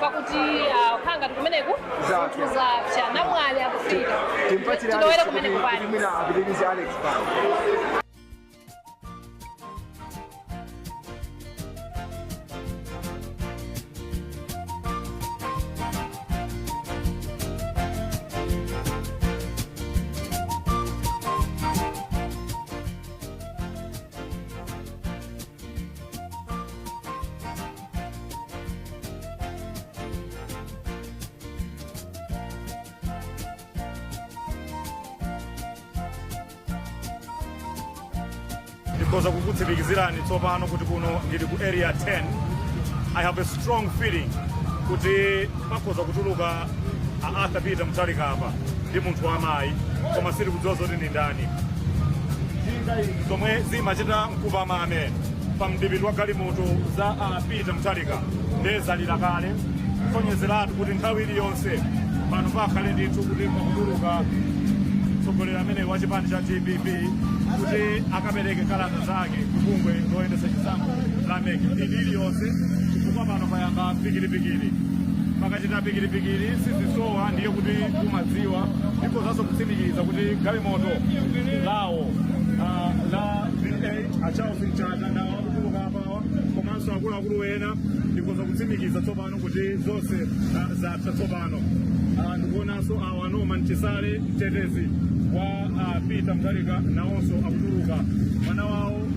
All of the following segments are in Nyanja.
Pakuti kukhala ngati kumeneku Zapsa. zinthu zapsa, namwali akufika. Timpatsire Tilowere Alex kumeneku kuti pali. mwina apitirize Alex pano. Ndikhoza kukutsimikizirani tsopano kuti kuno ndili ku Area 10. I have a strong feeling kuti pakhoza kutuluka a Arthur Peter Mutharika apa ndi munthu wamayi, koma sitikudziwa zoti ndi ndani. Njinga izi zomwe zimachita mkupamame pa mdipiti wa galimoto za a Peter Mutharika ndezalira kale, kusonyezeratu kuti nthawi iliyonse pano pakhale ndithu kuti pakutuluka mtsogoleri amene wa chipani cha DPP kuti akapereke kalata zake ku bungwe loyendetsa chisankho la MEC mphindi iliyonse, chifukwa pano payamba pikilipikili. Pakachita pikilipikili sizisowa, ndiye kuti umadziwa. Ndikhozanso kutsimikiza kuti galimoto lawo la V8, a Charles Mchacha ndawo akutuluka apawa, komanso akuluakulu ena. Ndikhoza kutsimikiza tsopano kuti zonse zapsa tsopano. Ndikuonanso awa Norman Chisale, mtetezi wa Peter Mutharika, nawonso akutuluka. Mwana wawo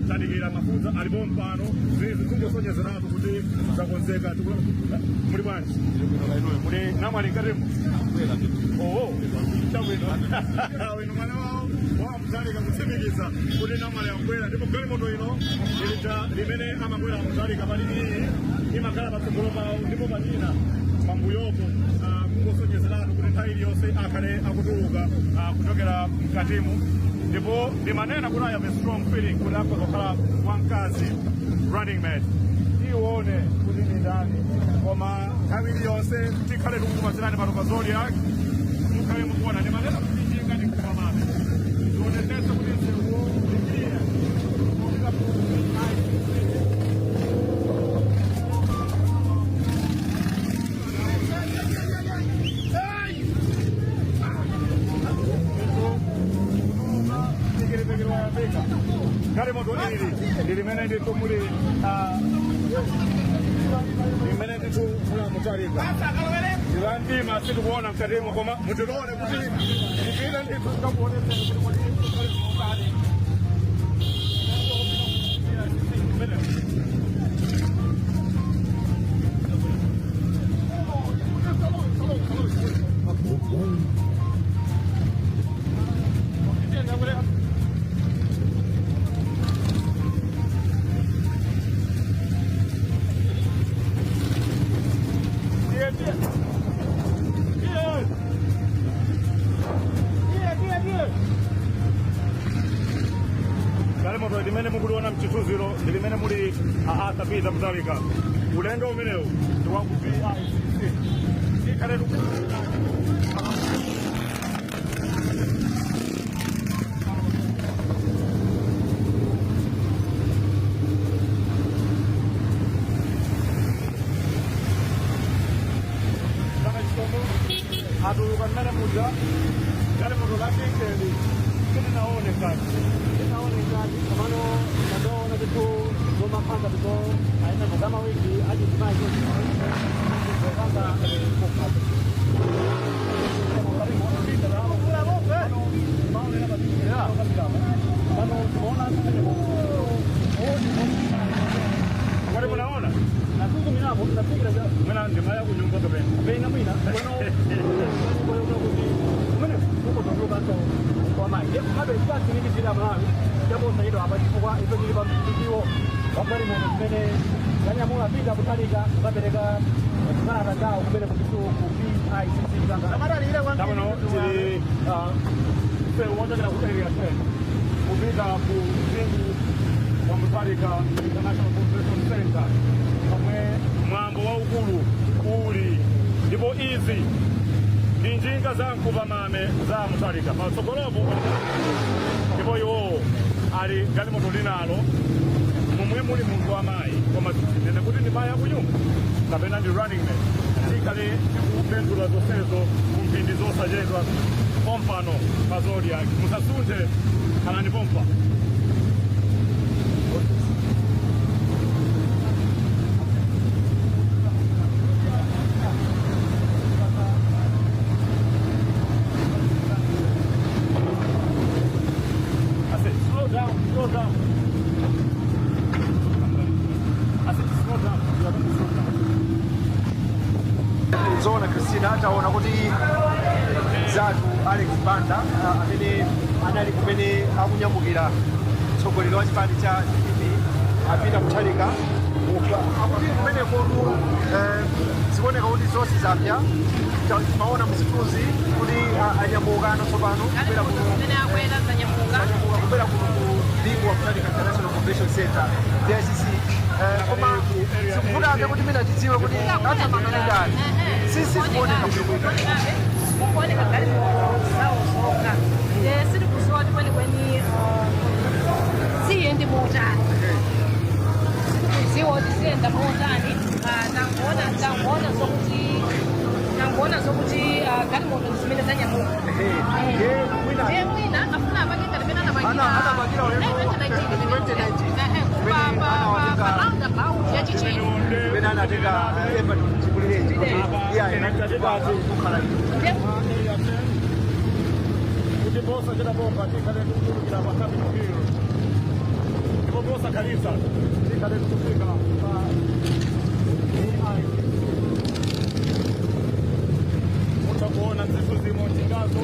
Tadikira Mafudza alipo mpano. Zizi zingosonyezeratu kuti zakonzeka. Muli bwanji? Muli namwali mkatimo? Oho, chabwino. Inu mwana wawo wa Mutharika, kutsimikiza kuti namwali akubwera. Ndipo galimoto ino ilija limene amakwera Mutharika, pali iyi imakhala patsogolo pawo ndipo palina pambuyopo, kungosonyezeratu kuti nthawi iliyonse akhale akutuluka kuchokera mkatimu. Ndipo ndimanena kuti I have a strong feeling kuti akhoza kukhala wamkazi running mate. Tione kuti ndi ndani, koma nthawi iliyonse tikhale tikukupatsirani pano pa Zodiak, mukhale mukuona. Ndimanena kuti njinga ndi mkupamame, zionetsetse kuti msewuwo ndi clear kupita ku BICC. Pikilipikili wayambika. Galimoto ili ndi limene ndithu muli limene ndithu muli Mutharika. Ndilandima, sitikuona mkatimo, koma mutilole kuti ndipite ndithu tikakuonetseni kuti kodi kukhale zimotani. Kumeneko. Galimoto limene mukuliona mchithunzilo ndi limene muli a Arthur Peter Mutharika. Ulendo umenewu ndi wa ku BICC. Tikhale Kana chitombo atuluka mmene muja galimoto la pinkeli sitinaone kati. Tinaone kati, komano tandoona ndithu zomakhanga ndipo aina zamawigi achizimayi zopanga. Ngati munaona mwina ndimaya kunyumba kapena. Pena mwina pano kuti kumene kukotulukanso kwamayi abe tikatsimikizira Malawi chaposachedwa apa, chifukwa ife tili pa mtikiwo wa galimoto zimene zanyamula Peter Mutharika kukapereka zikalata zawo kumene kukisu ku BICC. Ndabona tili msewu wochokera ku Area 10 kupita ku Bingu wa Mutharika International Convention Center, komwe mwambo waukulu uli. Ndipo izi ndi njinga za mkupamame za Mutharika patsogolopo, ndipo iwowo ali galimoto linalo momwe muli munthu wamayi, koma nene kuti ndi mayi akunyumba kapena ndi running mate. Tikhale tikubenthula zonsezo kumphindi zosachedwa pompano pa Zodiak. Musasunthe, khalani pompa. I said, slow down, slow down. I said, slow down. You are going to slow down. Zoona Christina, taona kuti zathu Alex Banda amene anali kumene akunyamukira mtsogoleri wa chipani cha DPP a Peter Mutharika, akuti kumene kotu zikuoneka kuti zonse zapya. Timaona mzithunzi kuti anyamuka ano tsopano kubwera kuno. Zimene akwera zanyamuka. Zanyamuka kubwera kuno ku Bingu wa Mutharika International Convention Center, BICC. Koma zikuvutabe kuti mina tidziwe kuti athamanga ndi ndani. Sisi zikuoneka bwinobwino. Kungooneka galimoto zawo zokha. Sitikudziwa kuti kwenikweni ziyende motani. Sitikudziwa kuti ziyenda motani. Tangoona zokuti galimoto zimene zanyamuka. Ye mwina Ndiye mwina afuna apange ngati pene anapangira Anapangira ulendo 2019. 2019. Pa roundabout ya Chichiri. Imene anatenga Everton Chimulirenji kuti iye kukhala. Ndiye Kuti posachedwa pompa tikhale tikutulukira pa Capitol Hill, ndipo posakhalitsa tikhale tikufika pa BICC. Mutha kuona mzithunzimo njingazo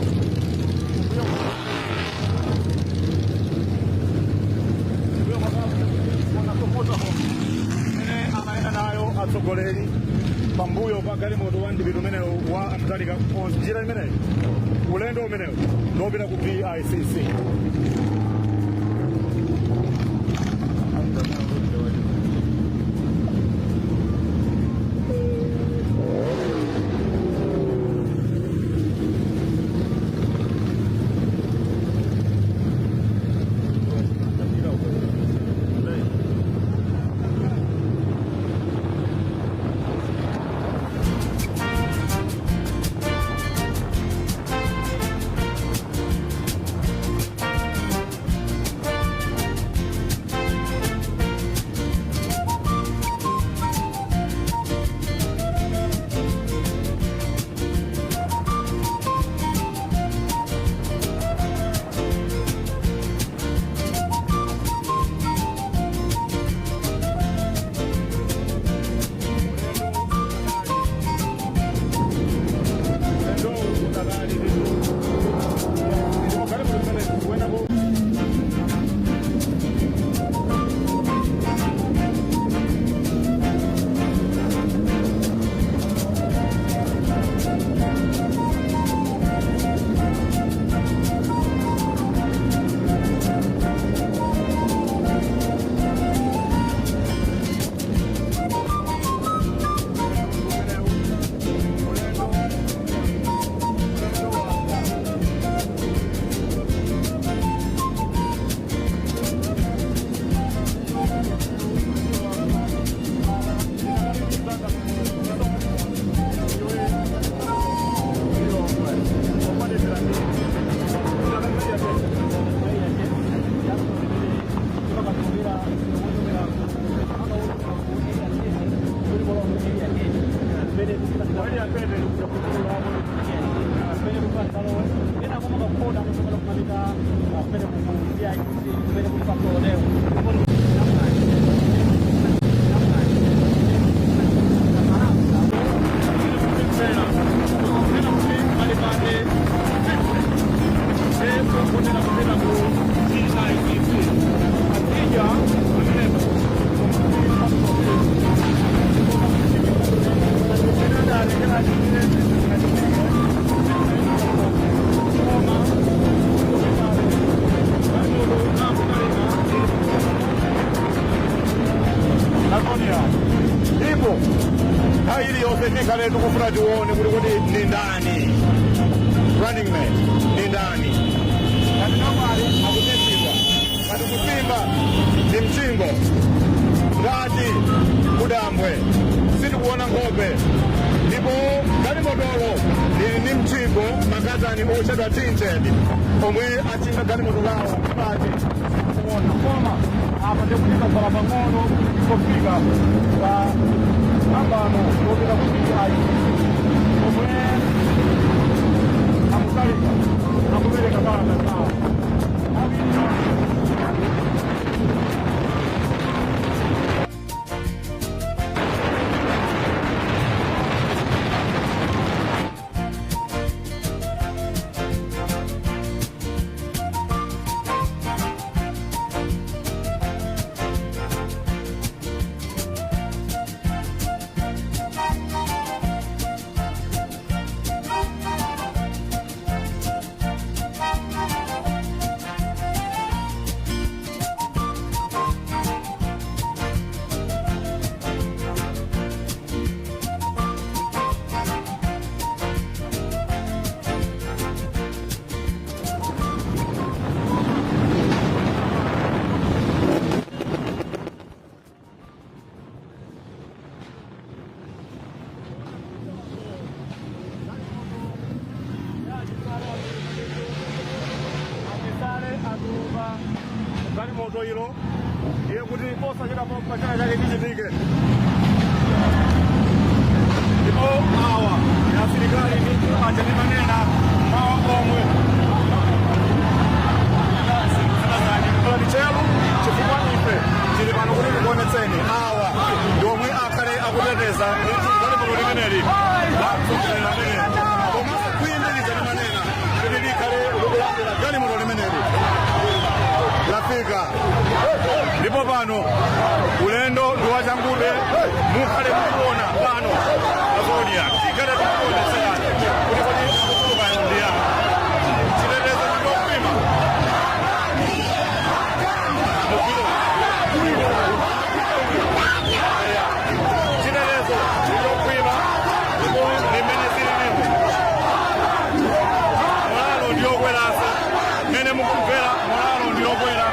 kumbuyo kwakaona imene amayenda nayo atsogoleri pambuyo pa galimoto wa ndipito umenewu wa Mutharika. Njira imeneyi, ulendo umenewu ndopita ku BICC. Ulendo utakali ndipo galimoto imene kuenda ku Antonia, ndipo nthawi iliyonse tikhale tikufuna tione kuti ndi ndani running mate, ndi ndani. Ngati namwali akubisidwa, ngati kusimba ndi mchingo, ngati kudambwe sitikuona nkhope, ndipo Ndipo makatani otchedwa tinted omwe achinga galimoto lawo mkati Kuona koma apa ndikuti tatsala pang'ono kuti tingofika pa pambano lopita ku BICC omwe a Mutharika akupereka kalata zawo. A Chisale atuluka galimoto ilo, ndiye kuti posachedwa pompa china chake chichitike. Ndipo awa ndi asilikali ndithu aja ndimanena mawa omwe. Khalani tcheru chifukwa ife tili pano kuti tikuonetseni. Awa ndi omwe akhale akuteteza galimoto limeneli la mtsogoleri amene, komanso khwimbi lija limanena kuti likhale likulandira galimoto limeneli lafika. Ndipo pano ulendo ndi wachangube, mukhale mukuona pano pa Zodiak, tikhale tikuonetserani kuti kodi akutulukayo ndi yani. Chitetezo ndi chokhwima. Chitetezo ndi chokhwima ndipo limene zililipo molalo ndiyokweranso mmene mukumvera, molalo ndiyokwera.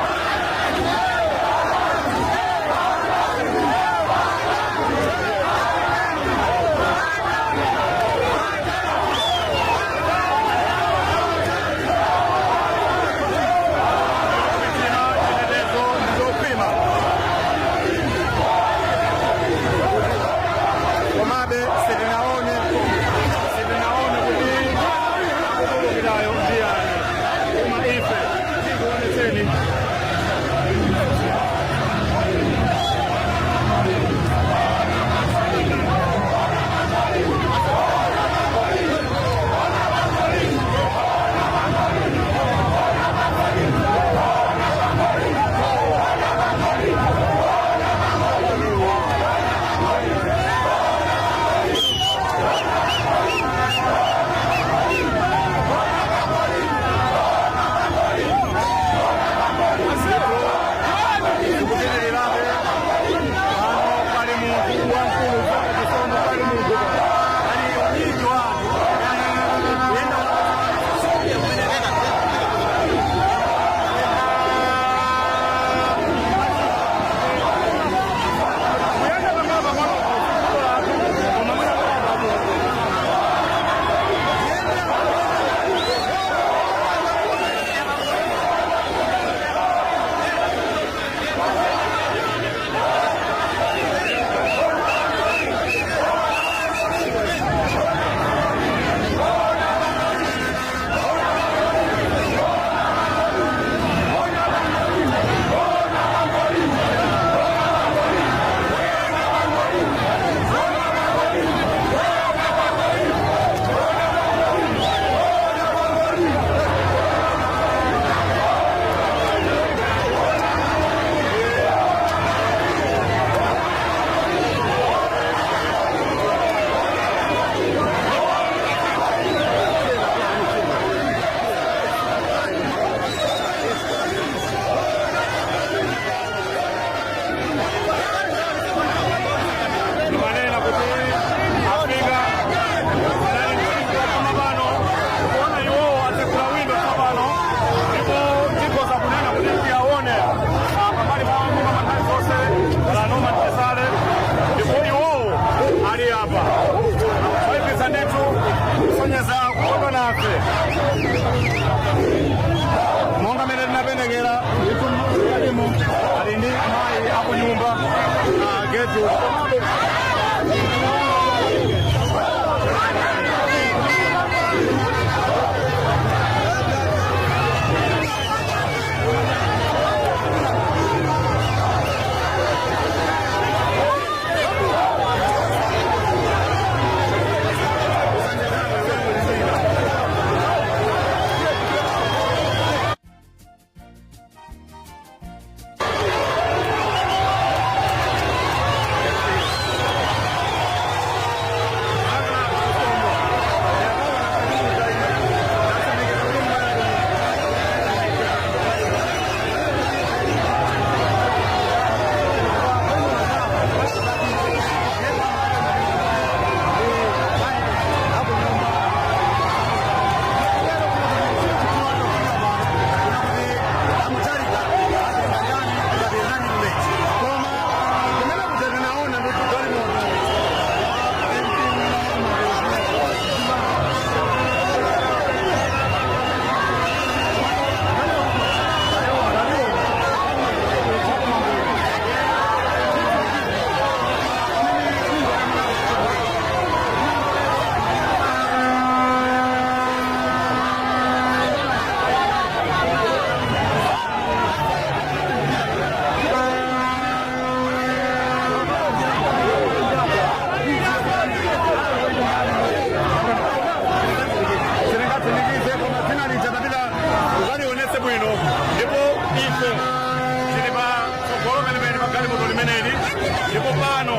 Ndipo pano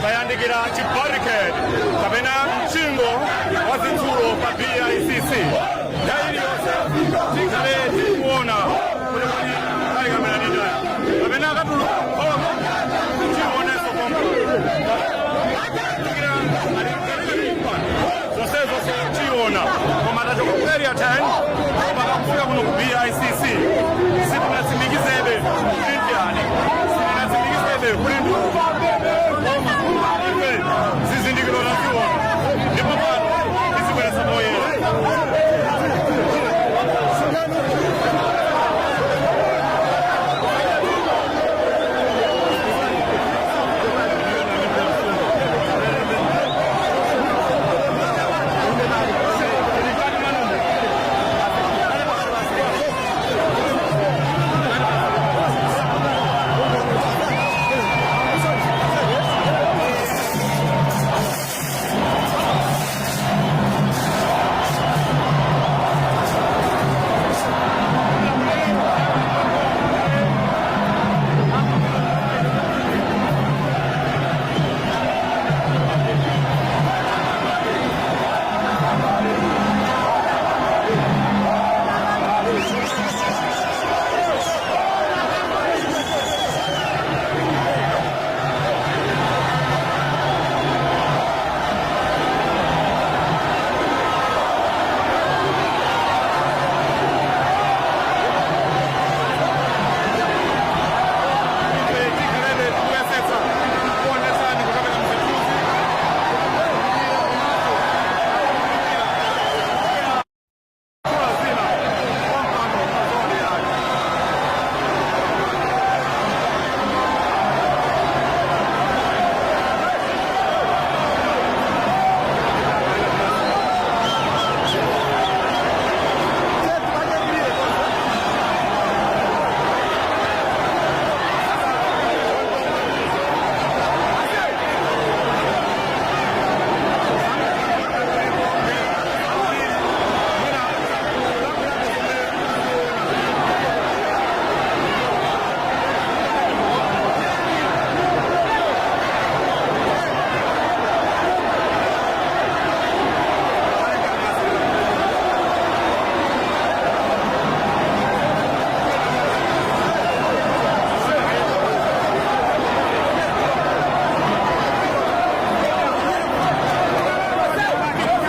tayandikira chibarricade kapena mchingo wa zitsulo pa BICC. Nthawi iliyonse tikhale tikuona kuti kodi ali kapena ndindani kapena akatuluka khoma, tionenso komwe zonsezo tiona. Koma tachoka ku Area 10 koma kakufika kuno ku BICC, sitinatsimikizebe kuti ndiyani, sitinatsimikizebe kuti ndi, koma ife zizindikiro taziona ndipo pano tizibweretsa poyera. Ife tikhalebe tikuyesetsa kuonetsani kuchokera mzithunzi. Zina kwampano mazoonerayo.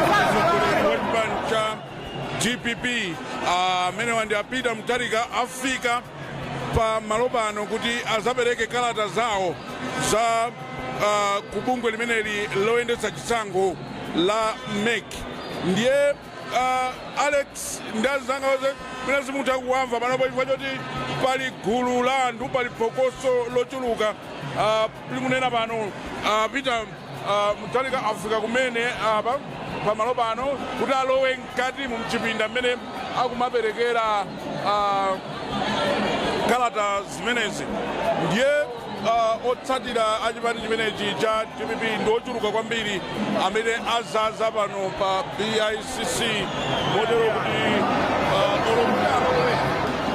Chipani cha DPP, amene wandi a Peter Mutharika afika pa malo pano kuti azapereke kalata zawo za ku bungwe limeneli loyendetsa chisankho la MEC. Ndiye Alex ndi anzanga onse, mwina simutha kuwamva panopo chifukwa choti pali gulu la anthu, pali phokoso lochuluka. Likunena pano, Peter Mutharika afika kumene apa pamalo pano kuti alowe mkati mu mchipinda mmene akumaperekera kalata zimenezi. Ndiye otsatira achipani chimenechi cha DPP ndi ochuluka kwambiri amene azaza pano pa BICC, motero kuti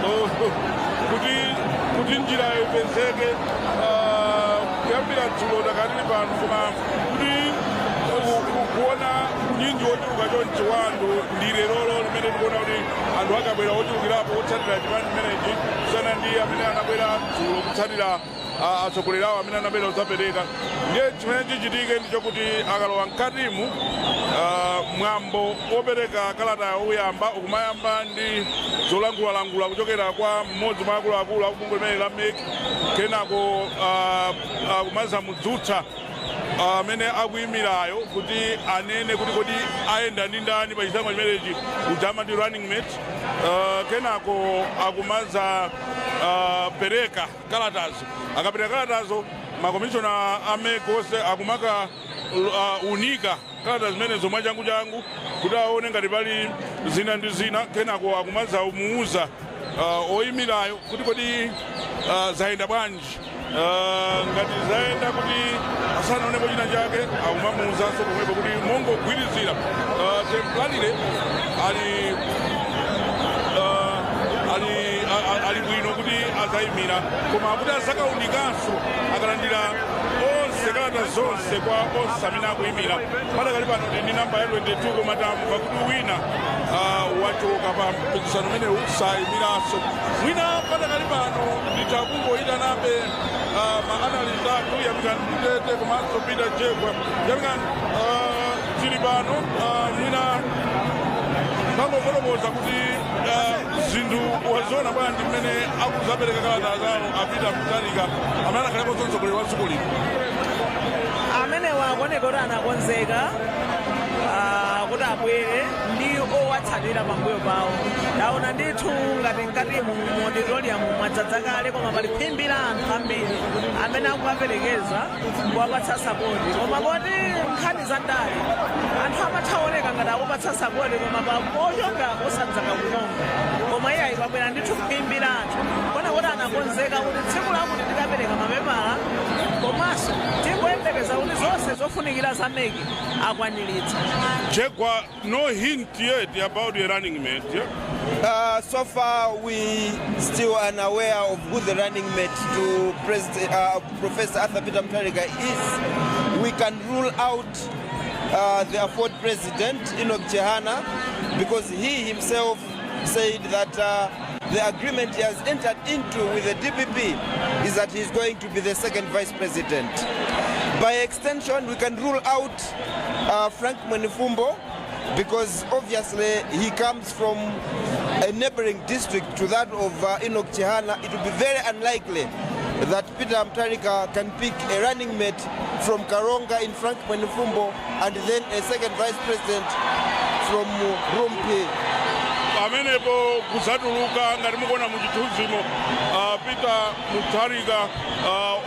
olokuti kuti njira ipezeke, kuyambira dzulo takatili pano, koma kuti kuona unyinji wochuluka chonchi wa anthu ndi lerolo limene tikuona kuti anthu akabwera ochulukirapo otsatira chipani chimenechi kusiyana ndi amene anabwera dzulo kutsatira atsogoleri awo amene anabwera kudzapereka. Ndiye chimene chichitike ndi chokuti akalowa mkatimu, mwambo wopereka kalata uyamba, ukumayamba ndi zolangulalangula kuchokera kwa mmodzi mwa akuluakulu akubungwe limene la MEC. Kenako kumazamudzutsa amene akuyimirayo kuti anene kuti kodi ayenda ndi ndani pa chisankho chimenechi, uja amati running mate. Kenako akumaza pereka kalatazo. Akapereka kalatazo, makomishona a MEC onse akumaka unika kalata zimenezo mwachangu changu kuti aone ngati pali zina ndi zina. Kenako akumaza umuuza oyimirayo kuti kodi zayenda bwanji. Ngati zayenda kuti asanaonepo china chake, akumamuuzanso pomwepo kuti mongogwirizira temporarily ali ali bwino kuti azayimira, koma akuti azakaunikanso akalandira onse kalata zonse kwa onse amene akuyimira. Padakali pano ndi namba ya 22, koma tamva kuti wina wachoka pa mpikisano umenewu, sayimiranso. Mwina padakali pano nditakungoyitanabe ma analyst athu, Yamikani Mtete komanso Peter Jegwa. Yamikani, tili pano, mwina tangofotokoza kuti zinthu waziona bwanji mmene akuzapereka kalata zawo a Peter Mutharika amene anakhalepo mtsogoleri wa dziko lino? Amenewa akuoneka kuti anakonzeka kuti abwere ndi owatsatira pambuyo pawo. Ndaona ndithu ngati mkatimu mu auditorium mwadzadza kale, koma pali khwimbi la anthu ambiri amene akuwaperekeza kuwapatsa support. Koma poti nkhani za ndale, anthu amathaoneka ngati akupatsa support, koma pochonga osadzaka kuchonga. Koma iye ayipabwera ndithu khwimbi la anthu kona kuti anakonzeka kuti tsiku lakuti tikapereka mapepala, komanso tingoyembekeza kuti zonse zofunikira za MEC akwaniritsa. Jegwa, no hint yet about the running mate, yeah? So far, we still unaware of who the running mate to President, Professor Arthur Peter Mutharika is. We can rule out the Aford president, Enoch Chihana, because he himself said that the agreement he has entered into with the DPP is that he's going to be the second vice president. By extension, we can rule out Frank Mwenifumbo because obviously he comes from a neighboring district to that of Enoch Chihana. It would be very unlikely that Peter Mutharika can pick a running mate from Karonga in Frank Mwenifumbo and then a second vice president from Rumphi. Pamenepo kuzatuluka, ngati mukuona muchithunzimo, Peter Mutharika,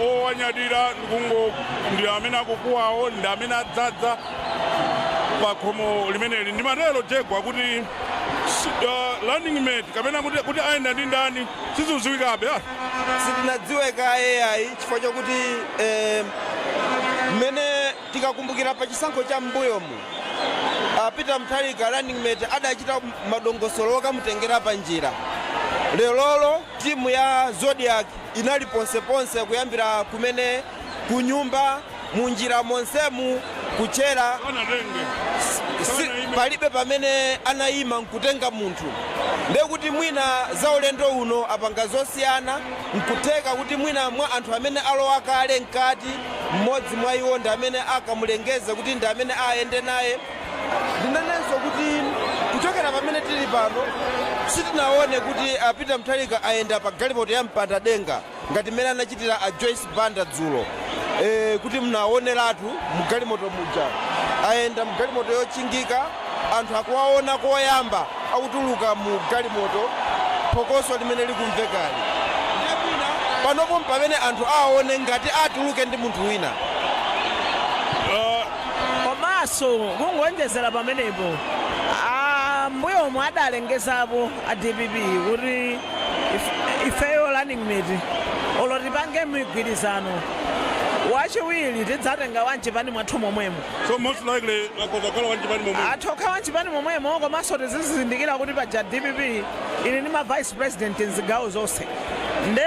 owanyadira ndikungo ndi amene akukuwawo, ndi amene adzadza pa khomo limeneli. Ndimatero, Jegwa, kuti running mate kapena kuti ayenda ndi ndani sizidziwikabe, ah. Sitinadziwe kaye ayi, chifukwa chokuti mmene tikakumbukira pa chisankho cha m'mbuyomu, Peter Mutharika running mate adachita madongosolo okamutengera pa njira. Lerolo timu ya Zodiak inali ponseponse, kuyambira kumene kunyumba, munjira monsemu, kuchera. Anatenge Palibe pamene anayima nkutenga munthu. Ndekuti mwina za ulendo uno apanga zosiyana. Nkutheka kuti mwina mwa anthu amene alowa kale mkati, mmodzi mwa iwo ndi amene akamulengeze kuti ndi amene ayende naye. Ndinenenso kuti kuchokera pamene tili pano sitinaone kuti a Peter Mutharika ayenda pa galimoto ya mpanda denga ngati mmene anachitira a Joyce Banda dzulo, kuti mnaoneratu mugalimoto muja. Ayenda mgalimoto yochingika, anthu akuwaona koyamba akutuluka mu galimoto, phokoso limene likumvekali. Ndiye mwina panopo pamene anthu aone ngati atuluke ndi munthu wina. Komanso kungonjezera pamenepo, mbuyo omwe adalengezapo a DPP kuti ifeyo running mate olo tipange migwirizano, wachiwiri tidzatenga wanchipani mwathu momwemo. So most likely akhoza kukhala wanchipani momwe. Athu okha wanchipani momwemo. Komanso tizizindikira kuti paja DPP ili ndi ma vice president mzigawo zonse, nde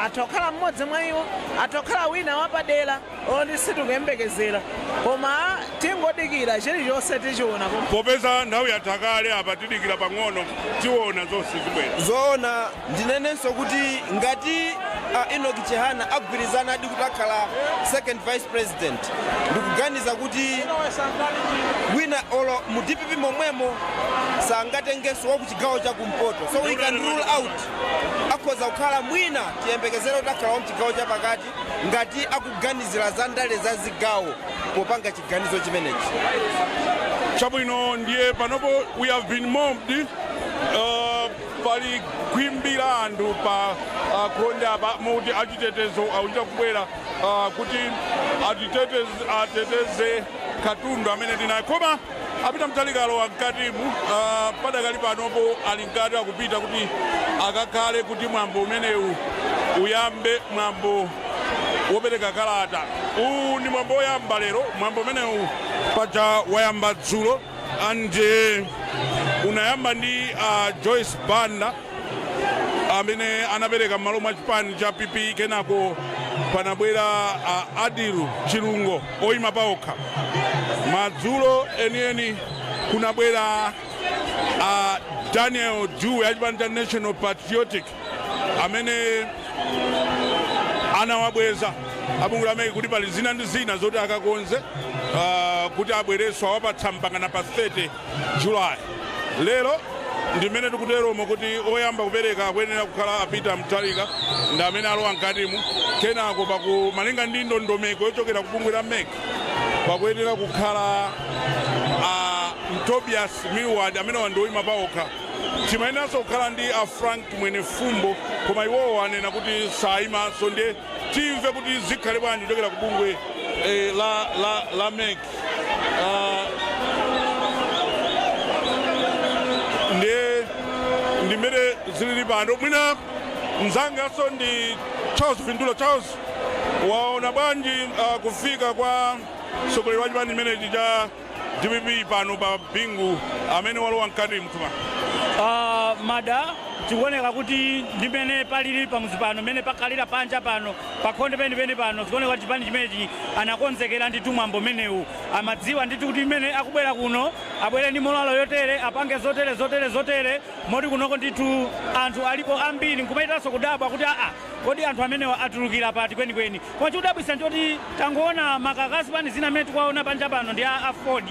atha kukhala mmodzi mwa iwo, atha kukhala wina wapadera oti sitikuyembekezera, koma tingodikira, chilichonse tichiona. Popeza nthawi yatha kale apa, tidikira pang'ono, tiona zonse zibwera. Zoona, ndinenenso kuti ngati Enoch Chihana agwirizana adi kuti akhala second vice president, ndikuganiza kuti wina olo mu DPP momwemo sangatengenso wa kuchigawo cha kumpoto, so we can rule out. Akhoza kukhala mwina, tiyembekezere kuti akhala wa mchigawo chapakati ngati akuganizira za ndale za zigawo popanga chiganizo chimenechi. Chabwino, ndiye panopo we have been mobbed, pali khwimbi la anthu pa khonde apa, muti achitetezo akuchita kubwera kuti ateteze katundu amene tinaye. Koma a Peter Mutharika alowa mkatimu, padakali panopo ali mkati, akupita kuti akakhale kuti mwambo umenewu uyambe, mwambo wopereka kalata. Uwu ndi mwambo woyamba lero. Mwambo umenewu paja wayamba dzulo and unayamba ndi Joyce Banda. Amene anapereka m'malo mwa chipani cha PP. Kenako panabwera Adilu Chilungo oyima paokha. Madzulo enieni kunabwera Daniel Dewey achipani cha National Patriotic, amene anawabweza abungwe la MEC kuti pali zina ndi zina zoti akakonze, kuti abwerenso awapatsa mpakana pa 30 July. Lero ndimene tikuteromo kuti oyamba kupereka akuyenera kukhala a Peter Mutharika, ndi amene alowa mkatimu. Kenako paku malinga ndi ndondomeko yochokera ku bungwe la MEC, pakuyenera kukhala a Tobias Milward amene wandoyima paokha. Timayeneranso kukhala ndi a Frank Mwenefumbo, koma iwowo anena kuti sayimanso. Ndiye timve kuti zikhale bwanji kuchokera ku bungwe la MEC. Ndiye ndimene zilili pano. Mwina mzanganso ndi Charles Vindula. Charles, waona bwanji kufika kwa mtsogoleri wa chipani chimenechi cha DPP pano pa Bingu amene walowa mkati mtuma? Mada, tikuoneka kuti ndimene palili pamuzi pano, mmene pakhalira panja pano pakhonde penipeni pano, zikuoneka kuti chipani chimenechi anakonzekera ndithu mwambo menewu. Amadziwa ndithu kuti mmene akubwera kuno abwere ndi morale yotere, apange zotere, zotere, zotere, moti kunoko ndithu anthu alipo ambiri, nkumayitanso kudabwa kuti aa, kodi anthu amenewa atulukira pati kwenikweni? Koma chikudabwitsa nchoti tangoona makaka zipani zina amene tikuwaona panja pano ndi a AFORD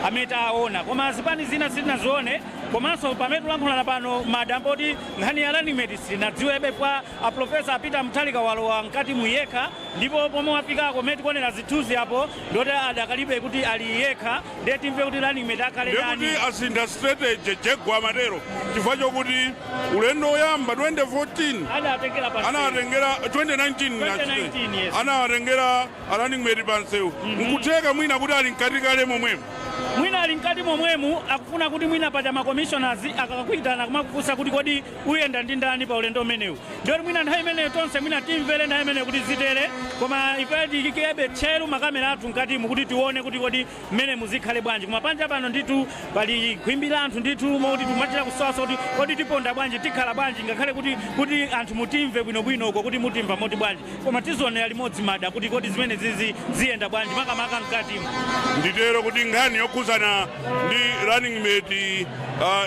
amene taona, koma zipani zina sitinazione. Komanso pamene tikulankhulana pano, Mada, poti nkhani ya running mate sitinadziwebe kwa a Professor Peter Mutharika. Walowa mkati muyekha, ndipo pomwe wafikako, mmene tikuonera zithunzi apo, ndoti adakalibe kuti ali yekha. Ndiye timve kuti running mate akhale ndani. Ndekuti asintha strategy, jegwa amatero, chifukwa chokuti ulendo woyamba 2014 adatengera pa anawatengera 2019. 2019, yes. Anawatengera a running mate pansewu. Nkutheka mwina kuti ali mkati kale momwemo. Mwina ali mkati momwemu, akufuna kuti mwina paja ma commissioners akakuitana kumakufunsa kuti kodi uyenda ndi ndani pa ulendo umenewu, ndiyoti mwina nthawi imeneyo tonse mwina timvere nthawi imeneyo kuti zitere. Koma ife tiyikebe tcheru makamera athu mkatimu kuti tione kuti kodi mmene muzikhale bwanji. Koma panja pano ndithu pali khwimbi la anthu ndithu, moti timachita kusowaso kuti kodi tiponda bwanji, tikhala bwanji, ngakhale kuti anthu mutimve bwinobwino uko kuti mutimva moti bwanji. Koma tizionera limodzi, Mada, kuti kodi zimene zizi ziyenda bwanji, makamaka mkatimu. Nditero kuti nkhani yokhuzana ndi running mate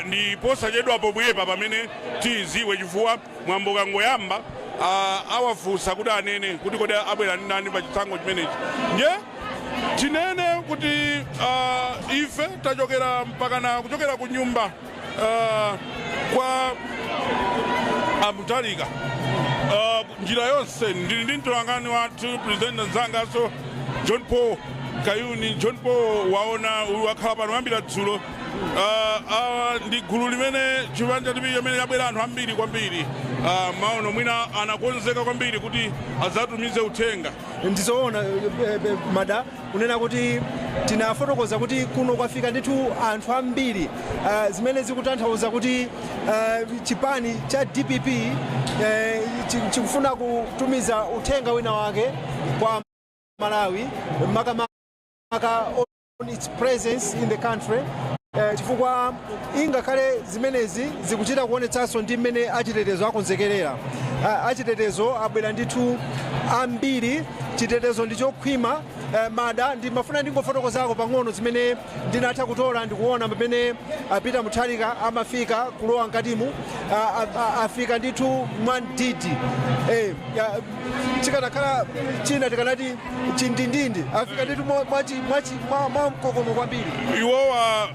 ndi posachedwa pomwepa pamene tiziwe, chifukwa mwambo kangoyamba awafunsa kuti anene kuti kodi abwera ndi ndani pa chisankho chimenechi. Ndiye tinene kuti ife tachokera mpakana kuchokera ku nyumba kwa a Mutharika, njira yonse ndili ndi mtolankhani wathu, president mzangaso John Paul Kayuni. John Paul, waona uyu wakhala pano kuyambira dzulo. Ndi gulu limene chipani cha DPP chimene chabwera anthu ambiri kwambiri. Maono mwina anakonzeka kwambiri kuti adzatumize uthenga. Ndizoona, Mada, kunena kuti tinafotokoza kuti kuno kwafika ndithu anthu ambiri, zimene zikutanthauza kuti chipani cha DPP chikufuna kutumiza uthenga wina wake kwa Malawi, makamaka on its presence in the country, chifukwa ingakhale zimenezi zikuchita kuonetsanso ndi mmene achitetezo akonzekerera. Achitetezo abwera ndithu ambiri, chitetezo ndi chokhwima. Mada, ndimafuna ndingofotokozako pang'ono zimene ndinatha kutola ndikuona pamene a Peter Mutharika amafika kulowa mkatimu. Afika ndithu mwamdidi, chikanakhala china tikanati chindindindi. Afika ndithu mwa mkokomo kwambiri. Iwowa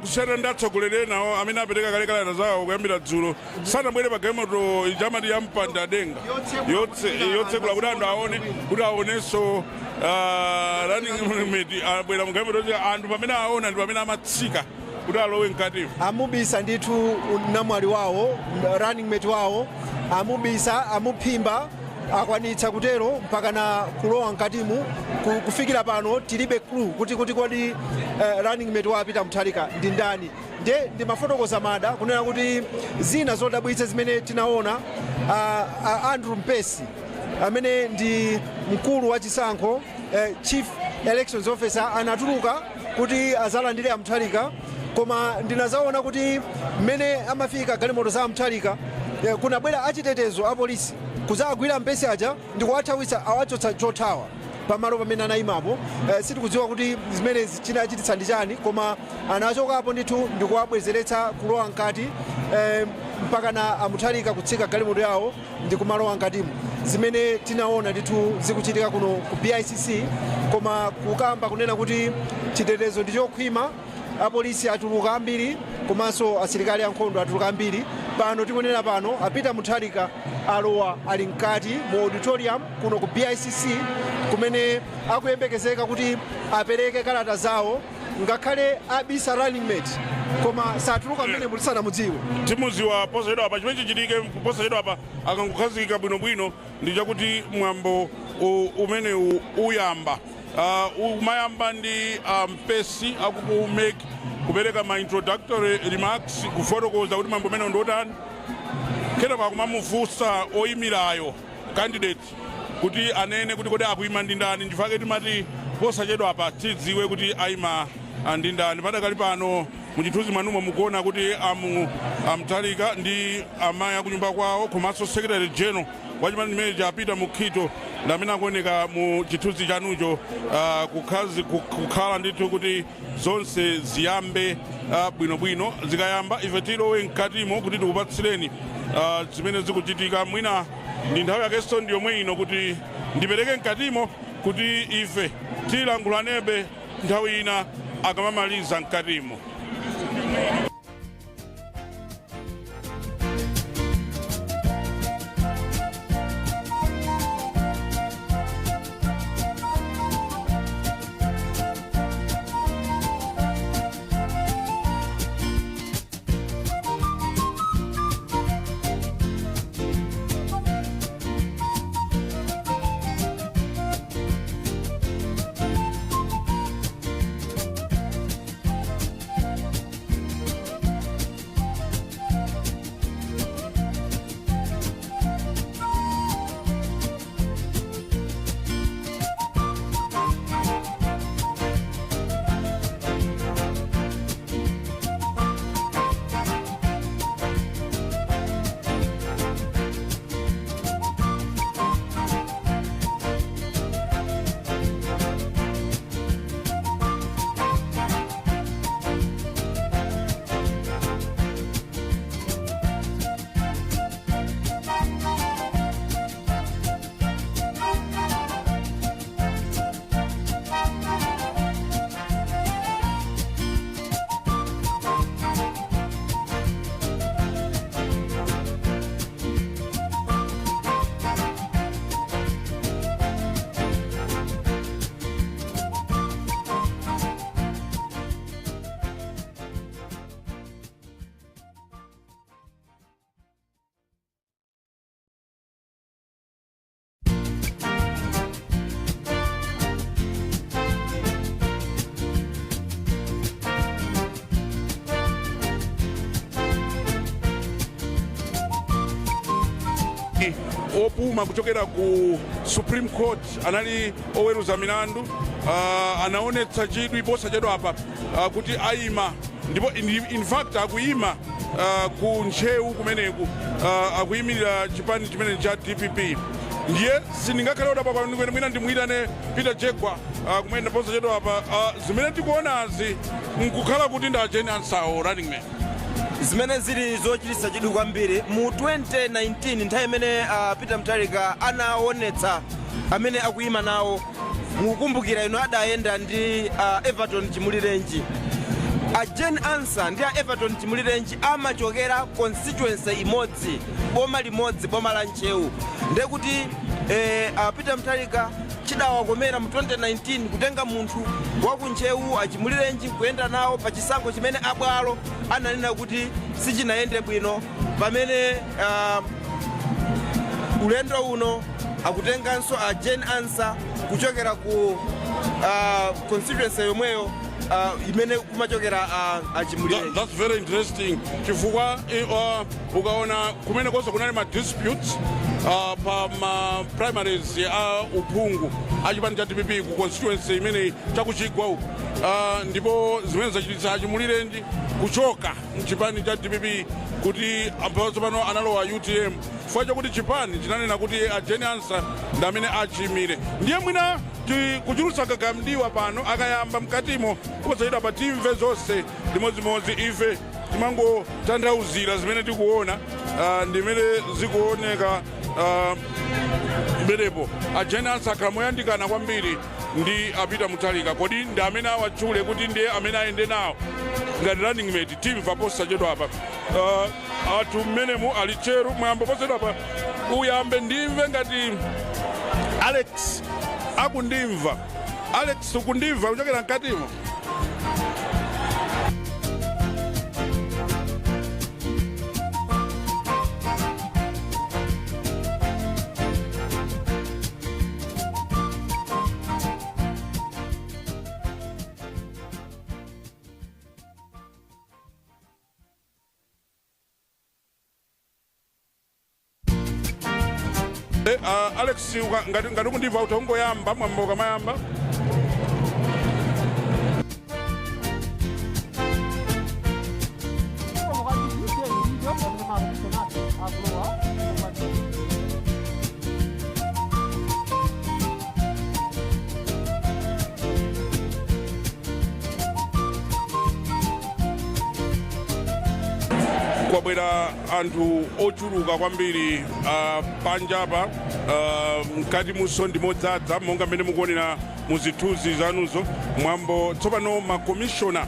kusiyana ndi atsogoleri enawo amene apereka kale kalata zawo kuyambira dzulo, sanabwere pa galimoto ijamati ya mpanda denga yotsekula kuti anthu aone, kuti aonenso running mate. Abwera mu galimoto yoti anthu pamene aona ndi pamene amatsika kuti alowe mkatimu. Amubisa ndithu namwali wawo, running mate wawo, amubisa, amuphimba, akwanitsa kutero mpaka na kulowa mkatimu. Kufikira pano tilibe clue kuti kodi running mate wa Peter Mutharika ndi ndani. Nde ndimafotokoza, Mada, kunena kuti zina zodabwitsa zimene tinaona, Andrew Mpesi amene ndi mkulu wa chisankho, chief elections officer, anatuluka kuti azalandire a Mutharika, koma ndinazaona kuti mmene amafika galimoto za a Mutharika Kunabwera achitetezo, apolisi, kuzagwira Mpesi aja ndikuwathawitsa, awachotsa chothawa pamalo pamene anayimapo. Sitikudziwa kuti zimenezi chinachititsa ndi chani, koma anachokapo ndithu ndikuwabwezeretsa kulowa mkati, mpaka na aMutharika kutsika galimoto yawo ndi kumalowa mkatimo, zimene tinaona ndithu zikuchitika kuno ku BICC. Koma kukamba kunena kuti chitetezo ndi chokhwima, apolisi atuluka ambiri komanso asilikali ankhondo atuluka ambiri. Pano tikunena pano, aPeter Mutharika alowa, ali mkati mu auditorium kuno ku BICC, kumene akuyembekezeka kuti apereke kalata zawo. Ngakhale abisa running mate, koma satuluka mmene mutisanamudziwe. Timuziwa posachedwa apa. Chimene chichitike posachedwa apa, akangokhazikika bwinobwino, ndi chakuti mwambo umenewu uyamba. Umayamba ndi Mpesi aku MEC kupereka ma introductory remarks, kufotokoza kuti mwambo umenewu ndiotani. Kenako akumamufunsa oyimirayo, candidate, kuti anene kuti kodi akuyima ndi ndani. Ndifake timati posachedwa apa tidziwe kuti ayima ndi ndani. Padakali pano muchithunzi mwanumo mukuona kuti aMutharika ndi amayi akunyumba kwawo komanso secretary general wa chipani chimene cha Peter Mukhito ndi amene akuoneka mu chithunzi chanucho, kukhala ndithu kuti zonse ziyambe bwinobwino. Zikayamba, ife tilowe mkatimo kuti tikupatsireni zimene zikuchitika. Mwina ndi nthawi yakenso ndi yomwe ino kuti ndipereke mkatimo kuti ife tilankhulabe nthawi ina akamamaliza mkatimo. Opuma kuchokera ku Supreme Court anali oweruza milandu, anaonetsa chidwi posachedwa apa kuti ayima, ndipo in fact akuyima ku Ntcheu kumeneku, akuyimirira chipani chimene cha DPP. Ndiye sindingakhale odabwa kwamene mwina ndimuyitane Peter Jegwa kumene posachedwa apa zimene tikuonazi nkukhala kuti ndi a Jane Ansah running mate. Zimene zili zochititsa chidwi kwambiri, mu 2019, nthawi imene Peter Mutharika anaonetsa amene akuyima nawo, mukukumbukira ino, adayenda ndi Everton Chimulirenji. A Jane Ansah ndi a Everton Chimulirenji amachokera constituency imodzi, boma limodzi, boma la Ntcheu. Ndekuti Peter Mutharika chidawakomera mu 2019 kutenga munthu waku Ntcheu, aChimulirenji, kuyenda nawo pa chisankho chimene abwalo ananena kuti sichinayende bwino, pamene ulendo uno akutenganso a Jane Ansah kuchokera ku constituency yomweyo imene kumachokera aChimulirenji. That's very interesting, chifukwa ukaona kumene konse kunali ma disputes pa ma primaries a uphungu achipani cha DPP ku constituency imene chakuchigwa uku. Ndipo zimene zachititsa achimulirenji kuchoka mchipani cha DPP kuti tsopano analowa UTM chifukwa chakuti chipani chinanena kuti a Jane Ansah ndi amene achimire. Ndiye mwina kuchulutsa gagamdiwa pano, akayamba mkatimo posachedwa pa timve zonse limodzimodzi. Ife timangotanthauzira zimene tikuona, ndimene zikuoneka mberepo. A Jane Ansah akhala moyandikana kwambiri ndi a Peter Mutharika. Kodi ndi amene awatchule kuti ndiye amene ayende nawo ngati running mate? Timva posachedwa apa. Anthu mmenemu ali cheru. Mwambo posachedwa apa uyambe. Ndimve ngati Alex akundimva. Alex, ukundimva kuchokera mkatimo? Alex, ngati ukundimva, utangoyamba mwambo ukamayamba. Kwabwera anthu ochuluka kwambiri panjapa, mkati munso ndi modzadza monga mmene mukuonera mu zithunzi zanuzo. Mwambo tsopano, makomishona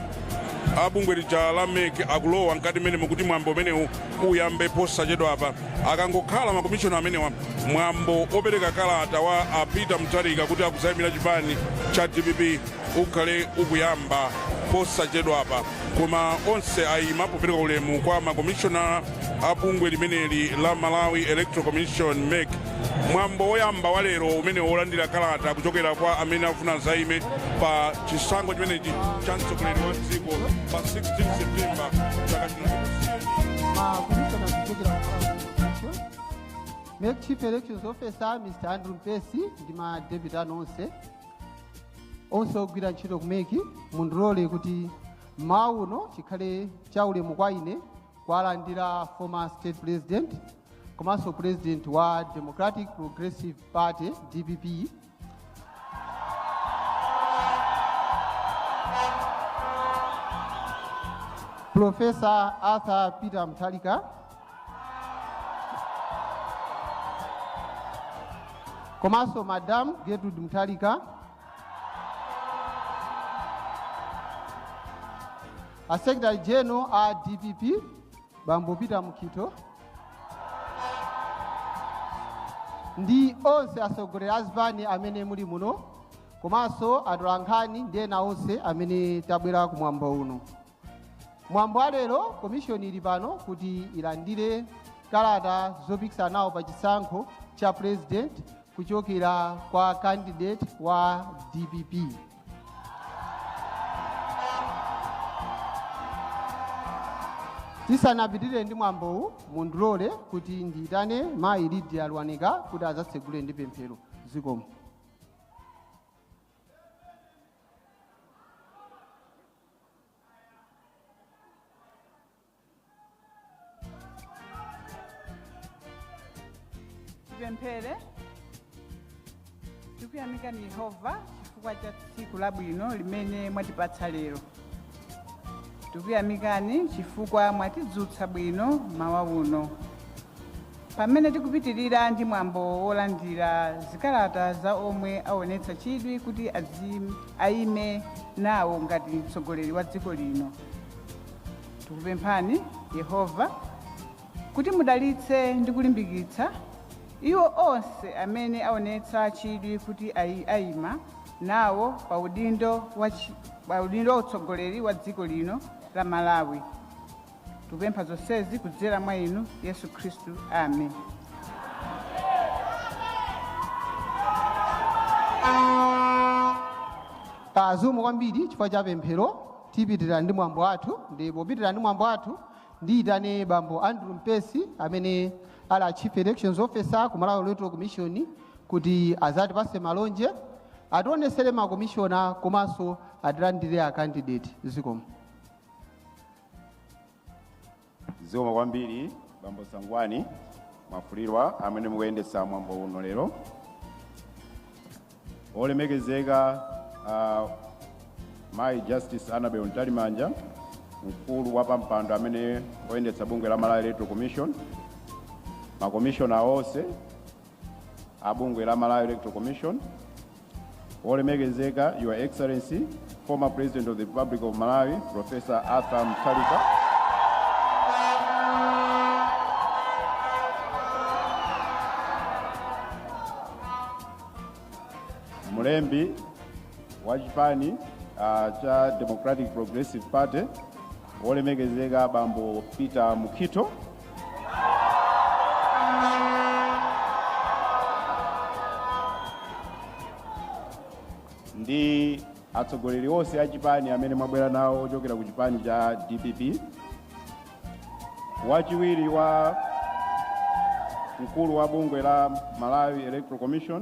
a bungwe lija la MEC akulowa mkati mmene mukuti mwambo umenewu uyambe posachedwa apa. Akangokhala makomishona amenewa, mwambo opereka kalata wa a Peter Mutharika kuti akuzayimira chipani cha DPP ukhale ukuyamba posachedwa apa. Koma onse ayima popereka ulemu kwa makomishona a bungwe limeneli la Malawi Electoral Commission, MEC. Mwambo woyamba wa lero umene wolandira kalata kuchokera kwa amene afuna zaime pa chisankho chimenechi cha mtsogoleri wa dziko pa 16 September chaka chino. Makomishona kuchokera ku Commission, MEC Chief Elections Officer Mr. Andrew Mpesi ndi ma deputy anu onse, onse ogwira ntchito ku MEC, mundilole kuti mmawa uno chikhale chaulemu kwa ine kuwalandira former state president komanso president wa Democratic Progressive Party, DPP, Professor Arthur Peter Mutharika, komanso Madam Gertrude Mutharika, a Secretary General a DPP Bambo Peter Mukhito, ndi onse atsogoleri a zipani amene muli muno, komanso atolankhani ndi ena onse amene tabwera kumwambo uno. Mwambo wa lero, komishoni ili pano kuti ilandire kalata zopikisana nawo pa chisankho cha president kuchokera kwa candidate wa DPP. Tisanapitirire ndi mwambowu, mundilole kuti ndiyitane Mayi Lydia Lwanika kuti adzatsegule ndi pemphero. Zikomo. Tipemphere. Tikuyamikani Yehova chifukwa cha tsiku labwino limene mwatipatsa lero. Tikuyamikani chifukwa mwatidzutsa bwino mawa uno. Pamene tikupitirira ndi mwambo wolandira zikalata za omwe aonetsa chidwi kuti ayime nawo ngati mtsogoleri wa dziko lino, tikupemphani Yehova kuti mudalitse ndi kulimbikitsa iwo onse amene aonetsa chidwi kuti ayima nawo pa udindo wa utsogoleri wa dziko lino la Malawi. Tikupempha zonsezi kudzera mwa inu Yesu Khristu, amen. Zikomo kwambiri chifukwa cha pemphero. Tipitirira ndi mwambo wathu, ndipo popitirira ndi mwambo wathu ndiyitane Bambo Andrew Mpesi amene ali a Chief Elections Officer ku Malawi Electoral Commission kuti azatipase malonje, ationesere makomishona komanso atilandire a candidate. Zikomo. Zikomo kwambiri, Bambo Sangwani Mwafulirwa, amene mukuyendetsa mwambo uno lero. Olemekezeka Mayi Justice Annabel Mtalimanja, mkulu wa pampando amene oyendetsa bungwe la Malawi Electoral Commission, makomishona onse a bungwe la Malawi Electoral Commission, olemekezeka Your Excellency, former President of the Republic of Malawi, Professor Arthur Mutharika, mlembi wa chipani cha Democratic Progressive Party, wolemekezeka Bambo Peter Mukhito, ndi atsogoleri onse a chipani amene mwabwera nawo ochokera ku chipani cha DPP, wachiwiri wa mkulu wa bungwe la Malawi Electoral Commission,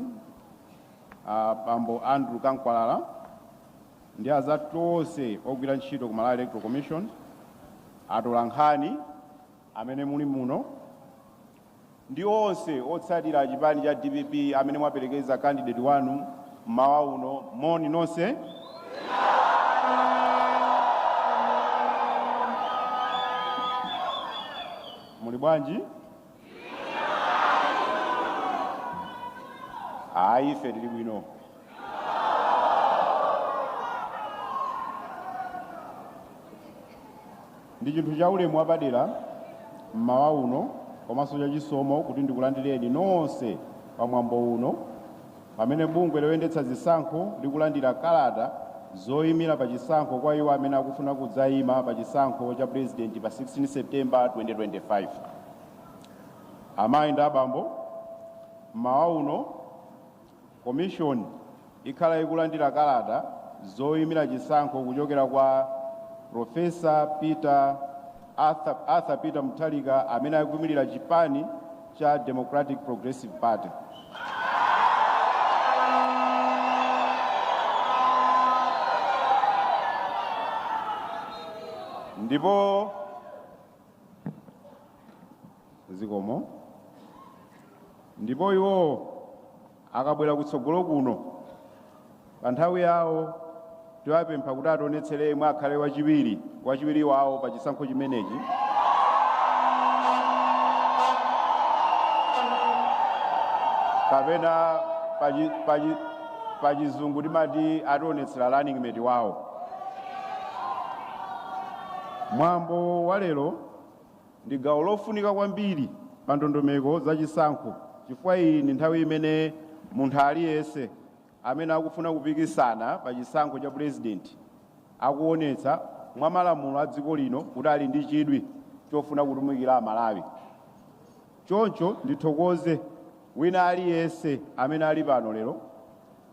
Bambo Andrew Kankwalala, ndi azathu onse ogwira ntchito ku Malawi Electoral Commission, atolankhani amene muli muno, ndi onse otsatira chipani cha DPP amene mwaperekeza candidate wanu mmawa uno, moni nonse. Muli bwanji? Ayi, ife tili bwino. Ndi chinthu cha ulemu wapadera mmawa uno komanso chachisomo kuti ndikulandireni nonse pamwambo uno pamene bungwe loyendetsa zisankho likulandira kalata zoyimira pa chisankho kwa iwo amene akufuna kudzayima pa chisankho cha president pa 16 September 2025. Amayi ndi abambo, mmawa uno commission ikhala ikulandira kalata zoyimira chisankho kuchokera kwa Professor Peter Arthur Peter Mutharika amene akuyimirira chipani cha Democratic Progressive Party. Ndipo zikomo. Ndipo iwo akabwera kutsogolo kuno pa nthawi yawo tiwapempha kuti ationetsere yemwe akhale wachiwiri wawo pa chisankho chimenechi. Kapena pachizungu timati ationetsera running mate wawo. Mwambo wa lero ndi gawo lofunika kwambiri pa ndondomeko za chisankho, chifukwa iyi ndi nthawi imene munthu aliyense amene akufuna kupikisana pa chisankho cha president akuonetsa mwa malamulo a dziko lino kuti ali ndi chidwi chofuna kutumikira Amalawi. Choncho ndithokoze wina aliyense amene ali pano lero,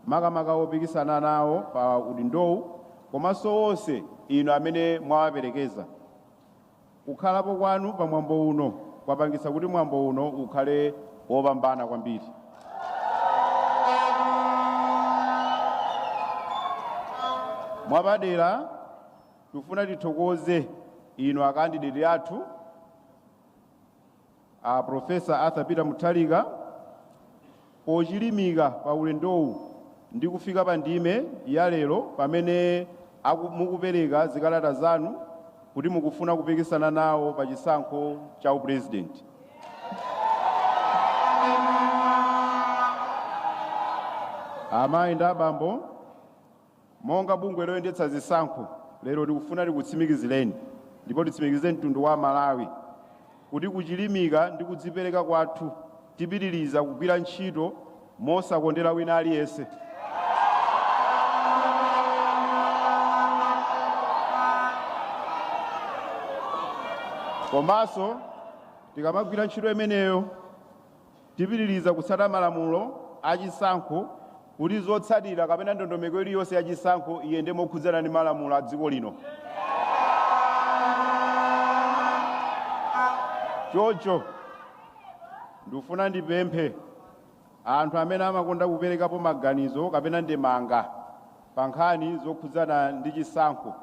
makamaka opikisana nawo pa udindowu, komanso onse inu amene mwawaperekeza. Kukhalapo kwanu pa mwambo uno kwapangitsa kuti mwambo uno ukhale wopambana kwambiri. Mwapadera tifuna tithokoze inu akandidate athu a Professor Arthur Peter Mutharika pochilimika pa ulendowu ndi kufika pa ndime ya lero pamene mukupereka zikalata zanu kuti mukufuna kupikisana nawo pa chisankho cha upresident. Amayi ndi abambo, monga bungwe loyendetsa zisankho lero tikufuna tikutsimikizireni ndipo titsimikizire mtundu wa Malawi kuti kuchilimika ndi kudzipereka kwathu tipitiriza kugwira ntchito mosakondera wina aliyense. Komanso tikamagwira ntchito imeneyo tipitiriza kutsata malamulo achisankho kuti zotsatira kapena ndondomeko iliyonse yachisankho iyende mokhudzana ndi malamulo a dziko lino. Choncho ndikufuna ndipemphe anthu amene amakonda kuperekapo maganizo kapena ndemanga pa nkhani zokhudzana ndi chisankho,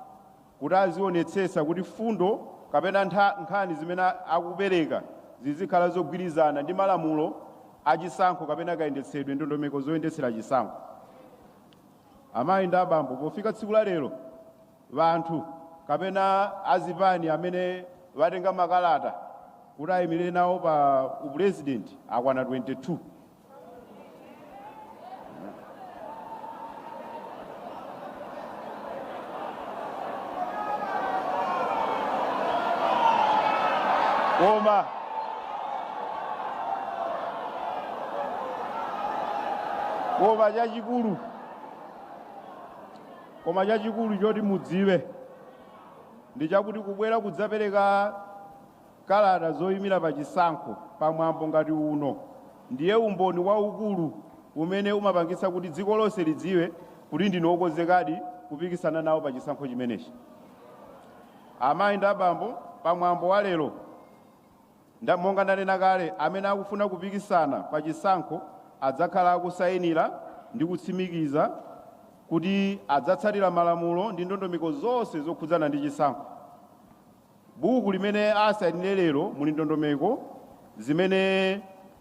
kuti azionetsetsa kuti fundo kapena nkhani zimene akupereka zizikhala zogwirizana ndi malamulo achisankho kapena kayendetsedwe ndondomeko zoyendetsera chisankho. Amayi ndi abambo, pofika tsiku la lero, vanthu kapena azipani amene vatenga makalata kuti ayimirire nawo pa upurezidenti akwana 22. Koma chachikulu choti mudziwe ndi chakuti kubwera kudzapereka kalata zoyimira pa chisankho pamwambo ngati uno ndiye umboni waukulu umene umapangitsa kuti dziko lonse lidziwe kuti ndinu okonzekadi kupikisana nawo pa chisankho chimenechi. Amayi ndi abambo, pamwambo wa lero, monga ndanena kale, amene akufuna kupikisana pa chisankho adzakhala akusayinira ndi kutsimikiza kuti adzatsatira malamulo ndi ndondomeko zonse zokhudzana ndi chisankho. Buku limene asayinire lero muli ndondomeko zimene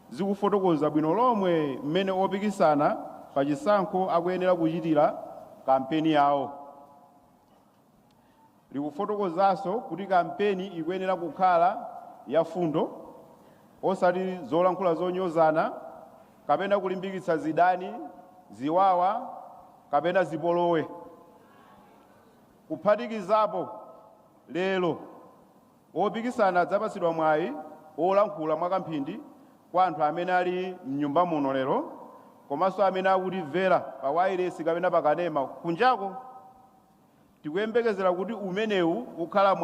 zikufotokoza bwino lomwe mmene opikisana pa chisankho akuyenera kuchitira kampeni yawo. Likufotokozanso kuti kampeni ikuyenera kukhala ya fundo, osati zolankhula zonyozana kapena kulimbikitsa zidani, ziwawa kapena zipolowe. Kuphatikizapo, lero opikisana adzapatsidwa mwayi olankhula mwakamphindi kwa anthu amene ali mnyumba muno lero, komanso amene akutimvera pa wailesi kapena pakanema kunjako. Tikuyembekezera kuti umenewu ukhala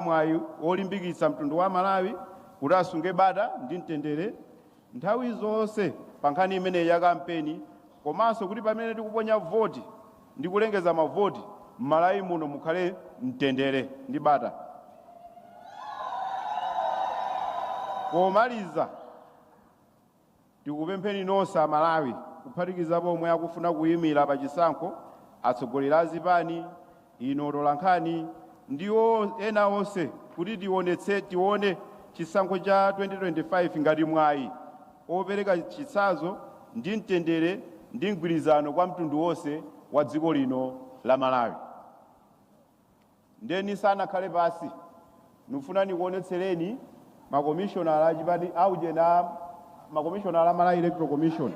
mwayi wolimbikitsa mtundu wa Malawi kuti asunge bata ndi mtendere nthawi zonse pa nkhani imeneyi ya kampeni, komanso kuti pamene tikuponya voti ndi kulengeza mavoti m'Malawi muno mukhale mtendere ndi bata. Pomaliza, tikupempheni nonse Amalawi, kuphatikizapo omwe akufuna kuyimira pa chisankho, atsogoleri a zipani, inu otolankhani ndi ena onse, kuti tione chisankho cha 2025 ngati mwayi opereka chitsanzo ndi mtendere ndi mgwirizano kwa mtundu wonse wa dziko lino la Malawi. Ndeni sanakhale pasi, nufuna nikuonetsereni makomishonala achipani aujena, makomishonala a Malawi Electoral Commission.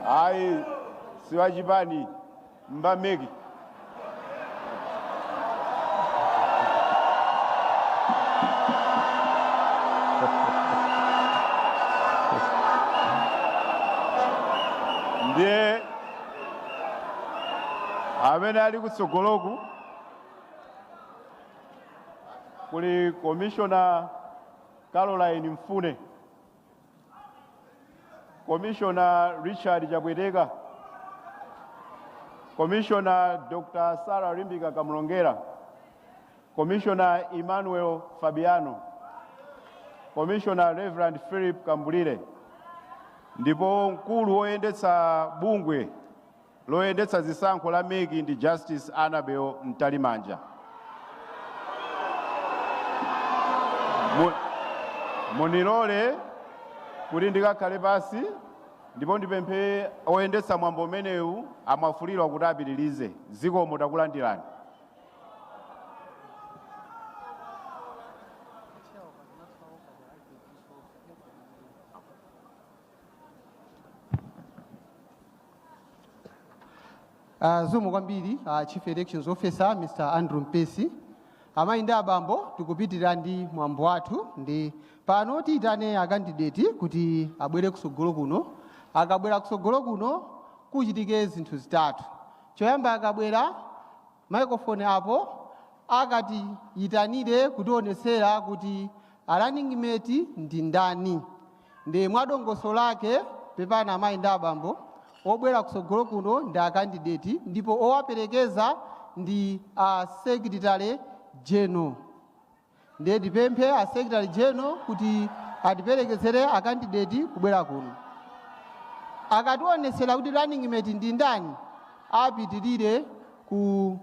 Ayi, siwachipani, mba MEC. Ndiye amene ali kutsogoloku kuli Commissioner Caroline Mfune, Commissioner Richard Chapweteka, Commissioner Dr. Sarah Limbika Kamlongera, Commissioner Emmanuel Fabiano, Commissioner Reverend Philip Kambulire, ndipo mkulu woyendetsa bungwe loyendetsa zisankho la MEC ndi Justice Annabel Mtalimanja. Munilole kuti ndikakhale pasi ndipo ndipemphe oyendetsa mwambo umenewu amwafulirwa kuti apitirize. Zikomo, takulandirani. Zikomo kwambiri, Chief Elections Officer Mr. Andrew Mpesi. Amayi ndi abambo, tikupitirira ndi mwambo wathu, ndi pano tiyitane akandideti kuti abwere kusogolo kuno. Akabwera kusogolo kuno kuchitike zinthu zitatu. Choyamba, akabwera microphone apo akatiyitanire kutionetsera kuti a running mate ndi ndani. Ndi mwadongoso lake, pepani amayi ndi abambo, obwera kusogolo kuno ndi akandideti ndipo owaperekeza ndi a Secretary General. Ndiye ndipemphe a Secretary General kuti atiperekezere akandideti kubwera kuno. Akationesera kuti running mate ndi ndani, apitirire ku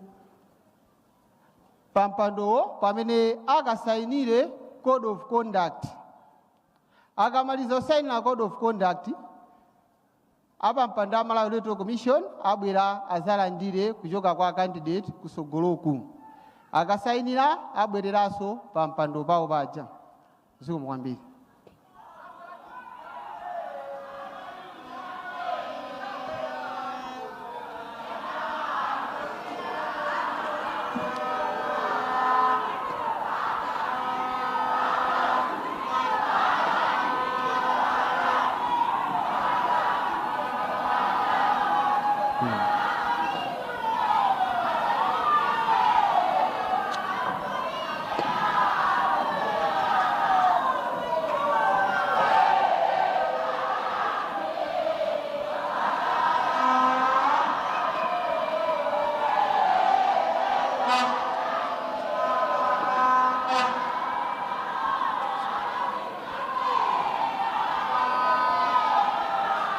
pampandowo pamene akasayinire code of conduct. Akamaliza kusayinira code of conduct, apampando a Malawi Electoral Commission abwera azalandire kuchoka kwa candidate kusogoloku. Akasayinira, abwereranso pa mpando pawo paja. Zikomo kwambiri.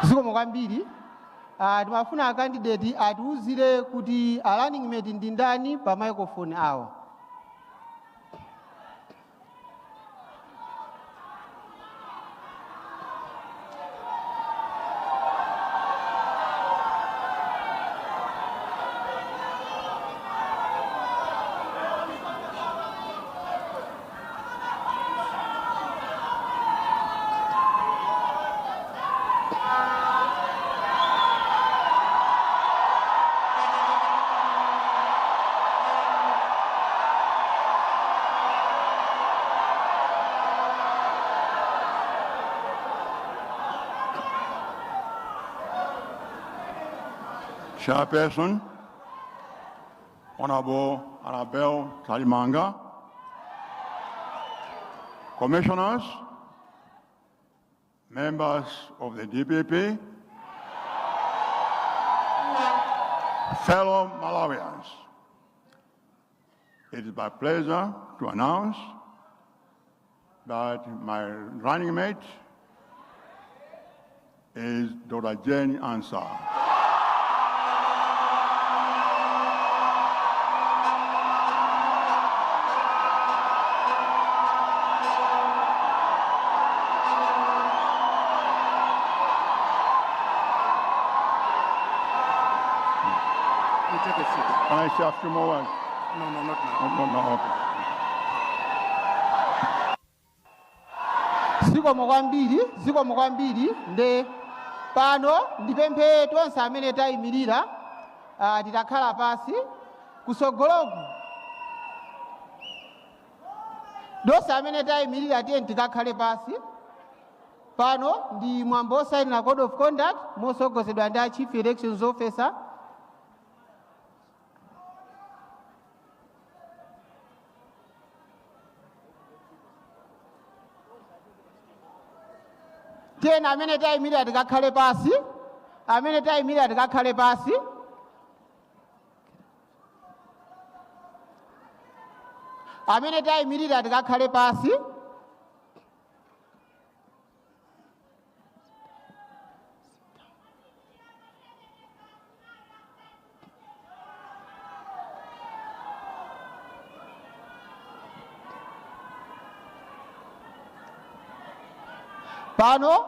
Zikomo kwambiri. Timafuna a candidate atiuzire kuti a running mate ndi ndani pa microphone awo. Chairperson, Honorable Annabel Mtalimanja, Commissioners, members of the DPP, fellow Malawians, it is my pleasure to announce that my running mate is Dr. Jane Ansah. You take a seat. Can I say a few more words? No, not now. No, okay. Zikomo kwambiri, zikomo kwambiri. Nde pano ndipemphe tonse amene tayimirira, titakhala pasi kusogoloku. Tonse amene tayimirira, tiye tikakhale pasi. Pano ndi mwambo osayinira code of conduct mosogozedwa ndi a chief elections officer. Tiyeni amene tayimirira tikakhale pasi, amene tayimirira tikakhale pasi. Amene tayimirira tikakhale pasi. Pano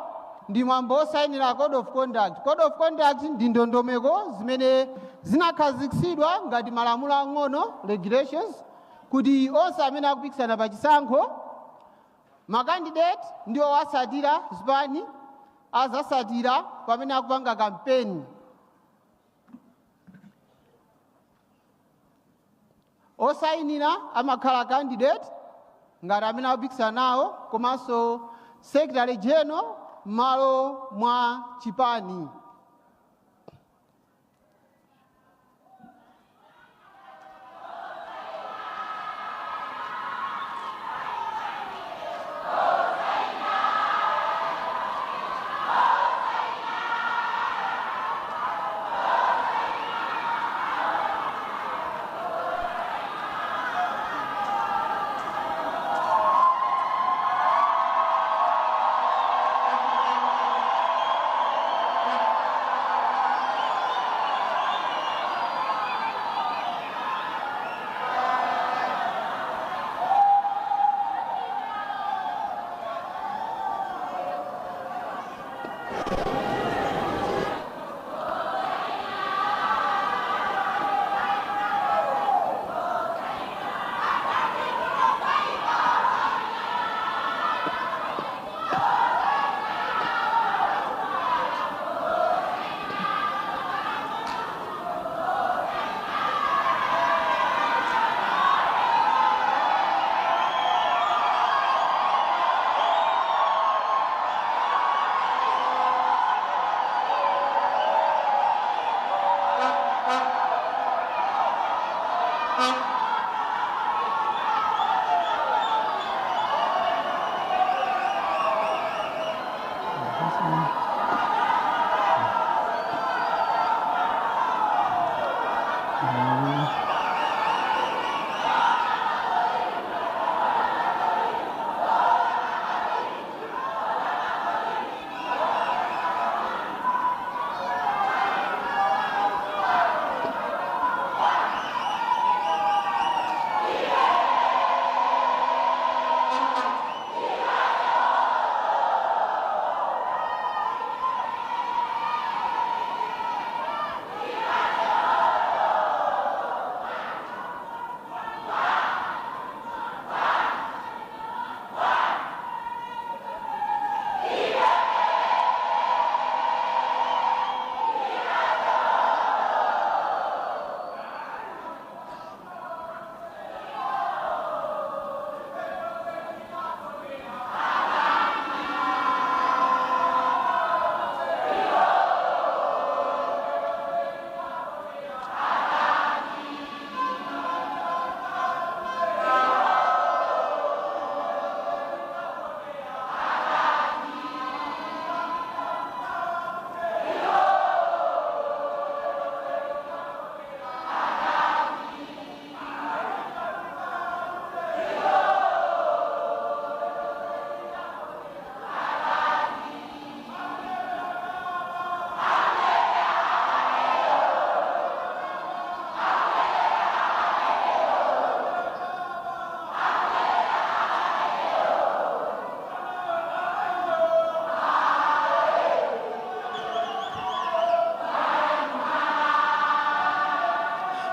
ndi mwambo osayinira code of conduct. Code of conduct ndi ndondomeko zimene zinakhazikitsidwa ngati malamulo ang'ono, regulations, kuti onse amene akupikisana pa chisankho, ma candidate ndi owasatira, zipani, azasatira pamene akupanga kampeni. Osayinira amakhala candidate ngati amene akupikisana nawo, komanso secretary general m'malo mwa chipani.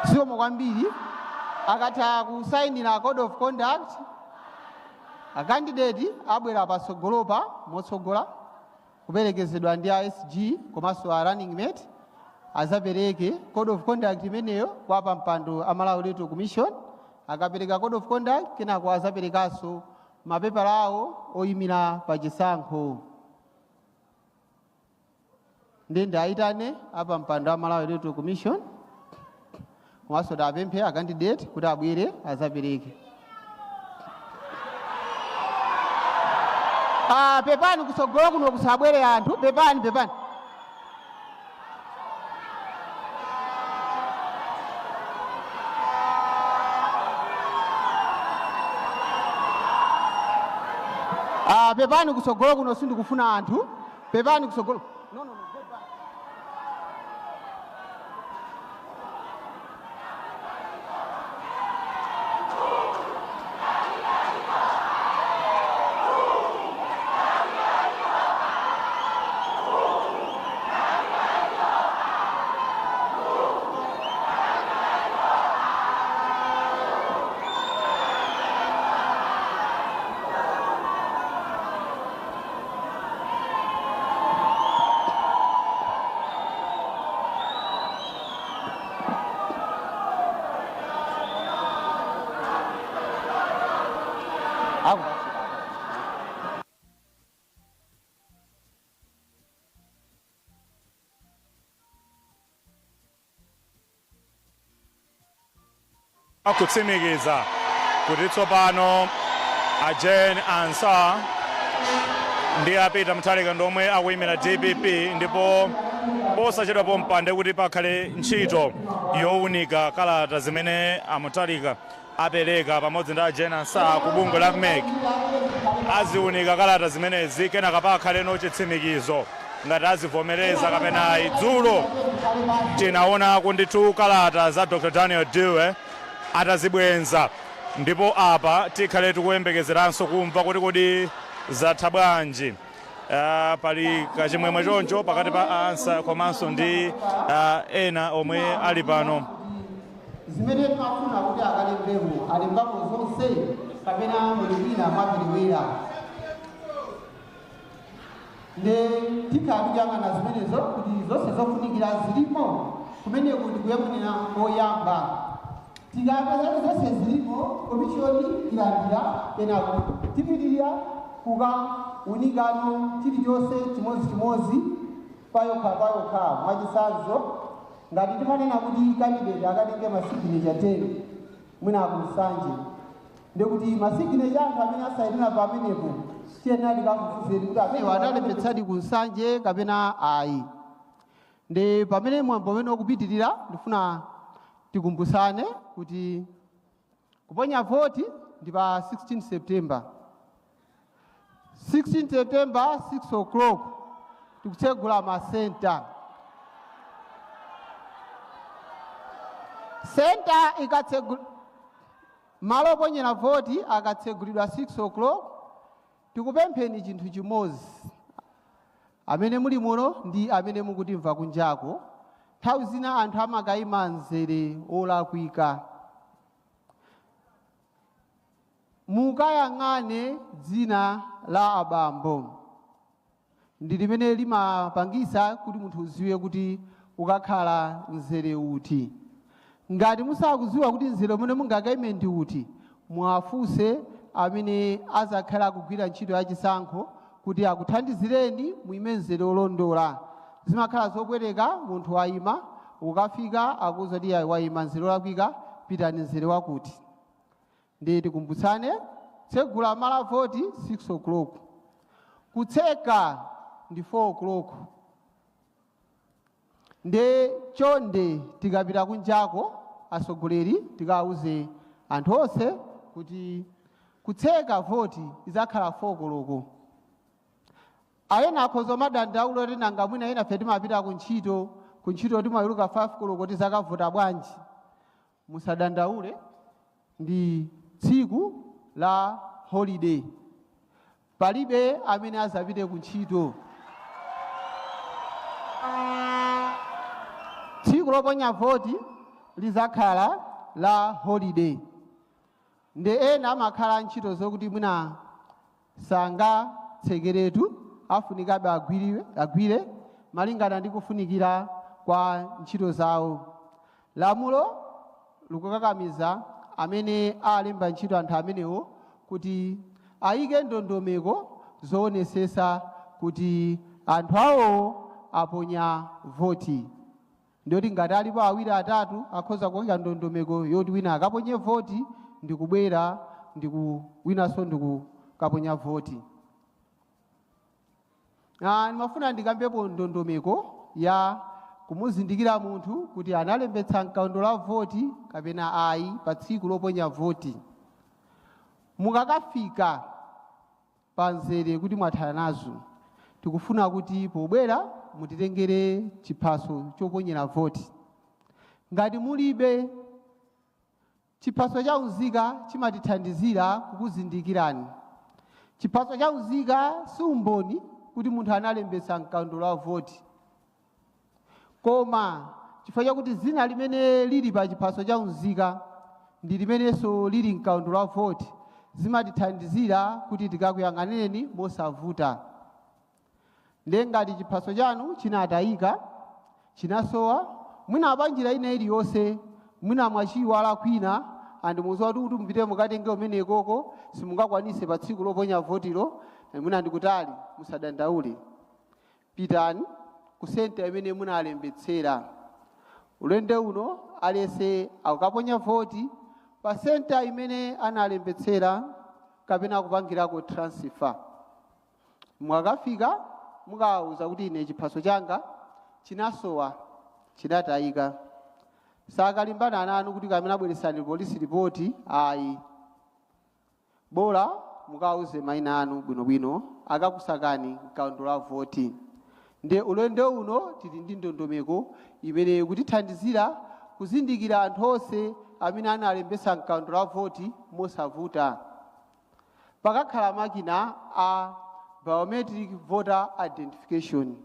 Zikomo kwambiri. Akatha kusayinira code of conduct, a candidate abwera patsogolopa motsogola kuperekezedwa ndi a SG komanso a running mate, azapereke code of conduct imeneyo kwa pampando a Malawi Electoral Commission. Akapereka code of conduct, kenako azaperekanso mapepala awo oyimira pa chisankho. Ndende ayitane apa mpando a Malawi Electoral Commission komanso tapemphe a candidate kuti abwere azapereke. Ah, pepani, kutsogolo kuno kusabwere anthu. Pepani, pepani. Ah, pepani, kutsogolo kuno sindikufuna anthu. Pepani, kutsogolo. No, no, no, go back. Aku. Akutsimikiza kuti tsopano a Jane Ansah ndi a Peter Mutharika ndomwe akuyimira DPP, ndipo posachedwapo mpande kuti pakhale ntchito yowunika kalata zimene a Mutharika apereka pamodzi ndi a Jane Ansah ku bungwe la MEC. Aziwunika kalata zimenezi, kenaka pakhaleno chitsimikizo ngati azivomereza kapena ayi. Dzulo tinaonako ndithu kalata za Dr Daniel Dewey atazibwenza, ndipo apa tikhale tikuyembekezeranso kumva kuti kodi zatha bwanji. Pali kachimwemwe choncho pakati pa Ansah komanso ndi ena omwe ali pano. Zimene timafuna kuti akalembemo, alembamo zonse kapena muli wina mwaperewera? Nde tikhala tikuyang'ana zimenezo kuti zonse zofunikira zilipo. Kumeneku ndikuyang'anira koyamba. Tikapeza kuti zonse zilipo, komishoni ilandira, kenako tipitirira kukaunikano chilichonse chimodzimodzi payokha payokha. Mwachitsanzo, ngati timanena kuti candidate akatenge ma signature 10 Mwina ku Nsanje, ndikuti ma signature anthu amene asayinira pamenepo tiyenera tikafufuzeni kuti amene analembetsadi ku Nsanje kapena ayi. Ndi pamene mwambo umene ukupitirira, ndifuna tikumbusane kuti kuponya voti ndi pa 16 September. 16 September, 6 o'clock, tikutsegula masenta. Senta ikatsegula, malo oponyera voti akatsegulidwa 6 o'clock, tikupempheni chinthu chimodzi, amene muli muno ndi amene mukutimva kunjako. Nthawi zina anthu amakayima mzere olakwika. Mukayang'ane dzina la abambo, ndi limene limapangisa kuti munthu uziwe kuti ukakhala mzere uti. Ngati musakuziwa kuti mzere umene mungakaime ndi uti, mwafunse amene azakhala akugwira ntchito ya chisankho kuti akuthandizireni muime mzere olondola. Zimakhala zopweteka, munthu wayima, ukafika akuwuza kuti ayi, wayima mzere olakwika, pitani mzere wakuti. Ndiye tikumbutsane, tsegula malo a voti 6 o'clock, kutseka ndi 4 o'clock. Nde chonde, tikapita kunjako, atsogoleri, tikawuze anthu onse kuti kutseka voti izakhala 4 koloko. Ayena akhoza madandaula kuti nanga mwina ena fe timapita kuntchito, kuntchito timaweruka 5 koloko, tizakavota bwanji? Musadandaule, ndi tsiku la holiday, palibe amene azapite kuntchito. Tsiku loponya voti lizakhala la holiday. Nde ena amakhala ntchito zokuti mwina sangatsekeretu, afunikabe agwire malingana ndi kufunikira kwa ntchito zawo. Lamulo likukakamiza amene alemba ntchito anthu amenewo kuti ayike ndondomeko zoonesesa kuti anthu awo aponya voti. Ndiyoti ngati alipo awiri, atatu, akhoza kuyika ndondomeko yoti wina akaponye voti ndikubwera, ndiku winanso ndikukaponya voti. Ndimafuna ndikambepo ndondomeko ya kumuzindikira munthu kuti analembetsa mkaundula la voti kapena ayi pa tsiku loponya voti. Mukakafika pa mzere kuti mwathana nazo, tikufuna kuti pobwera mutitengere chiphaso choponyera voti. Ngati mulibe chiphaso cha unzika, chimatithandizira kukuzindikirani. Chiphaso cha unzika si umboni kuti munthu analembetsa mkaundula wa voti, koma chifukwa chakuti zina limene lili pa chiphaso cha unzika ndi limenenso lili mkaundula wa voti, zimatithandizira kuti tikakuyang'anireni mosavuta. Ndiye ngati chiphaso chanu chinatayika, chinasowa, mwina pa njira ina iliyonse, mwina mwachiyiwala kwina, andimuuza kuti mupite mukatenge umenekoko, simungakwanise pa tsiku loponya votilo, mwina ndikutali, musadandaule, pitani ku senta imene munalembetsera. Ulendo uno aliyense akukaponya voti pa senta imene analembetsera kapena kupangirako transfer. Mwakafika, mukawuza kuti ine chiphaso changa chinasowa, chinatayika. Sakalimbana nanu kuti kamene abweresani police report, ayi. Bola mukawuze mayina anu bwinobwino, akakusakani mkaundula wa voti. Nde ulendo uno tili ndi ndondomeko imene kutithandizira kuzindikira anthu onse amene analembesa mkaundula wa voti mosavuta. Pakakhala makina a biometric voter identification,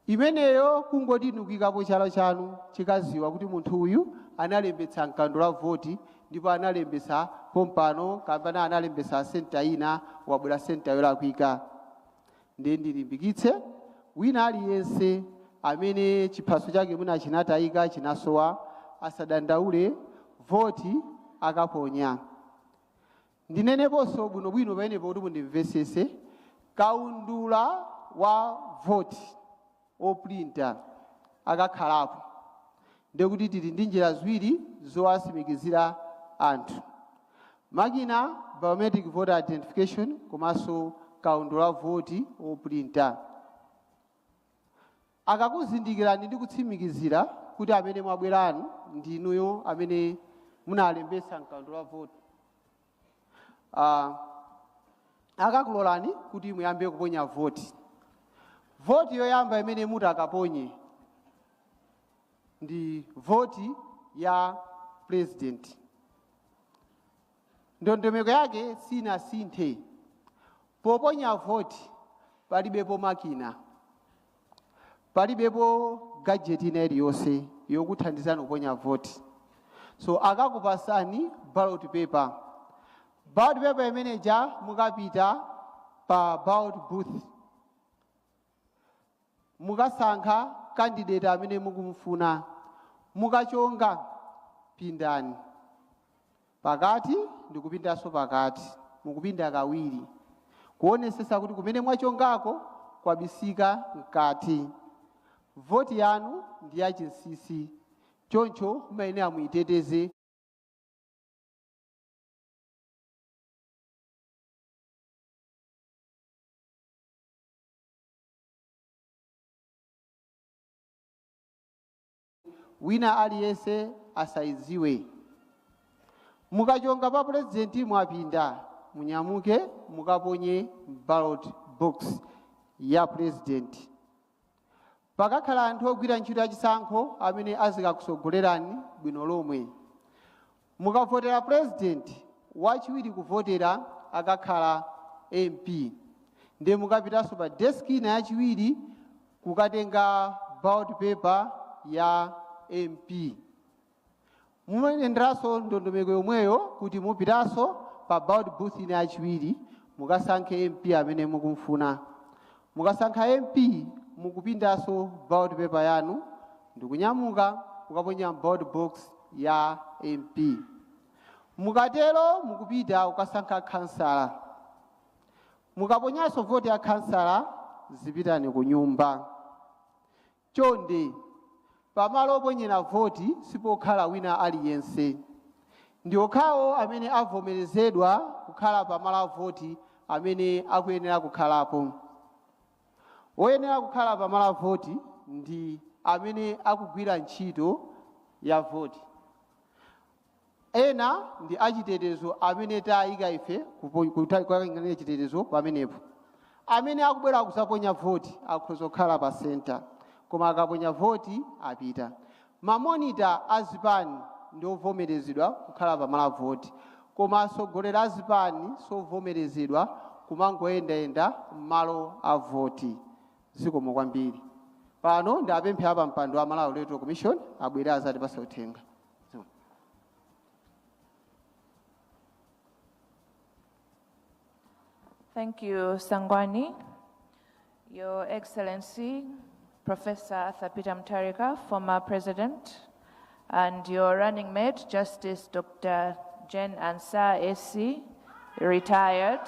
imeneyo kungoti nukikapo chala chanu, chikaziwa kuti munthu uyu analembetsa mkaundula wa voti ndipo analembetsa pompano kapena analembetsa senta ina, wabwera senta yolakwika. Ndiye ndilimbikitse wina aliyense amene chiphaso chake mwina chinatayika, chinasowa, asadandaule, voti akaponya. Ndineneponso bwinobwino pamenepo kuti mundimvesese: kaundula wa voti oprinta akakhalapo, ndekuti tili ndi njira ziwiri zowasimikizira anthu, makina biometric voter identification komanso kaundula voti oprinta. Akakuzindikirani ndi kutsimikizira kuti amene mwabweranu ndi inuyo amene munalembesa mkaundula voti, akakulolani kuti muyambe kuponya voti. Voti yoyamba imene muti akaponye ndi voti ya president. Ndondomeko yake sinasinthe. Poponya voti palibepo makina, palibepo gadget ina iliyonse yokuthandizani kuponya voti. So akakupasani ballot paper. Ballot paper imeneja mukapita pa ballot booth, mukasankha candidate amene mukumufuna, mukachonga pindani pakati ndikupindanso pakati, mukupinda kawiri kuonesesa kuti kumene mwachongako kwabisika mkati. Voti yanu ndi yachinsinsi, choncho mumayenera muyiteteze. Wina aliyense asayidziwe. Mukachonga pa purezidenti mwapinda, munyamuke mukaponye ballot box ya purezidenti. Pakakhala anthu ogwira ntchito yachisankho amene azikakusogolerani bwino lomwe. Mukavotera purezidenti, wachiwiri kuvotera akakhala MP, ndiye mukapitanso pa desk ina yachiwiri kukatenga ballot paper ya MP. Mumayenderanso ndondomeko yomweyo kuti mupitanso pa ballot booth ina yachiwiri mukasankhe MP amene mukumfuna. Mukasankha MP, mukupindanso ballot paper yanu ndikunyamuka kukaponya ballot box ya MP. Mukatero mukupita kukasankha kansala. Mukaponyanso voti ya kansala, zipitani ku nyumba. Chonde, pamalo oponyera voti sipokhala wina aliyense. Ndi okhawo amene avomerezedwa kukhala pamalo a voti amene akuyenera kukhalapo. Woyenera kukhala pamalo a voti ndi amene akugwira ntchito ya voti. Ena ndi achitetezo amene tayika ife kukayang'anira chitetezo pamenepo. Amene akubwera kuzaponya voti akhoza kukhala pa center, koma akaponya voti apita. Ma monitor azipani ndi ovomerezedwa kukhala pamalo a voti, koma atsogoleri azipani sovomerezedwa kumangoyendayenda m'malo a voti. Zikomo kwambiri. Pano ndi apemphe apa mpando wa Malawi Electoral Commission abwere azatipasa uthenga. Thank you, Sangwani. Your Excellency, Professor Arthur Peter Mutharika, former President, and your running mate, Justice Dr. Jane Ansah, SC, retired.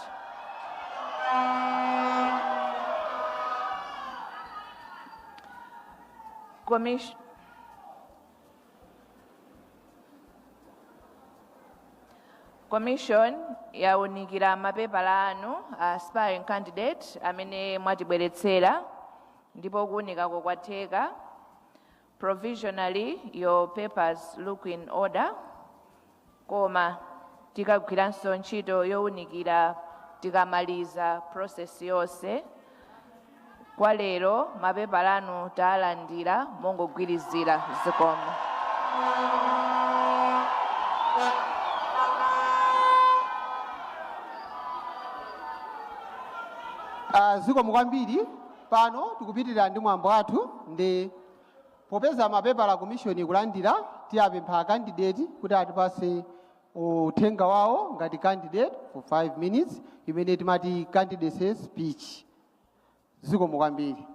Commission yawunikira mapepala anu aspiring candidate amene mwatibweretsera, ndipo kuwunikako kwatheka. Provisionally, your papers look in order, koma tikagwiranso ntchito yowunikira tikamaliza process yonse. Kwa lero mapepala anu talandira mongogwirizira. Zikomo. Zikomo kwambiri. Pano tikupitirira ndi mwambo wathu, ndi popeza mapepala commission kulandira, tiyapempha candidate kuti atipase uthenga wawo ngati candidate for 5 minutes, imene timati candidacy speech. Zikomo kwambiri.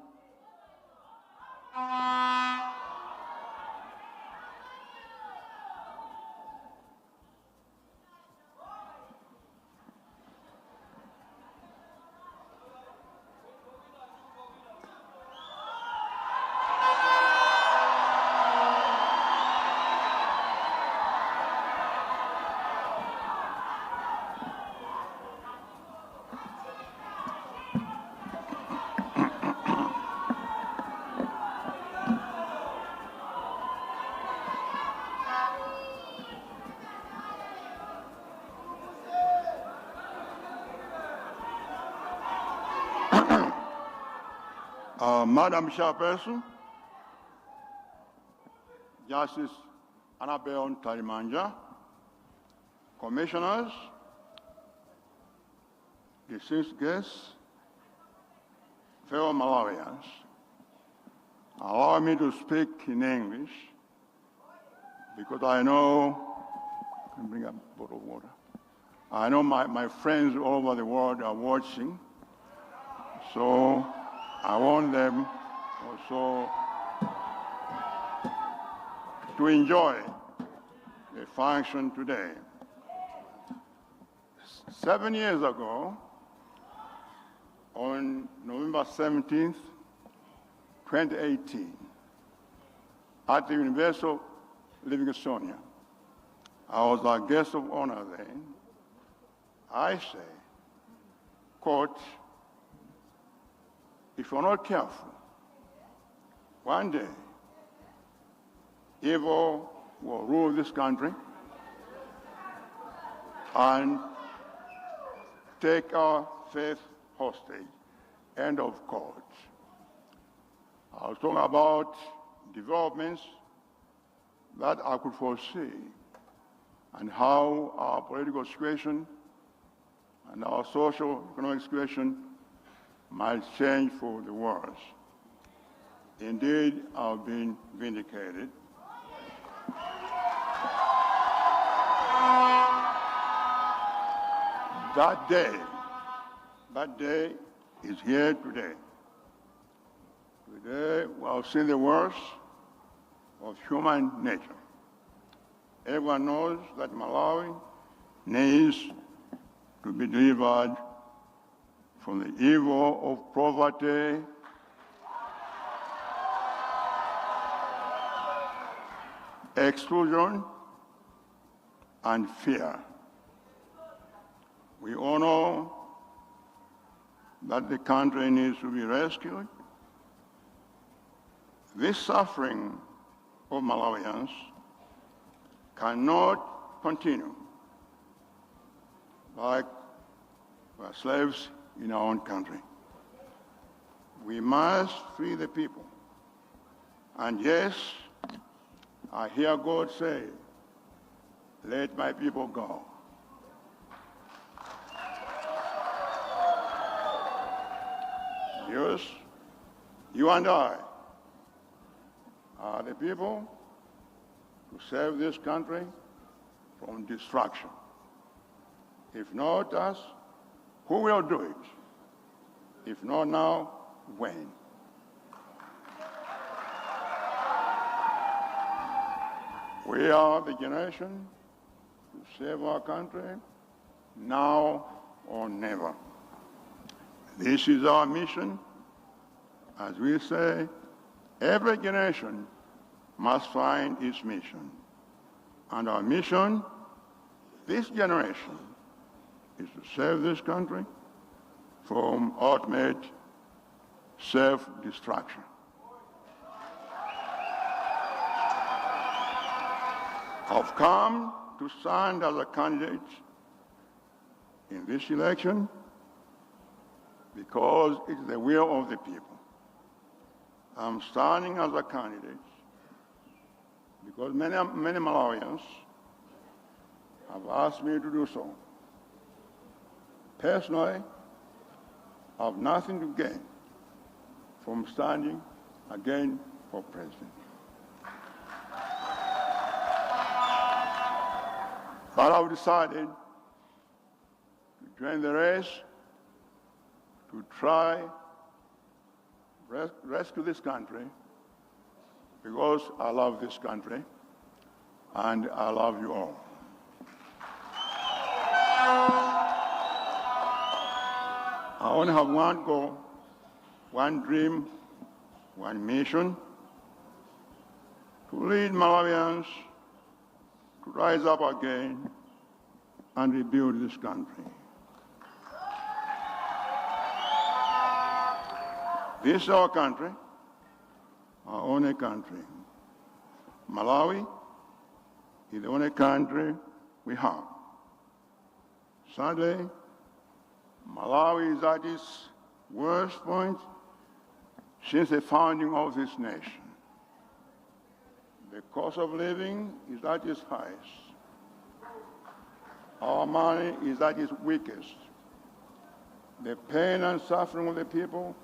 Madam Chairperson, Justice Annabel Mtalimanja, Commissioners, distinguished guests, fellow Malawians, allow me to speak in English because I know, I can bring a bottle of water. I know my friends all over the world are watching, so I want them also to enjoy the function today. 7 years ago, on November 17th, 2018, at the University of Livingstonia, I was a guest of honor then. I say, quote, "If you're not careful, one day, evil will rule this country and take our faith hostage." End of quote. I was talking about developments that I could foresee and how our political situation and our social economic situation might change for the worse. Indeed, I've been vindicated. That day is here today. Today, we have seen the worst of human nature. Everyone knows that Malawi needs to be delivered from the evil of poverty, exclusion, and fear. We all know that the country needs to be rescued. This suffering of Malawians cannot continue like we're slaves in our own country. We must free the people. And yes, I hear God say, "Let my people go." Yes, you and I are the people to save this country from destruction. If not us, who will do it? If not now, when? We are the generation to save our country now or never. This is our mission. As we say, every generation must find its mission. And our mission, this generation, is to save this country from ultimate self-destruction. I've come to stand as a candidate in this election because it's the will of the people. I'm standing as a candidate because many, many Malawians have asked me to do so. Personally, I have nothing to gain from standing again for president. But I've decided to join the race to try rescue this country because I love this country and I love you all. I only have one goal, one dream, one mission, to lead Malawians to rise up again and rebuild this country. This is our country, our only country. Malawi is the only country we have. Sadly, Malawi is at its worst point since the founding of this nation. The cost of living is at its highest. Our money is at its weakest. The pain and suffering of the people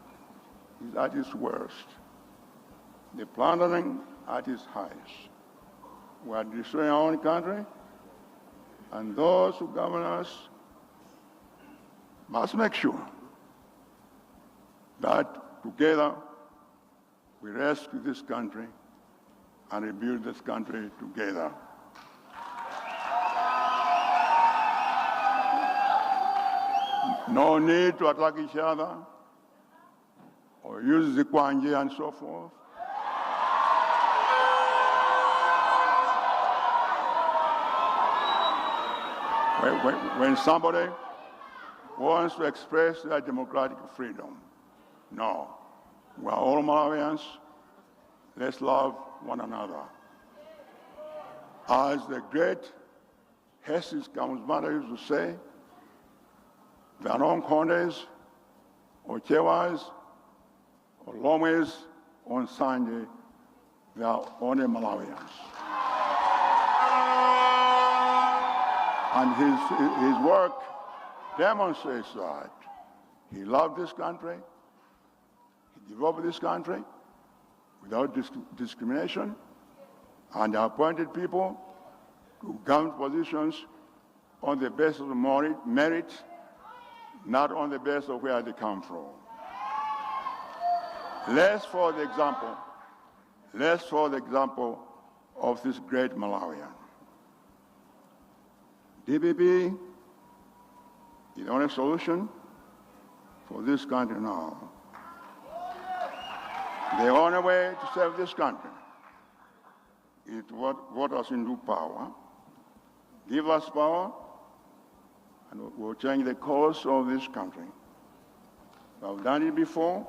is at its worst. The plundering at its highest. We are destroying our own country, and those who govern us must make sure that together we rescue this country and rebuild this country together. No need to attack each other or use the zikwanje and so forth. When somebody wants to express their democratic freedom, no. We are all Malawians. Let's love one another. As the great Hastings Kamuzu Banda used to say, there are no Nkhondes or Chewas or Lomwes on Sunday. They are only Malawians. And his work demonstrates that. He loved this country. He developed this country without discrimination, and appointed people to government positions on the basis of merit, not on the basis of where they come from. Let's follow the example of this great Malawian. DPP is the only solution for this country now. The only way to save this country is to vote us into power, give us power, and we'll change the course of this country. I've done it before.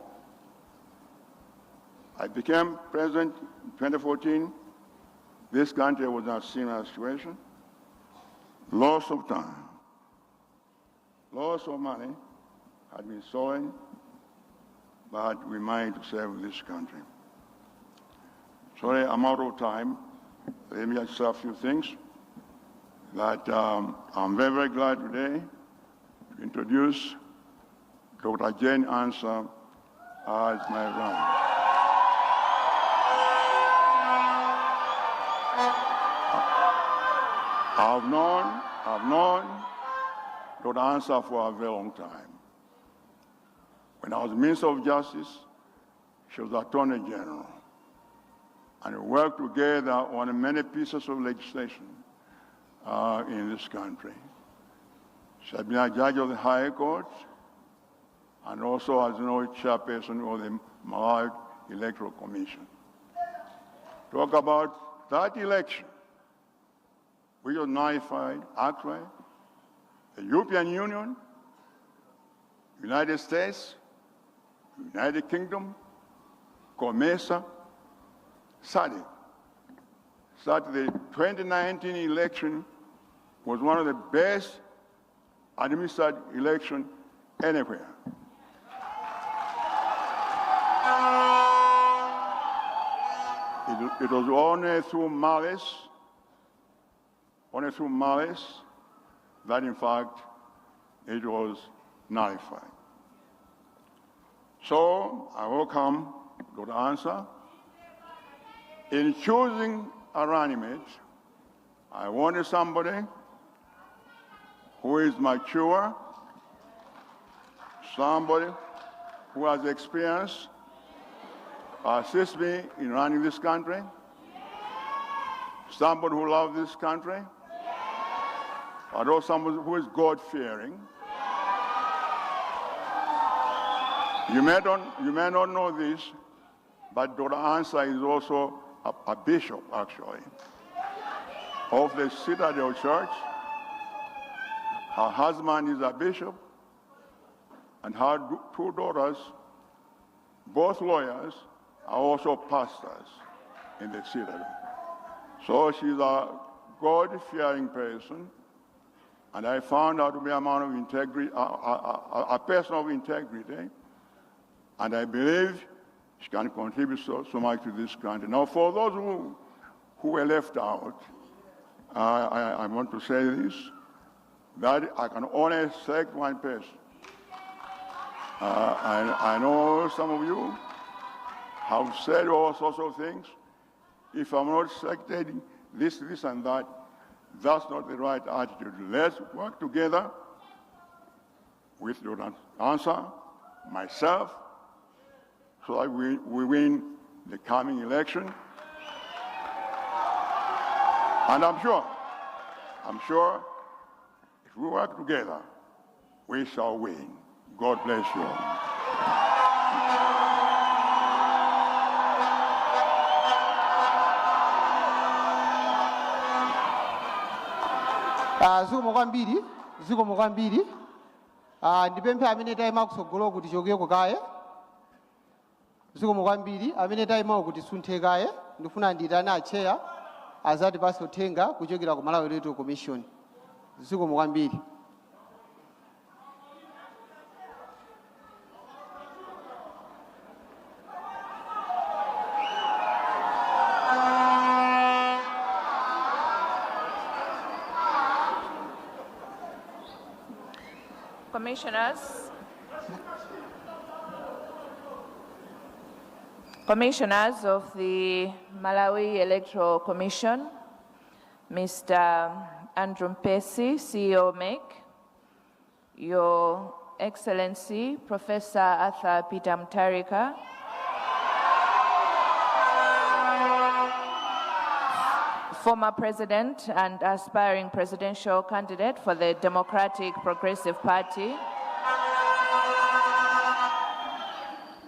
I became president in 2014. This country was not seen as a situation. Loss of time, loss of money had been stolen, but we managed to save this country. Sorry, I'm out of time. Let me just say a few things. That I'm very, very glad today to introduce Dr. Jane Ansah as my runner. I've known Dr. Ansah for a very long time. When I was Minister of Justice, she was Attorney General. And we worked together on many pieces of legislation in this country. She had been a judge of the High Court and also, as you know, chairperson of the Malawi Electoral Commission. Talk about that election, which was nullified, actually, the European Union, United States, United Kingdom, COMESA, SADC. That the 2019 election was one of the best administered elections anywhere. It was only through malice, that in fact it was nullified. So I welcome Dr. Ansah. In choosing a running mate, I wanted somebody who is mature, somebody who has experience, assist me in running this country, somebody who loves this country, but also somebody who is God-fearing. You may not know this, but Dr. Ansah is also a bishop, actually, of the Citadel Church. Her husband is a bishop, and her two daughters, both lawyers, are also pastors in the Citadel. So she's a God-fearing person, and I found her to be a man of integrity, a person of integrity, and I believe She can contribute so much to this country. Now, for those who were left out, I want to say this, that I can only select one person. I know some of you have said all sorts of things. If I'm not selected, this, this, and that, that's not the right attitude. Let's work together with your answer, myself, so that we win the coming election. And I'm sure, if we work together, we shall win. God bless you all. Ah, zikomo kwambiri, zikomo kwambiri. Ah, ndipemphe amene tayima kutsogolo kuti tichokeko kaye. Zikomo kwambiri. Amene tayimawo kuti sunthe kaye. Ndifuna ndiyitane acheya azatipase uthenga kuchokera ku Malawi Electoral Commission. Zikomo kwambiri. Commissioners of the Malawi Electoral Commission, Mr. Andrew Mpesi, CEO MEC, Your Excellency, Professor Arthur Peter Mutharika, former president and aspiring presidential candidate for the Democratic Progressive Party,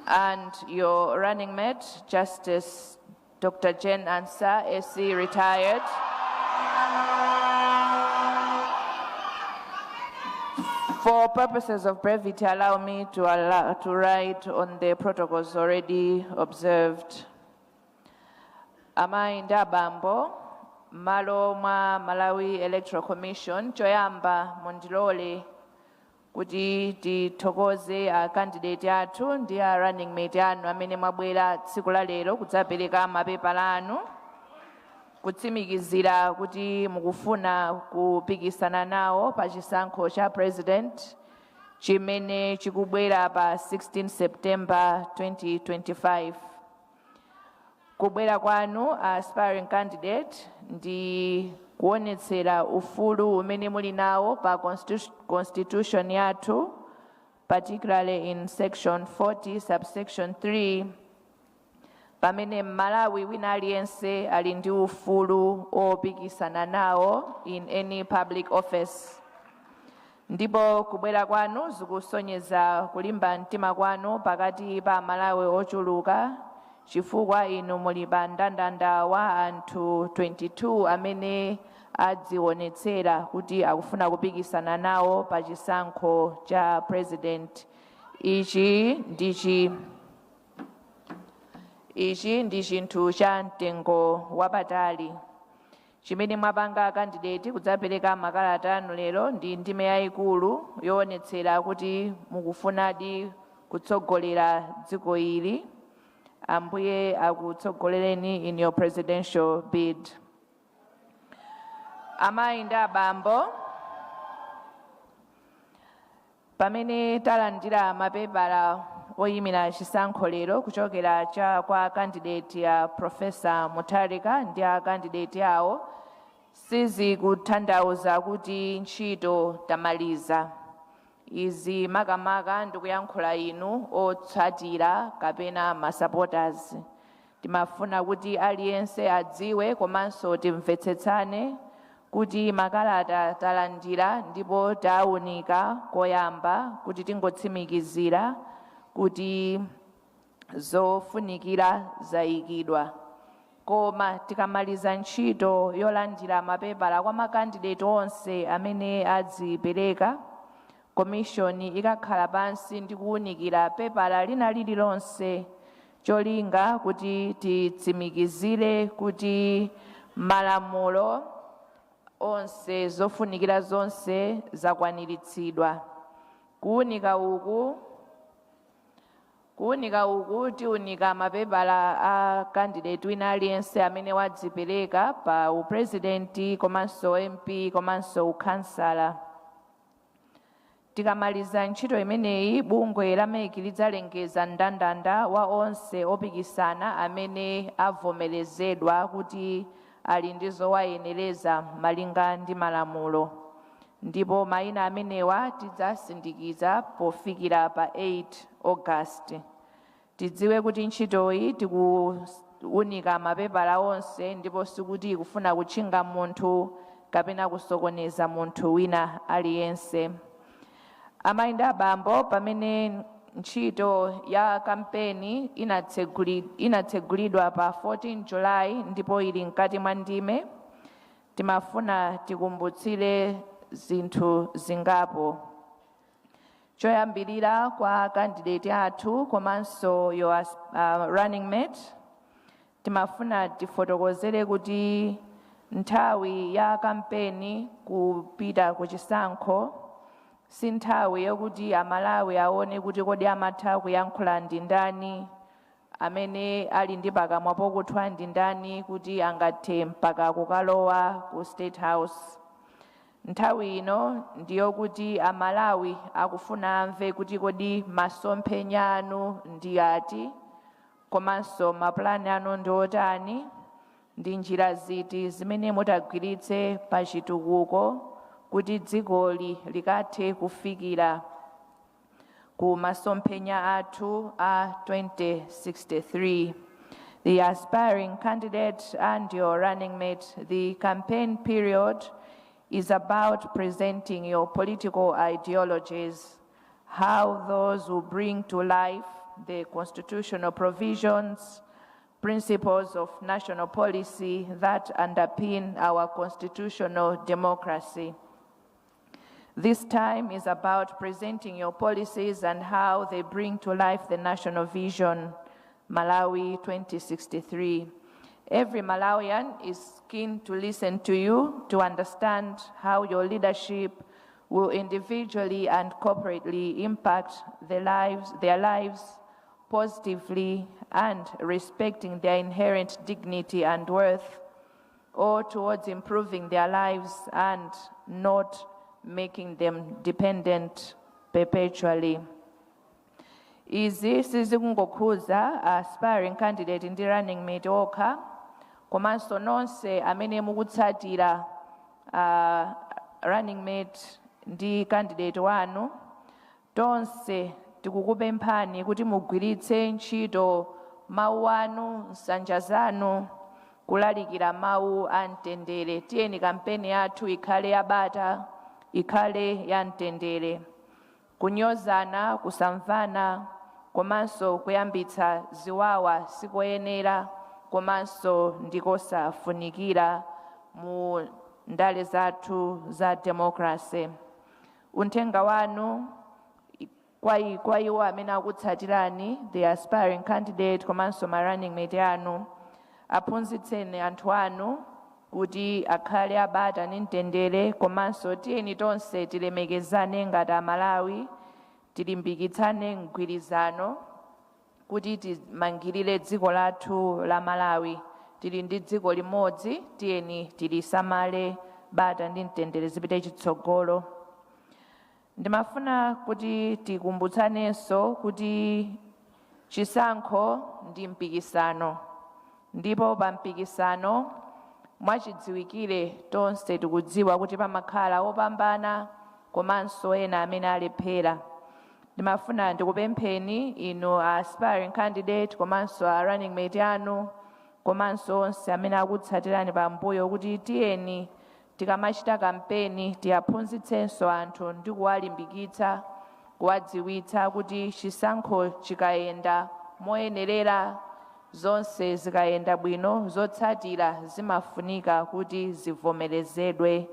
and your running mate, Justice Dr. Jane Ansah, SC retired. For purposes of brevity, allow me to write on the protocols already observed. Amayi ndi abambo, m'malo mwa Malawi Electoral Commission, choyamba mundilole kuti tithokoze a candidate athu ndi a running mate anu amene mwabwera tsiku la lero kudzapereka mapepala anu kutsimikizira kuti mukufuna kupikisana nawo pa chisankho cha president chimene chikubwera pa 16 September 2025. Kubwera kwanu, aspiring candidate, ndi kuonetsera ufulu umene muli nawo pa constitution yathu, particularly in section 40 subsection 3, pamene Mmalawi wina aliyense ali ndi ufulu opikisana nawo in any public office. Ndipo kubwera kwanu zikusonyeza kulimba mtima kwanu pakati pa Malawi ochuluka, chifukwa inu muli pa mndandanda wa anthu 22 amene adzionetsera kuti akufuna kupikisana nawo pa chisankho cha president. Ichi ndi chinthu cha mtengo wapatali chimene mwapanga candidate kudzapereka makalata anu lero. Ndi ndime yayikulu yoonetsera kuti mukufunadi kutsogolera dziko ili. Ambuye akutsogolereni in your presidential bid. Amayi ndi abambo, pamene talandira mapepala oyimira chisankho lero kuchokera cha kwa candidate ya Professor Mutharika ndi a candidate awo, sizikutanthauza kuti ntchito tamaliza. Izi makamaka ndikuyankhula inu otsatira kapena ma supporters. Timafuna kuti aliyense adziwe komanso timvetsetsane kuti makalata talandira ndipo tawunika koyamba kuti tingotsimikizira kuti zofunikira zayikidwa. Koma tikamaliza ntchito yolandira mapepala kwa makandidate onse amene adzipereka, komishoni ikakhala pansi ndi kuwunikira pepala lina lililonse, cholinga kuti titsimikizire kuti malamulo onse, zofunikira zonse zakwaniritsidwa. Kuwunika uku Kuwunika uku tiwunika mapepala a candidate wina aliyense amene wadzipereka pa upresidenti komanso MP komanso ukhansala. Tikamaliza ntchito imeneyi, bungwe la MEC lidzalengeza mndandanda wa onse opikisana amene avomerezedwa kuti ali ndi zowayenereza malinga ndi malamulo, ndipo mayina amenewa tidzasindikiza pofikira pa 8 August. Tidziwe kuti ntchitoyi tikuwunika mapepala onse, ndipo sikuti ikufuna kutchinga munthu kapena kusokoneza munthu wina aliyense. Amayi ndi abambo, pamene ntchito ya kampeni inatsegulidwa pa 14 July ndipo ili mkati mwa ndime, timafuna tikumbutsire zinthu zingapo. Choyambirira, kwa candidate athu komanso your running mate, timafuna tifotokozere kuti nthawi ya kampeni kupita ku chisankho si nthawi yokuti Amalawi aone kuti kodi amatha kuyankhula ndi ndani, amene ali ndi pakamwa pokuthwa ndi ndani, kuti angathe mpaka kukalowa ku State House. Nthawi ino ndiyokuti Amalawi akufuna amve kuti kodi masomphenya anu ndi ati, komanso mapulani anu ndi otani, ndi njira ziti zimene mutagwiritse pa chitukuko kuti dzikoli likathe kufikira ku masomphenya athu a 2063. The aspiring candidate and your running mate, the campaign period is about presenting your political ideologies, how those will bring to life the constitutional provisions, principles of national policy that underpin our constitutional democracy. This time is about presenting your policies and how they bring to life the national vision, Malawi 2063. Every Malawian is keen to listen to you, to understand how your leadership will individually and corporately impact their lives positively and respecting their inherent dignity and worth, or towards improving their lives and not making them dependent perpetually. Izi sizikungokhuza aspiring candidate ndi running mate okha, komanso nonse amene mukutsatira running mate ndi candidate wanu. Tonse tikukupemphani kuti mugwiritse ntchito mawu anu, nsanja zanu, kulalikira mawu a mtendere. Tiyeni kampeni yathu ikhale yabata, ikhale ya mtendere. Kunyozana, kusamvana komanso kuyambitsa ziwawa sikoyenera komanso ndikosafunikira mu ndale zathu za democracy. Uthenga wanu kwa iwo amene akutsatirani, the aspiring candidate komanso ma running mate anu, aphunzitseni anthu anu kuti akhale abata ndi mtendere, komanso tiyeni tonse tilemekezane ngati Amalawi, tilimbikitsane mgwirizano kuti timangirire dziko lathu la Malawi. Tili ndi dziko limodzi, tiyeni tilisamale, bata ndi mtendere zipite chitsogolo. Ndimafuna kuti tikumbutsanenso kuti chisankho ndi mpikisano, ndipo pa mpikisano mwachidziwikire tonse tikudziwa kuti pamakhala opambana komanso ena amene alephera. Ndimafuna ndikupempheni inu a aspiring candidate komanso a running mate anu komanso onse amene akutsatirani pambuyo kuti tiyeni tikamachita kampeni tiyaphunzitsenso anthu ndi kuwalimbikitsa, kuwadziwitsa kuti chisankho chikayenda moyenerera, zonse zikayenda bwino, zotsatira zimafunika kuti zivomerezedwe.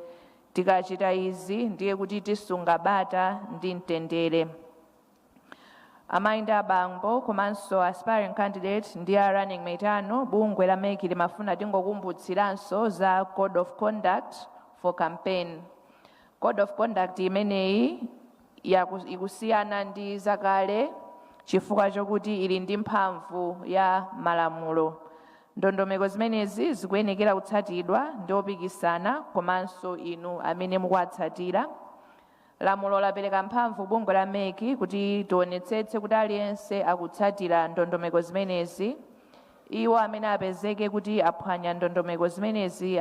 Tikachita izi ndiye kuti tisunga bata ndi mtendere. Amayi ndi abambo komanso aspiring candidate ndi a running mate anu, bungwe la MEC limafuna tingokumbutsiranso za code of conduct for campaign. Code of conduct imeneyi ikusiyana ndi zakale. chifukwa chokuti ili ndi mphamvu ya malamulo. Ndondomeko zimenezi zikuyenekera kutsatidwa ndi opikisana komanso inu amene mukuwatsatira. Lamulo lapereka mphamvu bungwe la MEC kuti tionetsetse kuti aliyense akutsatira ndondomeko zimenezi. Iwo amene apezeke kuti aphwanya ndondomeko zimenezi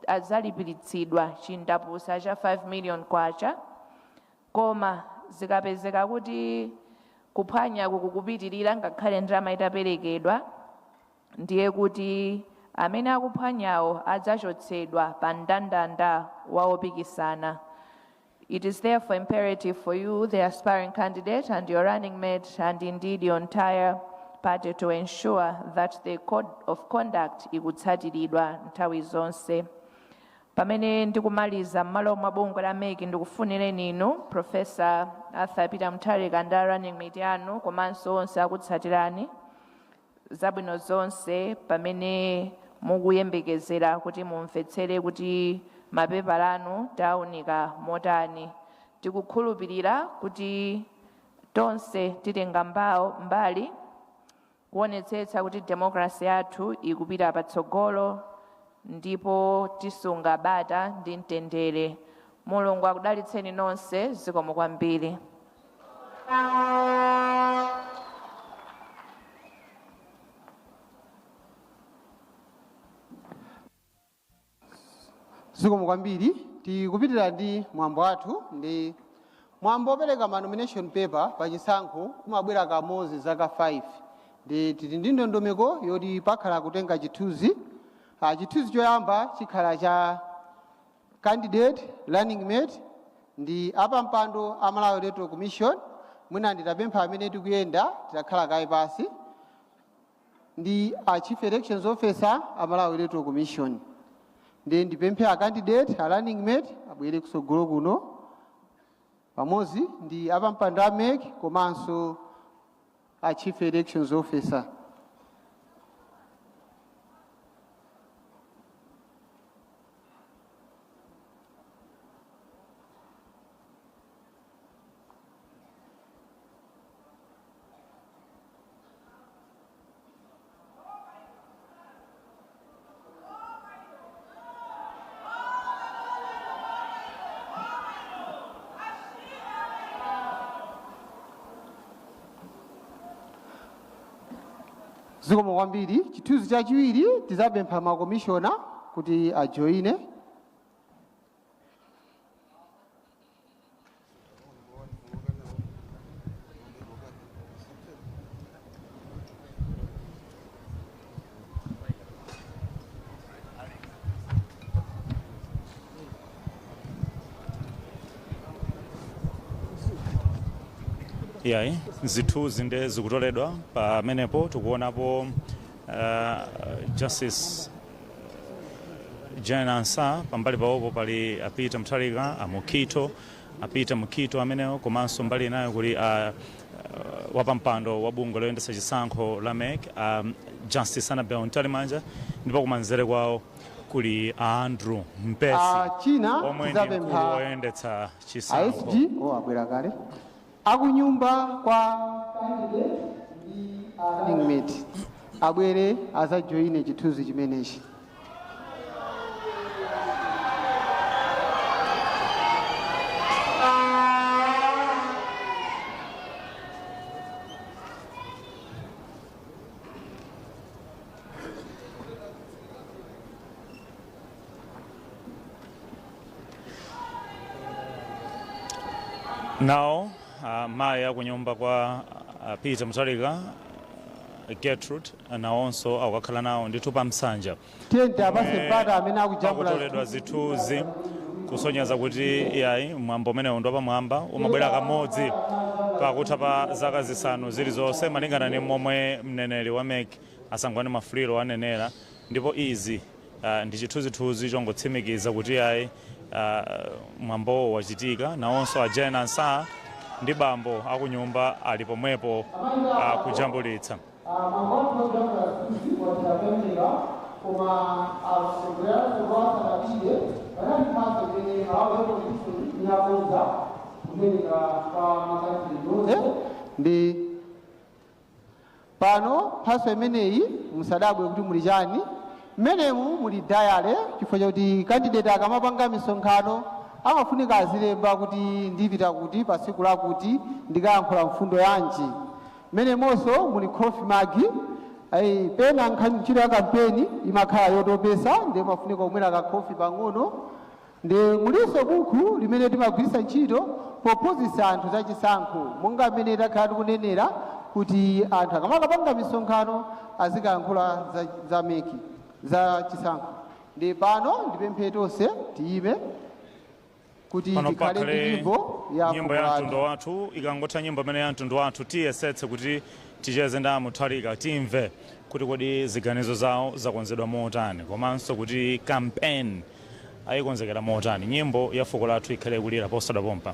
adzalipiritsidwa chindapusa cha 5 million kwacha. Koma zikapezeka kuti kuphwanya kukupitirira ngakhale ndalama itaperekedwa, ndiye kuti amene akuphwanyawo adzachotsedwa pa mndandanda wa opikisana. It is therefore imperative for you, the aspiring candidate, and your running mate, and indeed your entire party, to ensure that the code of conduct ikutsatiridwa nthawi zonse. Pamene ndikumaliza, m'malo mwa bungwe la MEC ndikufunireni inu Professor Arthur Peter Mutharika ndi running mate yanu komanso onse akutsatirani zabwino zonse pamene mukuyembekezera kuti mumvetsere kuti mapepala anu tawunika motani. Tikukhulupirira kuti tonse titenga mbali kuonetsetsa kuti demokrasi yathu ikupita patsogolo ndipo tisunga bata ndi mtendere. Mulungu akudalitseni nonse. Zikomo kwambiri. Zikomo kwambiri. Tikupitira ndi mwambo wathu. Ndi mwambo wopereka ma nomination paper pa chisankho, umabwera kamodzi zaka 5, ndi tili ndi ndondomeko yoti pakhala kutenga chithunzi. Chithunzi choyamba chikhala cha candidate, running mate ndi apampando a Malawi Electoral Commission. Mwina nditapempha amene tikuyenda titakhala kaye pasi, ndi a chief elections officer a Malawi Electoral Commission. Ndi ndipemphe a candidate, a running mate abwere kusogolo kuno pamodzi ndi apampando a MEC komanso a chief elections officer. Zikomo kwambiri. Chithunzi chachiwiri tizapempha makomishona kuti ajoine. Iyayi, zithunzi nde zikutoledwa pamenepo. Tikuonapo Justice Jane Ansah, pambali pawopo pali a Peter Mutharika, a Mukhito, a Peter Mukhito amenewo, komanso mbali inayo kuli wapampando wa bungwe loyendetsa chisankho la MEC, Justice Annabel Mtalimanja, ndipo kumanzere kwawo kuli Andrew Mpesi, China omwe ndi mkulu tizapempha woyendetsa chisankho. SG oh, abwera kale, akunyumba kwa candidate ndi a running mate abwere azajoine chithunzi chimenechi. Nawo mayi akunyumba kwa Peter Mutharika, Gertrude, nawonso akukakhala nawo ndithu pa msanja. Tiye tiapase mpata amene akujambula. Pakutoledwa zithunzi kusonyeza kuti iyayi, mwambo umenewu ndi wapamwamba, umabwera kamodzi pakutha pa zaka 5 zilizonse, malingana ndi momwe mneneri wa MEC a Sangwani Mwafulirwa anenera. Ndipo izi ndi chithunzithunzi chongotsimikiza kuti iyayi, mwambowo wachitika. Nawonso a Jane Ansah ndi bambo akunyumba ali pomwepo kujambulitsa. Mwambo wathu wojambula zithunzi wathera pamenepa, koma atsogoleri asanapite panali mphatso imene Malawi Electoral Commission inakonza kupereka kwa makandidate onse ndi Pano mphatso imeneyi, musadabwe kuti muli chani mmenemu. Muli diary, chifukwa chakuti candidate akamapanga misonkhano amafunika azilemba kuti ndipita kuti, pa tsiku lakuti, ndikayankhula mfundo yanji. Mmenemonso muli coffee mug. Ayi, pena nkhani ntchito ya kampeni imakhala yotopesa, ndiye mafunika kumwera kakhofi pang'ono. Ndi mulinso buku limene timagwiritsa ntchito pophunzitsa anthu za chisankho, monga mmene takhala tikunenera kuti anthu akamakapanga misonkhano azikayankhula za MEC, za chisankho. Ndi pano ndipemphe tonse tiyime kuti Pano tikhale ndi pakhale nyimbo ya nyimbo fuko ya lathu. mtundu wathu. Ikangotha nyimbo imene ya mtundu wathu, tiyesetse kuti ticheze ndi aMutharika, timve kuti kodi ziganizo zawo zakonzedwa motani, komanso kuti campaign ayikonzekera motani. Nyimbo ya fuko lathu ikhale ikulira posachedwa pompa.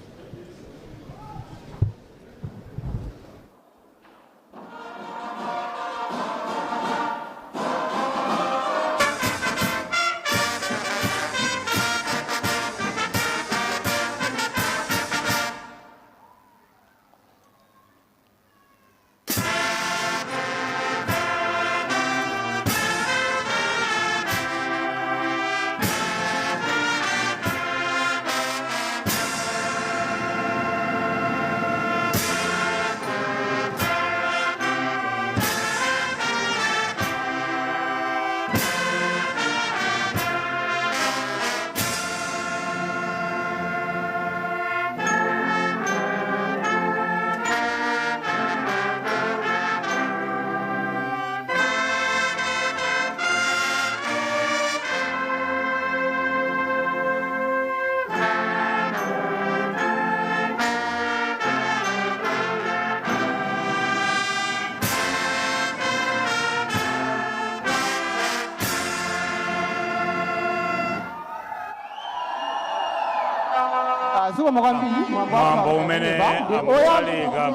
Zikomo kwambiri. Mwambo Mwambo umene aMutharika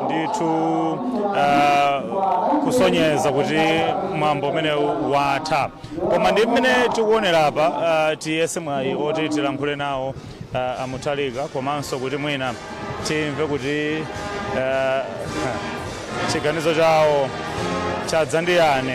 ndithu kusonyeza kuti mwambo umene watha. Koma ndi mmene tikuonera apa, tiyese mwayi oti tilankhule nawo aMutharika, komanso kuti mwina timve kuti chiganizo chawo chadza ndi yani.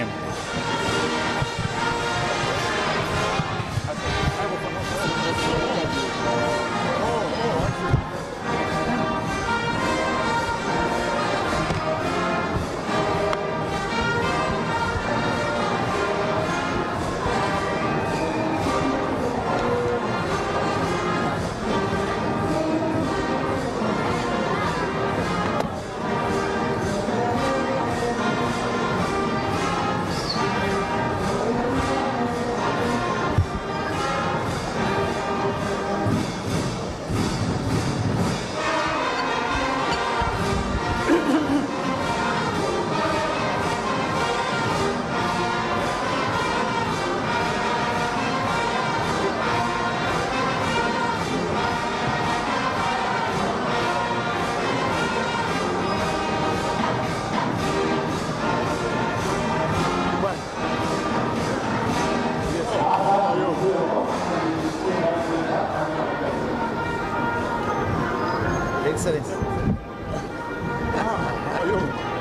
Excellency.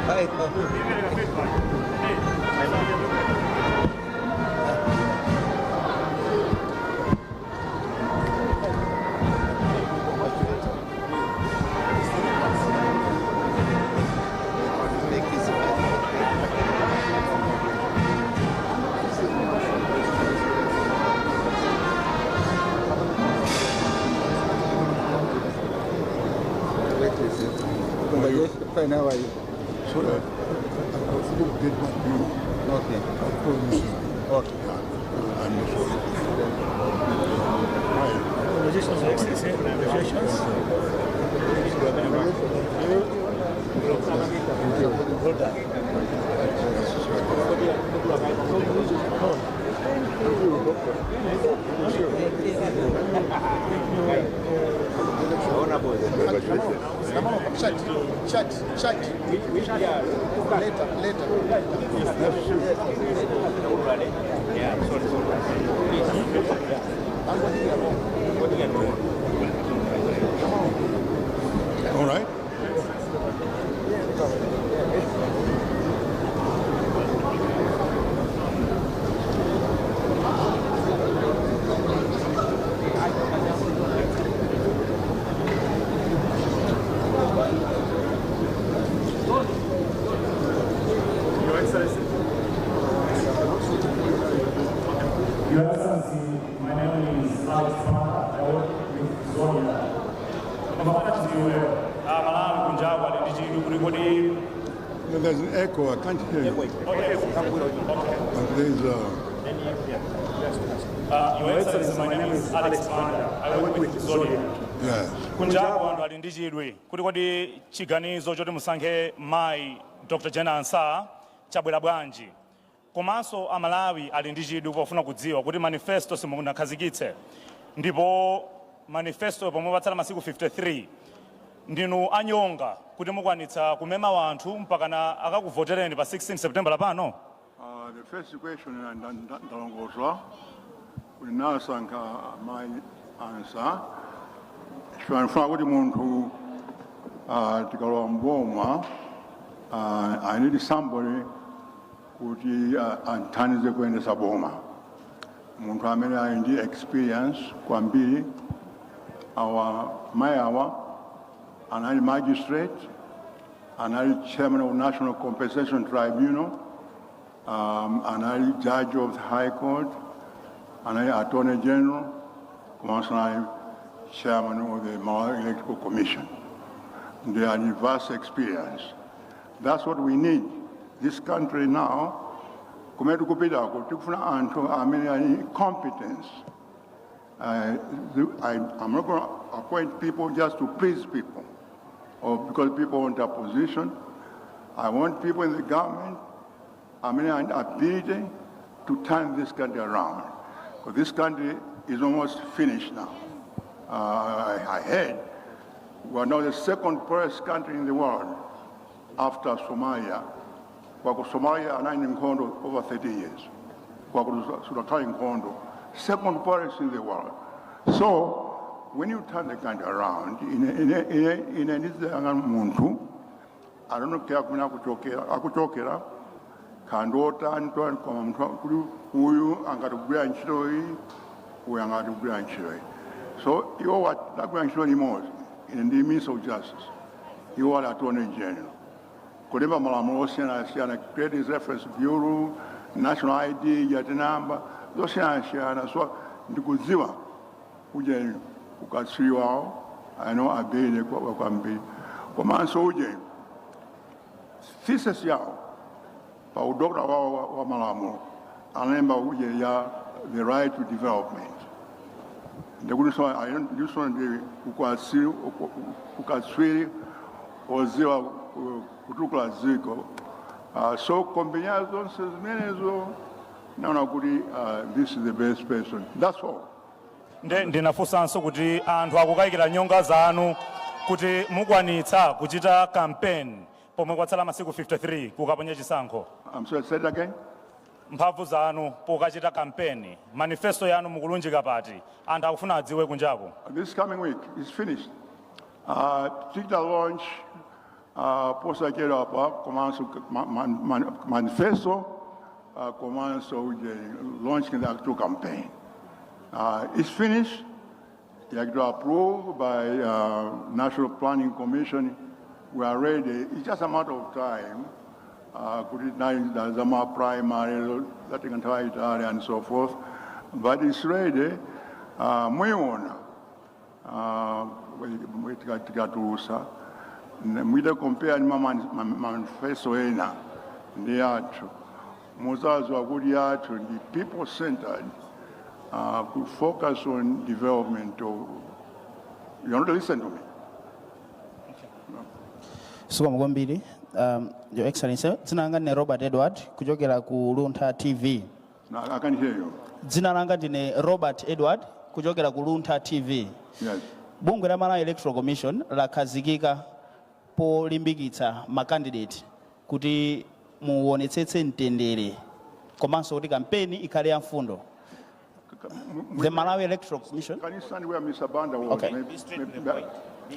Hi. Make this. Congratulations. Fine, how are you? Sorry, I was going to get back to you. Okay. I promise you. Okay. I'm sorry. Hi. Congratulations, Your Excellency. Congratulations. Well done. Chat, chat, chat. Later, later. Yeah, sorry, sorry. All right. Zodiak. Ndimafuna tidziwe, Amalawi kunjaku ali ndi chidwi kuti kodi No, there's an echo. I can't hear you. Okay. But there's a. Your Excellency, my name is Alex Banda. I work with Zodiak. Yes. Kunjaku anthu ali ndi chidwi kuti kodi chiganizo choti musankhe mayi Dr. Jane Ansah chabwera bwanji? Komanso Amalawi ali ndi chidwi pofuna kudziwa kuti manifesto simunakhazikitse, ndipo manifesto pomwe patsala masiku 53, ndinu anyonga kuti mukwanitsa kumema wanthu mpakana akakuvotereni pa 16 September lapano? The first question, ndalongoswa kuti nasankha mayi Ansah chifukwa kuti munthu tikalowa mboma, I need somebody kuti anthandize kuyendesa boma, munthu amene ali ndi experience kwambiri. Awa mayi awa anali magistrate, anali chairman of National Compensation Tribunal, anali judge of the High Court, anali attorney general, komanso anali chairman of the Malawi Electoral Commission. They are vast experience. That's what we need. This country now, kumene tikupitako, tikufuna anthu amene ali competence. I'm not going to appoint people just to please people or because people want a position. I want people in the government amene ali ability to turn this country around. Because this country is almost finished now. I heard we are now the second poorest country in the world after Somalia. Kwaku Somalia anali nkhondo over 30 years. Kwaku sudakhale nkhondo. Second poorest in the world. So when you turn the country around, ine ndiziyang'ana munthu, I don't care kumene akuchokera, kandi otani tani, koma munthu kuti uyu angati kugwira ntchito iyi, uyu angati kugwira ntchito iyi. So iwo adagwira ntchito limodzi, ine ndi Minister of Justice, iwo ali Attorney General, kulemba malamulo osiyanasiyana, Credit Reference Bureau, national ID yatinamba zosiyanasiyana. So ndikudziwa uje ukatswiri wawo, I know ability kwambiri, komanso uje thesis yawo pa udokota wawo wa malamulo analemba uje ya the right to development. Ndikuti so ndiso ndi ukatswiri oziwa kutukula dziko. So combine zonse zimenezo, naona kuti this is the best person. That's all. Nde ndinafunsanso kuti anthu akukayikira nyonga zanu kuti mukwanitsa kuchita campaign pomwe kwatsala masiku 53 kukaponya chisankho. I'm sorry, say it again. Mphamvu zanu pokachita campaign, manifesto yanu mukulunjika pati? Anthu akufuna adziwe kunjaku. This coming week is finished. Tichita launch posachedwa apa, komanso manifesto, komanso uje launching the actual campaign. It's finished. It has been approved by National Planning Commission. We are ready. It's just a matter of time. Kuti zama primary zatenga nthawi itali and so forth, but it's ready. Muiona tikatulusa, mwite compare ndi manifesto ena ndi yathu, muzaziwa kuti yathu ndi people centered, to focus on development of. You want to listen to me? Zikomo kwambiri, Your Excellency. Dzina langa ndine Robert Edward kuchokera ku Luntha TV. No, I can't hear you. Dzina langa ndine Robert Edward kuchokera ku Luntha TV. Yes. Bungwe la Malawi Electoral Commission lakhazikika polimbikitsa makandidate kuti muonetsetse mtendere komanso kuti kampeni ikhale ya mfundo. The Malawi Electoral Commission. Can you stand where Mr. Banda was? Okay. Maybe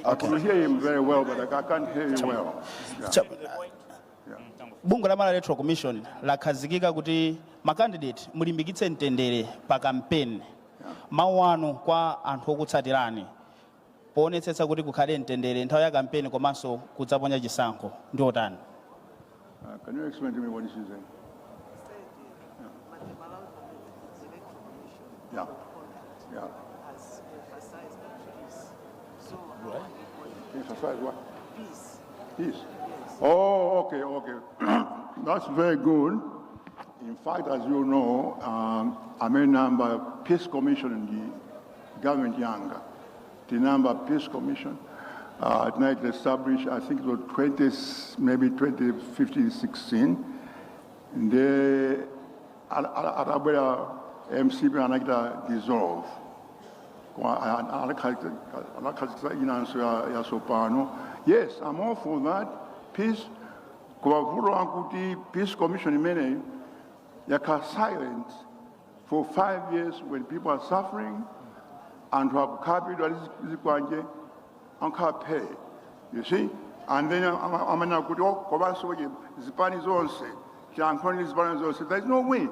I could hear him very well, but I can't hear you well. Yeah. Bungwe la Malawi Electoral Commission lakhazikika kuti makandidate mulimbikitse mtendere pa kampeni. Mawu anu kwa anthu okutsatirani poonetsetsa kuti kukhale mtendere nthawi ya kampeni komanso kudzaponya chisankho ndi otani? Can you explain to me what this is saying? Yeah. Has emphasized that please Emphasize what? Peace. Peace. Oh, okay. That's very good. In fact, as you know, I'm a member Peace Commission in the government yanga. The number Peace Commission, tonight established, I think it was 20, maybe 2015, 16. The atabwera MCP anachita dissolve. Anakhazikitsa inanso yatsopano. Yes, I'm all for that. Peace. Koma vuto nkuti Peace Commission imeneyi yakhala silent for 5 years when people are suffering, anthu akukhapidwa zikwanje, ankhala phee, you see. And then amanena kuti, oh, komanso zipani zonse tiyankhulane, zipani zonse. There is no way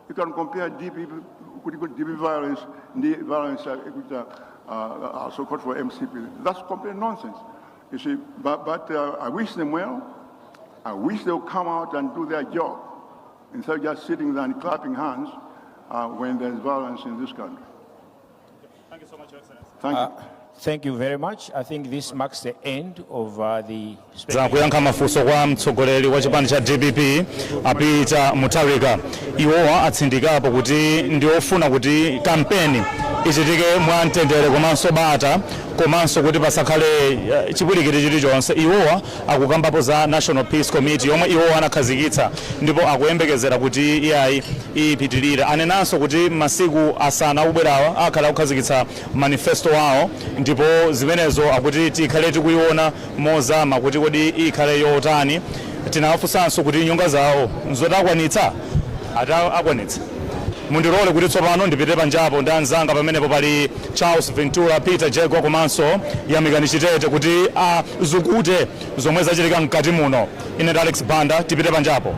you can compare DPP, kuti DPP violence ndi violence ikuchita so called for MCP. That's complete nonsense, you see. But I wish them well. I wish they'll come out and do their job instead of just sitting there and clapping hands when there's violence in this country. Thank you so much, Your Excellency. Thank you. Thank you very much. I think this marks the end of the Za kuyankha mafunso kwa mtsogoleri wa chipani cha DPP, a Peter Mutharika. Iwowa atsindikapo kuti ndi ofuna kuti kampeni ichitike mwa mtendere komanso bata, komanso kuti pasakhale chipwirikiti chilichonse. Iwowa akukambapo za National Peace Committee yomwe iwowa anakhazikitsa, ndipo akuyembekezera kuti iyayi, ipitirire. Anenanso kuti masiku 5 akubwerawa akhala akukhazikitsa manifesto wawo, ndipo zimenezo akuti tikhale tikuiona mozama kuti kodi ikhale yotani. Tinawafunsanso kuti nyonga zawo nzotakwanitsa, ati akwanitsa. Mundilole kuti tsopano ndipite panjapo ndi anzanga. Pamenepo pali Charles Ventura, Peter Jegwa komanso Yamikani Chitete kuti azukute zomwe zachitika mkati muno. Ine ndi Alex Banda, tipite panjapo.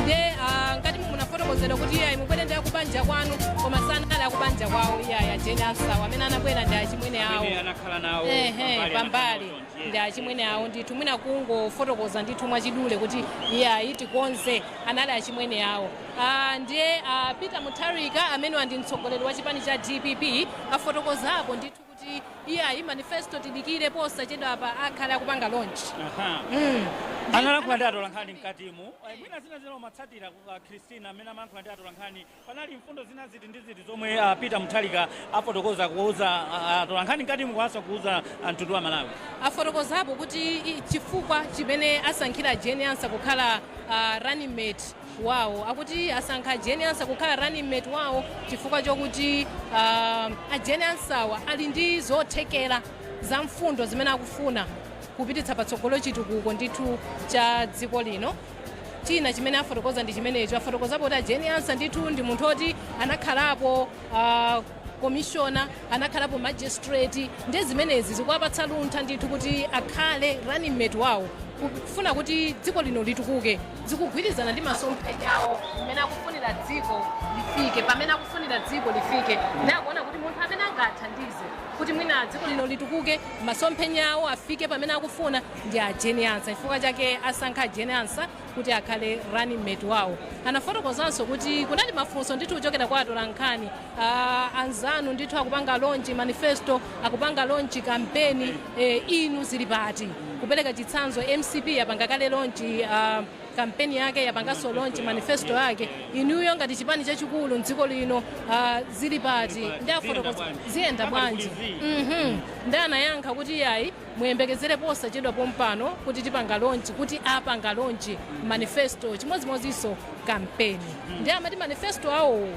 Nde ngati munafotokozera kuti iyayi, mubwere ndi akubanja kwanu, koma sanali akubanja kwawo iyayi. Jane Ansah amene anabwera ndi achimwene awo. Amene anakhala nawo Ehe, pambali. Pambali Anakhala. Ndi achimwene awo ndithu. Mwina kungofotokoza ndithu mwachidule kuti iyayi, tikonze, anali achimwene awo. Ndiye Peter Mutharika amene ndi mtsogoleri wa chipani cha DPP afotokozapo ndithu kuti iyayi, manifesto tidikire, posachedwa apa akhale akupanga launch. Aha. Analankhula ndi atolankhani mkatimu. Mwina zina zina umatsatira, Christina, amene amalankhula ndi atolankhani, panali mfundo zina ziti ndi ziti zomwe Peter Mutharika afotokoza kuuza atolankhani mkatimu komanso kuuza mtundu wa Malawi? Afotokozapo kuti chifukwa chimene asankhira Jane Ansah kukhala running mate wawo, akuti asankha Jane Ansah kukhala running mate wawo chifukwa chokuti a Jane Ansahwa ali ndi zothekera za mfundo zimene akufuna kupititsa patsogolo chitukuko ndithu cha dziko lino. China chimene afotokoza ndi chimenecho. Afotokozapo kuti a Jane Ansah ndithu ndi munthu oti anakhalapo commissioner, anakhalapo magistrate, ndi zimenezi zikuwapatsa luntha ndithu kuti akhale running mate wawo. Kufuna kuti dziko lino litukuke zikugwirizana ndi masomphenya awo, mmene akufunira dziko lifike, pamene akufunira dziko lifike. Ndakuona kuti munthu amene angathandize kuti mwina dziko lino litukuke, masomphenya awo afike pamene akufuna, ndi a Jane Ansah. Chifukwa chake asankha Jane Ansah kuti akhale running mate wawo. Anafotokozanso kuti kunali mafunso ndithu kuchokera kwa atolankhani, anzanu ndithu akupanga launch manifesto, akupanga launch kampeni, inu zili pati? Kupereka chitsanzo, MCP yapanga kale launch kampeni yake, yapanganso launch manifesto yake. Inuyo ngati chipani chachikulu mdziko lino, zili pati? Ndi afotokoza ziyenda bwanji. Ndi anayankha kuti yayi, muyembekezere posachedwa pompano kuti tipanga launch, kuti apanga launch manifesto, chimodzimodzinso kampeni. Ndi amati manifesto awo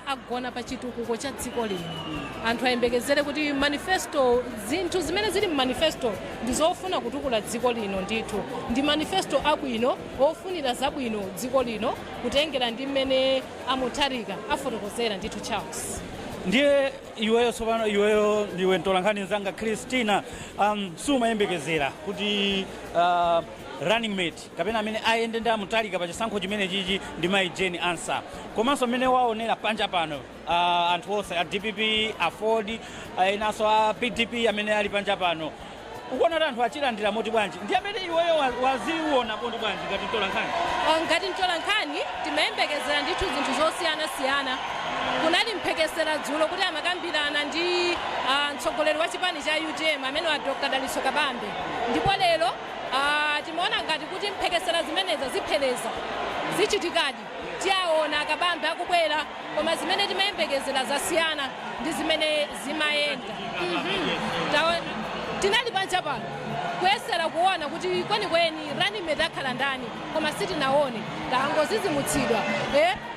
agona pa chitukuko cha dziko lino. Anthu ayembekezere kuti manifesto, zinthu zimene zili mmanifesto ndi zofuna kutukula dziko lino. Ndithu ndi manifesto abwino ofunira zabwino dziko lino, kutengera ndi mmene a Mutharika afotokozera ndithu, Charles. Ndiye iweyo tsopano, iweyo ndiwe mtolankhani mzanga Christina, sumayembekezera kuti running mate kapena amene ayende ndi a Mutharika pa chisankho chimene chichi ndi mayi Jane Ansah? Komanso mmene waonera panja pano, anthu onse a DPP, a Ford, enanso a PDP amene ali panja pano, ukuona kuti anthu achilandira moti bwanji? Ndi amene iweyo waziona poti bwanji ngati mtolankhani? Ngati mtolankhani timayembekezera ndithu zinthu zosiyanasiyana. Kunali mphekesera dzulo kuti amakambirana ndi mtsogoleri wa chipani cha UTM amene wa Dr Dalitso Kabambe, ndipo lero timaona ngati kuti mphekesera zimeneza ziphereza zichitikadi, tiyaona Akabambe akubwera, koma zimene timayembekezera zasiyana ndi zimene zimayenda. Tinali panja pano kuyesera kuona kuti kwenikweni running mate akhala ndani, koma sitinaone, tangozizimutsidwa.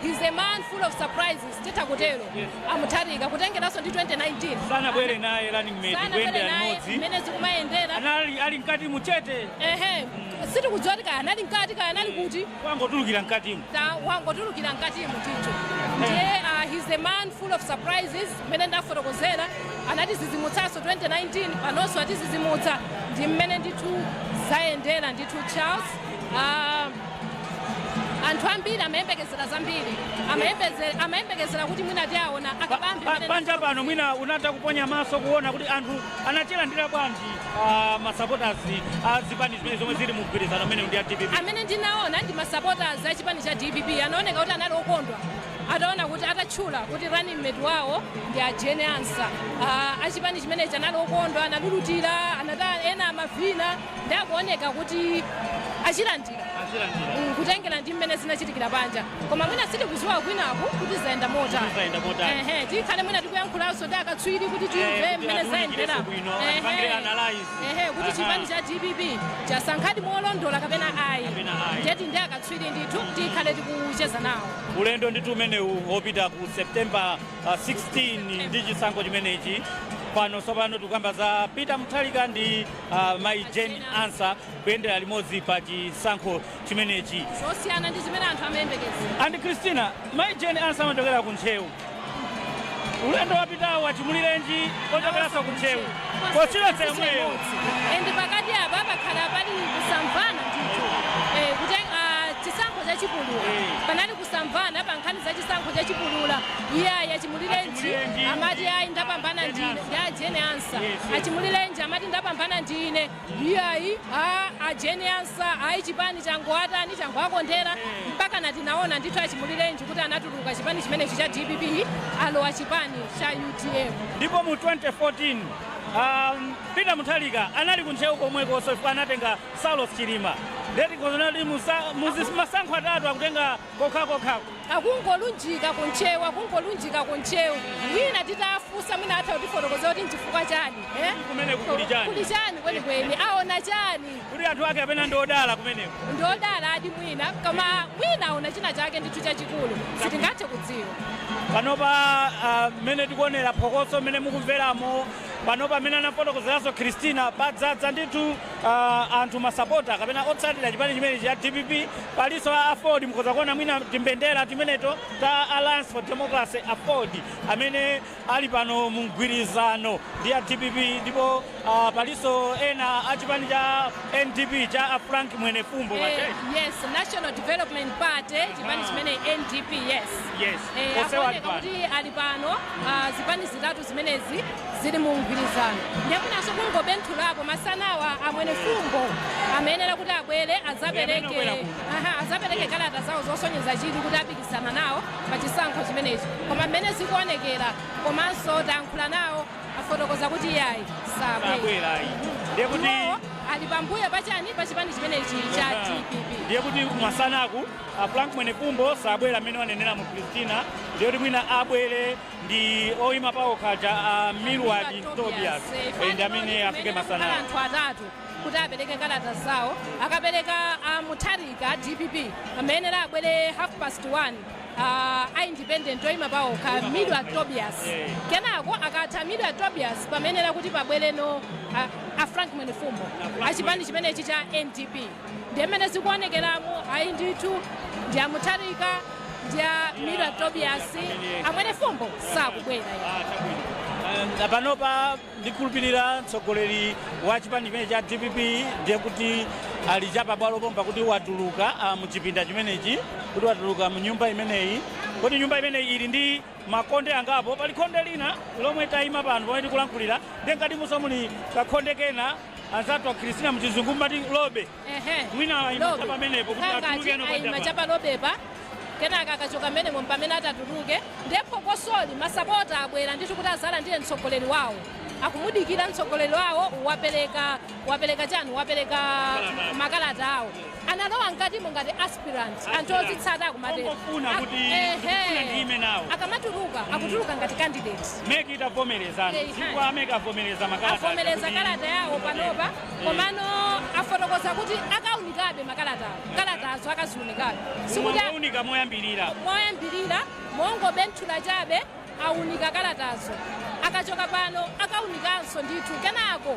He's a man full of surprises, titha kutero a Mutharika, kutengeranso ndi 2019. Sanabwere naye running mate. Sanabwere kuyendera naye limodzi. Mmene zikumayendera. Anali ali mkati muchete. Ehe, sitikudziwa kuti kaya anali mkati, kaya anali kuti. Wangotulukira mkatimu. Ta wangotulukira mkatimu ndithu. Ndiye he's a man full of surprises. Mmene ndafotokozera, anatizizimutsanso 2019, panonso atizizimutsa. Ndi mmene ndithu zayendera ndithu, Charles. Anthu ambiri amayembekezera zambiri, amayembekezera kuti mwina tiaona Akabambe. Panja pano mwina unatha kuponya maso kuona kuti anthu anachilandira bwanji, masupporters a zipani zimene zomwe zili mu mgwirizano umene ndi a DPP? Amene ndinaona ndi masupporters a chipani cha DPP, anaoneka kuti anali okondwa ataona kuti atatchula kuti running mate wawo ndi a Jane Ansah. Achipani chimenechi anali okondwa, analulutira, anata ena amavina, ndi akuoneka kuti achilandira. Achilandira. Kutengera ndi mmene zinachitikira panja, koma mwina sitikudziwa kwinaku kuti zayenda motani. Zayenda motani. Ehe, tikhale mwina tikuyankhulanso ndi akatswiri kuti timve kuti mmene zayendera. atiwunikirenso bwino, atipangire analyze. Ehe, kuti chipani cha DPP chasankhadi molondola kapena ayi. Kapena ayi. Ndeti ndi akatswiri ndithu tikhale tikucheza nawo. Ulendo ndithu umenewu wopita ku September 16 ndi chisankho chimenechi. Pano tsopano tikukamba za Peter Mutharika ndi mayi Jane Ansah kuyendera limodzi pa chisankho chimenechi. Zosiyana ndi zimene anthu amayembekezera. And Christina, mayi Jane Ansah amachokera ku Ntcheu. Ulendo wapitawo achimulirenji ochokeranso ku Ntcheu, kochilotsa yomweyo. And pakati apa pakhala pali kusamvana ndithu. Kuti chisankho chachipulula, panali kusamvana pa nkhani za chisankho chachipulula. Iye ayi, achimulirenji Achimulirenji. amati ayi, ndapambana Jane ndine. Ansah. Ndi a Jane Ansah. Yes. Achimulirenji amati ndapambana ndine. Iyayi, a Jane Ansah ayi, chipani changoatani, changoakondera, mpaka natinaona ndithu achimulirenji kuti anatuluka chipani chimenechi cha DPP, alowa chipani cha UTM. Ndipo mu 2014 Peter Mutharika anali kuntcheu komwekonso chifukwa anatenga Saulos Chilima. Ndeti kozonati masankho atatu akutenga kokhakokhako. Akungolunjika kuntchewu, akungolunjika kuntchewu. Mwina titafunsa, mwina atha kutifotokozera kuti nchifukwa chani, eh? Kumeneku kuli chani? Kuli chani kwenikweni? Aona chani? Kuti anthu ake apena ndiodala kumeneko. Ndiodala adi mwina, koma mwina aona china chake ndithu chachikulu, sitingathe kudziwa. Panopa mmene tikuonera phokoso mmene mukumveramo panopa, mmene anafotokozeranso Christina, padzadza ndithu. Anthu masapota kapena otsatira chipani chimenechi cha DPP, palinso a AFORD. Mukhoza kuona mwina timbendera timeneto ta Alliance for Democracy, AFORD, amene ali pano mu mgwirizano ndi a DPP. Ndipo palinso ena a chipani cha NDP cha a Frank Mwenefumbo. Yes, National Development Party, chipani chimene NDP, yes. Onsewa ali Akuoneka pano. kuti ali pano. Zipani zitatu zimenezi zili mu mgwirizano. Ndiye mwinanso kungobenthulapo, masanawa a Mwenefumbo amayenera kuti abwere adzapereke Amene obwera kuno. Aha, adzapereke kalata zawo zosonyeza chidwi kuti apikisana nawo pa chisankho chimenechi, koma mmene zikuonekera komanso tayankhula nawo, afotokoza kuti yayi, sabwera. Sabwera ayi. Ndiye kuti Iwowo ali pambuyo pachani, pa chipani chimenechi cha DPP. Ndiye kuti masanaku a Frank Mwenefumbo sabwera, amene wanenera mu Christina. Ndiye kuti mwina abwere ndi oyima pawokha ja a Milward Tobias, ndi amene afike masanaku. Anthu atatu kuti apereke kalata zawo. Akapereka a Mutharika, DPP, amayenera abwere 1:30, a independent oyima pawokha Milward Tobias. Kenako akatha Milward Tobias, pamenera kuti pabwereno a Frank Mwenefumbo achipani chimenechi cha NDP. Ndiye mmene zikuonekeramo, ayi ndithu, ndi a Mutharika ndi a Milward Tobias, a Mwenefumbo sakubwera. Panopa ndikhulupirira mtsogoleri wa chipani chimene cha DPP ndiye kuti ali chapabwalo pompa, kuti watuluka muchipinda chimenechi, kuti watuluka mu nyumba imeneyi. Kuti nyumba imeneyi ili ndi makonde angapo. Pali khonde lina lomwe tayima pano pomwe tikulankhulira, ndiye mkatimunso muli kakhonde kena. Anzathu a Christina, muchizungu mati lobby. Mwina ayima Lobby. pamenepo kuti Ngati atulukeno. ayima chapa lobbypa, kenaka akachoka mmenemo pamene atatuluke. Ndiye phokosoli, masapota abwera ndithu kuti azalandire mtsogoleri wawo. Akumudikira mtsogoleri wawo. Wapereka chani? Wapereka makalata awo. Analowa mkatimo ngati aspirant, anthu ozitsata akumatero. Ongofuna kuti ndikufuna ndiyime nawo. Akamatuluka, akutuluka ngati candidate. MEC itavomerezana. Chifukwa a MEC avomereza makalata. Avomereza kalata yawo panopa, komano afotokoza kuti akaunikabe makalata awo, kalatazo akaziunikabe. Sikuti Sikuti moyambirira. Moyambirira mongobenthula chabe, aunika kalatazo. Akachoka pano akaunikanso ndithu, kenako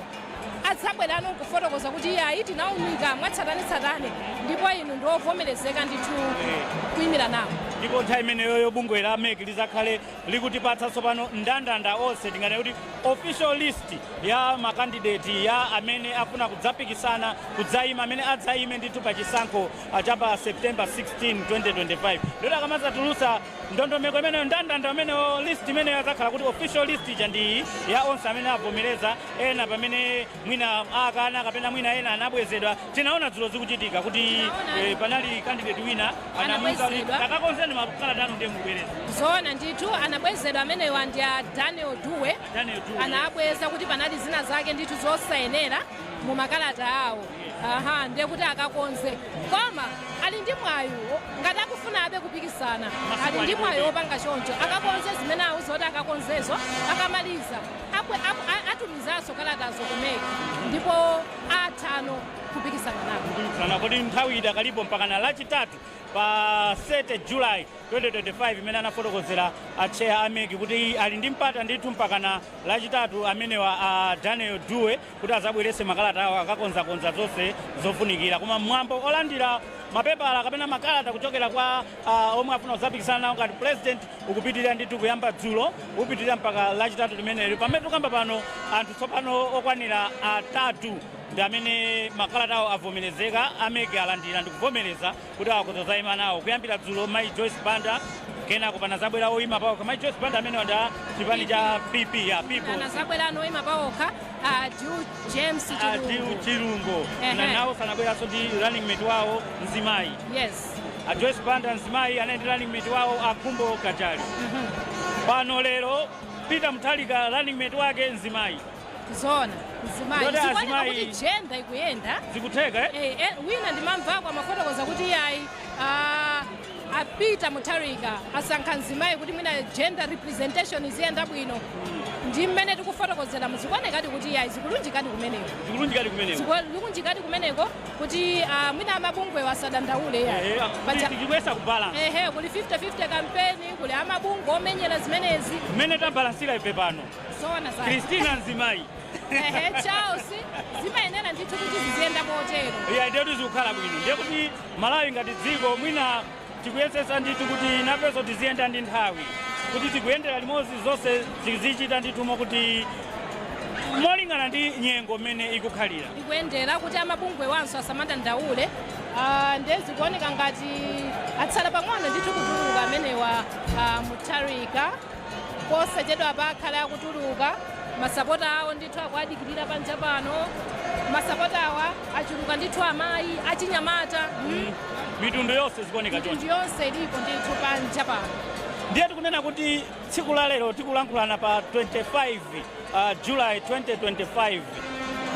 adzabwerano nkufotokoza kuti iyayi, tinaunika mwatsatanetsatane ndipo inu ndiovomerezeka ndithu kuyimira nawo. Ndipo nthawi imeneyoyo bungwe la MEC lizakhale likutipatsa tsopano ndandanda onse, tingane kuti official list ya makandidati ya amene afuna kudzapikisana, kudzayima, amene adzayime ndithu pa chisankho cha pa September 16 2025. Lero akamadzatulutsa ndondomeko imeneyo, ndandanda imeneyo, list imeneyo, adzakhala kuti official list ija ndi ya onse amene avomereza. Ena pamene mwina akana kapena mwina ena anabwezedwa. Tinaona dzulo zikuchitika kuti panali candidate wina anamuuza kuti Anabwezedwa. "Takakonzeni makalata anu ndiye mubwereza." Zoona ndithu, anabwezedwa. Amenewa ndi a Daniel Duwe. Daniel Duwe. Anabweza kuti panali zina zake ndithu zosayenera mu makalata awo. Aha, ndiye kuti akakonze, koma ali ndi mwayi ngati akufunabe kupikisana, ali ndi mwayi wopanga choncho. Akakonze zimene auza kuti akakonzezo, akamaliza atumizanso kalatazo ku MEC ndipo athano kupikisana nawo. Kupikisana. Kodi nthawi idakalipo mpaka na Lachitatu pa 7 July 2025, imene anafotokozera a chair a MEC kuti ali ndi mpata ndithu mpaka na Lachitatu amenewa a Daniel Duwe kuti azabwerese makalata awo akakonzakonza zonse zofunikira. Koma mwambo olandira mapepala kapena makalata kuchokera kwa omwe afuna kuzapikisana nawo ngati president ukupitirira ndithu kuyamba dzulo, ukupitirira mpaka Lachitatu limeneli. Pamene tikamba pano, anthu tsopano okwanira atatu ndi amene makalata awo avomerezeka, a MEC alandira ndikuvomereza kuti akhoza zayima nawo. Kuyambira dzulo, Mai Joyce Banda, kenako panazabwera oyima pawokha Mai Joyce Banda amene wanda chipani cha PP ya People. Anazabwera anoyima pawokha a Dew James Dew Chirungo. Chirungo. Na nawo sanabweranso ndi running mate wawo mzimayi. A Joyce Banda mzimayi anali ndi running mate wawo a Khumbo Kachali. Pano lero Peter Mutharika, running mate wake mzimayi. Zona, mzimayi. Zoti Zikuoneka azimayi- kuti gender ikuyenda. Zikutheka, eh? Wina ndimamvako amafotokoza kuti iyayi, a Peter Mutharika asankha mzimayi kuti mwina gender representation iziyenda bwino. Ndi mmene tikufotokozera, muzikuonekadi kuti iyayi, zikulunjikadi kumeneko. Zikulunjikadi kumeneko. Zikulunjikadi kumeneko kuti mwina amabungwe wasadandaule iyayi. Tikuyesa kubalance. Ehe, kuli 50-50 campaign, kuli amabungwe omenyera zimenezi. Mmene tabalansira ife pano. Zoona zake. Christina mzimayi. Ehe, Charles, zimayenera ndithu kuti ziziyenda motero. Iya, ndiye kuti zikukhala bwino. Ndiye kuti Malawi ngati dziko mwina tikuyesesa ndithu kuti nafenso tiziyenda ndi nthawi, kuti tikuyendera limodzi, zonse zizichita ndithu mokuti molingana ndi nyengo mmene ikukhalira. Ikuyendera kuti amabungwe wanso asamadandaule. Ndiye zikuoneka ngati atsala pang'ono ndithu kutuluka amenewa. Mutharika posachedwa pakhala akutuluka. Masapota awo ndithu akuadikirira panja pano. Masapota awa achuluka ndithu, amayi, achinyamata. Mitundu yonse zikuoneka Mitundu choncho. yonse ilipo ndithu panja pano. Ndiye tikunena kuti tsiku la lero tikulankhulana pa 25 July 2025,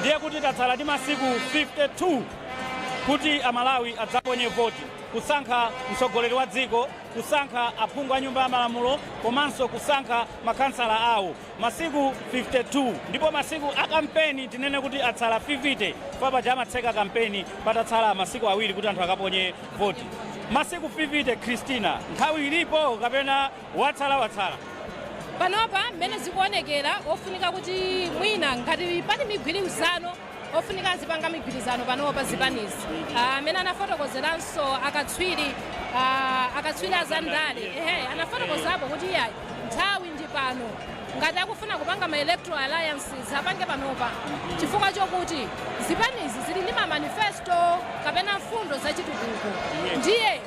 ndiye kuti tatsala ndi masiku 52 kuti Amalawi adzaponye voti kusankha mtsogoleri wa dziko, kusankha aphungu a Nyumba ya Malamulo komanso kusankha makhansala awo. Masiku 52, ndipo masiku a kampeni tinene kuti atsala 50 papaja amatseka kampeni patatsala masiku 2 kuti anthu akaponye voti. Masiku 50, Christina, nthawi ilipo kapena watsala watsala? Panopa mmene zikuonekera, ofunika kuti mwina ngati pali migwirizano, ofunika azipanga migwirizano panopa zipanizi. Amene anafotokozeranso akatswiri, akatswiri azandale, ehe, anafotokozapo kuti iyayi, nthawi ndi pano. Ngati akufuna kupanga ma electoral alliances, apange panopa, chifukwa chokuti zipanizi zili ndi ma manifesto kapena mfundo zachitukuko. Ndiye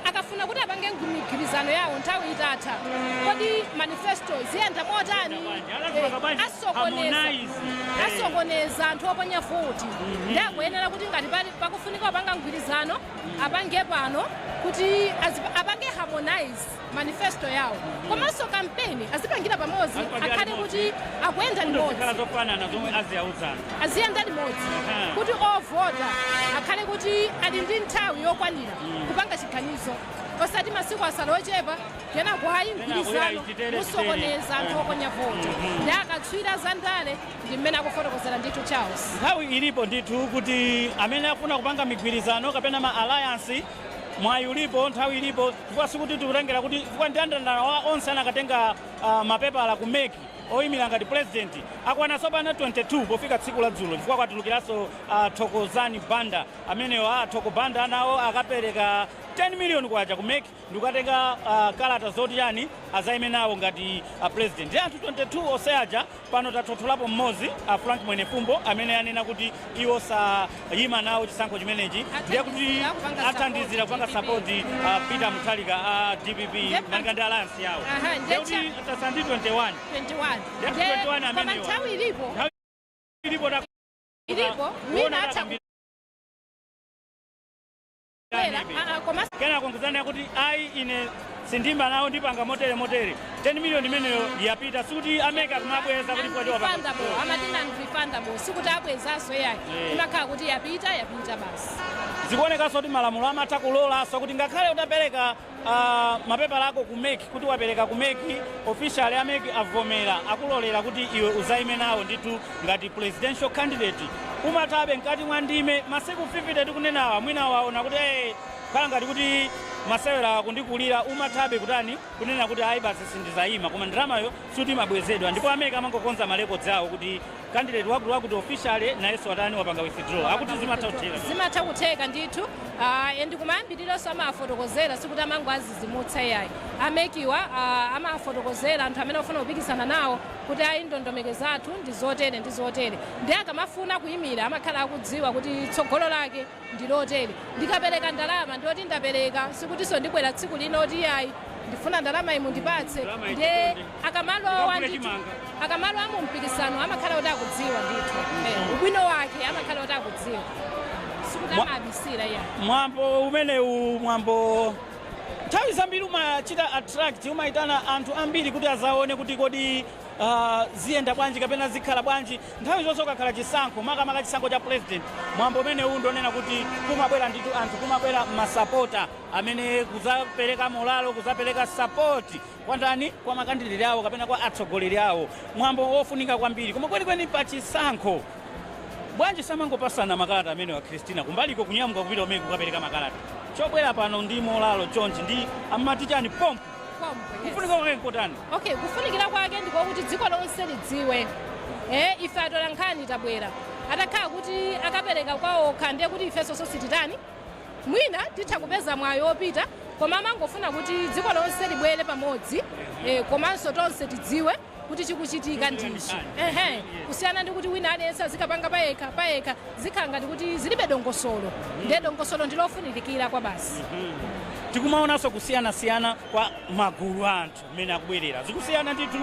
akafuna kuti apange migwirizano yawo nthawi itatha, kodi manifesto ziyenda motani? Asokoneza, Harmonize. asokoneza anthu oponya voti. Ndi akuyenera kuti ngati pakufunika kupanga mgwirizano, apange pano kuti apange harmonize manifesto yawo, komanso kampeni azipangira pamodzi. Azipangira Akhale limodzi. kuti akuyenda Fundo limodzi. zikhala zofanana zomwe aziyauzana. Aziyenda limodzi kuti ovota akhale kuti ali ndi nthawi yokwanira kupanga chiganizo, osati masiku asala ochepa, kenako hayi, mgwirizano, Titere, musokoneza anthu oponya voti. Ndi akatswiri za ndale ndi mmene akufotokozera ndithu, Charles. Nthawi ilipo ndithu kuti amene akufuna kupanga migwirizano kapena ma alliance, mwayi ulipo, nthawi ilipo, chifukwa sikuti tikutengera kuti chifukwa ndandanda wa onse anakatenga mapepala ku MEC oyimira ngati president akwana tsopano 22 pofika tsiku la dzulo, chifukwa kwatulukiranso Thokozani Banda. Amenewa Thoko Banda nawo akapereka 10 million kwacha ku MEC ndikukatenga kalata zoti yani azayime nawo ngati president. Ndi anthu 22 onse aja. Pano tathotholapo mmodzi, Frank Mwenefumbo, amene anena kuti iwo sayima nawo chisankho chimenechi. Ndiye kuti Athandizira kupanga athandizira kupanga support support Peter Mutharika a DPP malinga ndi alliance yawo. Ndiye Ndiye kuti tatsala ndi 21. 21. Ndiye Ndiye 21 koma amenewa. nthawi ilipo. Nthawi ilipo. Ilipo, mwina atha kubwera, koma Kenako nkuzanena kuti ayi, ine sindimba nawo, ndipanga motere motere. 10 million imeneyo yapita, sikuti a MEC kumabweza kuti kwati wapanga. Non-refundable, amati non-refundable, sikuti abwezanso yayi. Imakhala kuti yapita, yapita basi. Zikuonekanso kuti malamulo amatha kulolanso kuti ngakhale utapereka mapepala ako ku MEC, kuti wapereka ku MEC official, a MEC avomera, akulolera kuti iwe uzayime nawo ndithu ngati presidential candidate, umathabe mkati mwa ndime masiku 50 tikunenawa, mwina waona kuti khala ngati kuti masewera kundikulira, umathabe kutani, kunena kuti ayi, basi, sindizayima. Koma ndalamayo suti imabwezedwa, ndipo a MEC amangokonza ma records awo kuti candidate wakuti wakuti officially nayenso atani, wapanga withdraw. Akuti zimatha kutheka. Zimatha kutheka ndithu. And kumayambirironso amafotokozera, sikuti amango azizimutsa iyayi. A MEC wa amafotokozera anthu amene afuna kupikisana nawo kuti ayi, ndondomeko zathu ndi zotere ndi zotere. Ndi akamafuna kuyimira amakhala akudziwa kuti tsogolo lake ndi lotere. Ndikapereka ndalama, ndiyoti ndapereka, sikutinso ndibwera tsiku lino kuti iyayi, ndifuna ndalama imu ndipatse. Ndalama Ndiye ichi akamalowa ndikagule ndithu chimanga. Akamalowa mu mpikisano amakhala kuti akudziwa ndithu. Ubwino wake amakhala kuti akudziwa, sikuti amabisira iya. Mwambo umenewu, mwambo nthawi zambiri umachita attract, umayitana anthu ambiri kuti azaone kuti kodi ziyenda bwanji kapena zikhala bwanji. Nthawi zonse ukakhala chisankho, makamaka chisankho cha president, mwambo umenewu ndionena kuti kumabwera ndithu anthu, kumabwera masapota amene kuzapereka morale, kuzapereka support kwa ndani, kwa ma candidate awo kapena kwa atsogoleri awo. Mwambo wofunika kwambiri. Koma kwenikweni pa chisankho bwanji samangopasana makalata amene wa Christina kumbaliko, kunyamuka kupita umene kukapereka makalata, chobwera pano ndi morale chonchi ndi amati chani, pompo? Pompo, yes. Kufunika kwake nkotani? Okay, kufunikira kwake ndikokuti dziko lonse lidziwe. Ife atola nkhani tabwera. Atakhala kuti akapereka kwaokha, ndiye kuti ifenso sititani, mwina titha kupeza mwayi wopita, koma amangofuna kuti dziko lonse libwere pamodzi, komanso tonse tidziwe kuti chikuchitika ndichi, ehe, kusiyana ndi kuti wina aliyense azikapanga payekha payekha, zikhala ngati kuti zilibe dongosolo. Ndiye dongosolo ndilofunikira kwa basi. Tikumaonanso kusiyanasiyana kwa magulu a anthu mmene akubwerera, zikusiyana ndithu,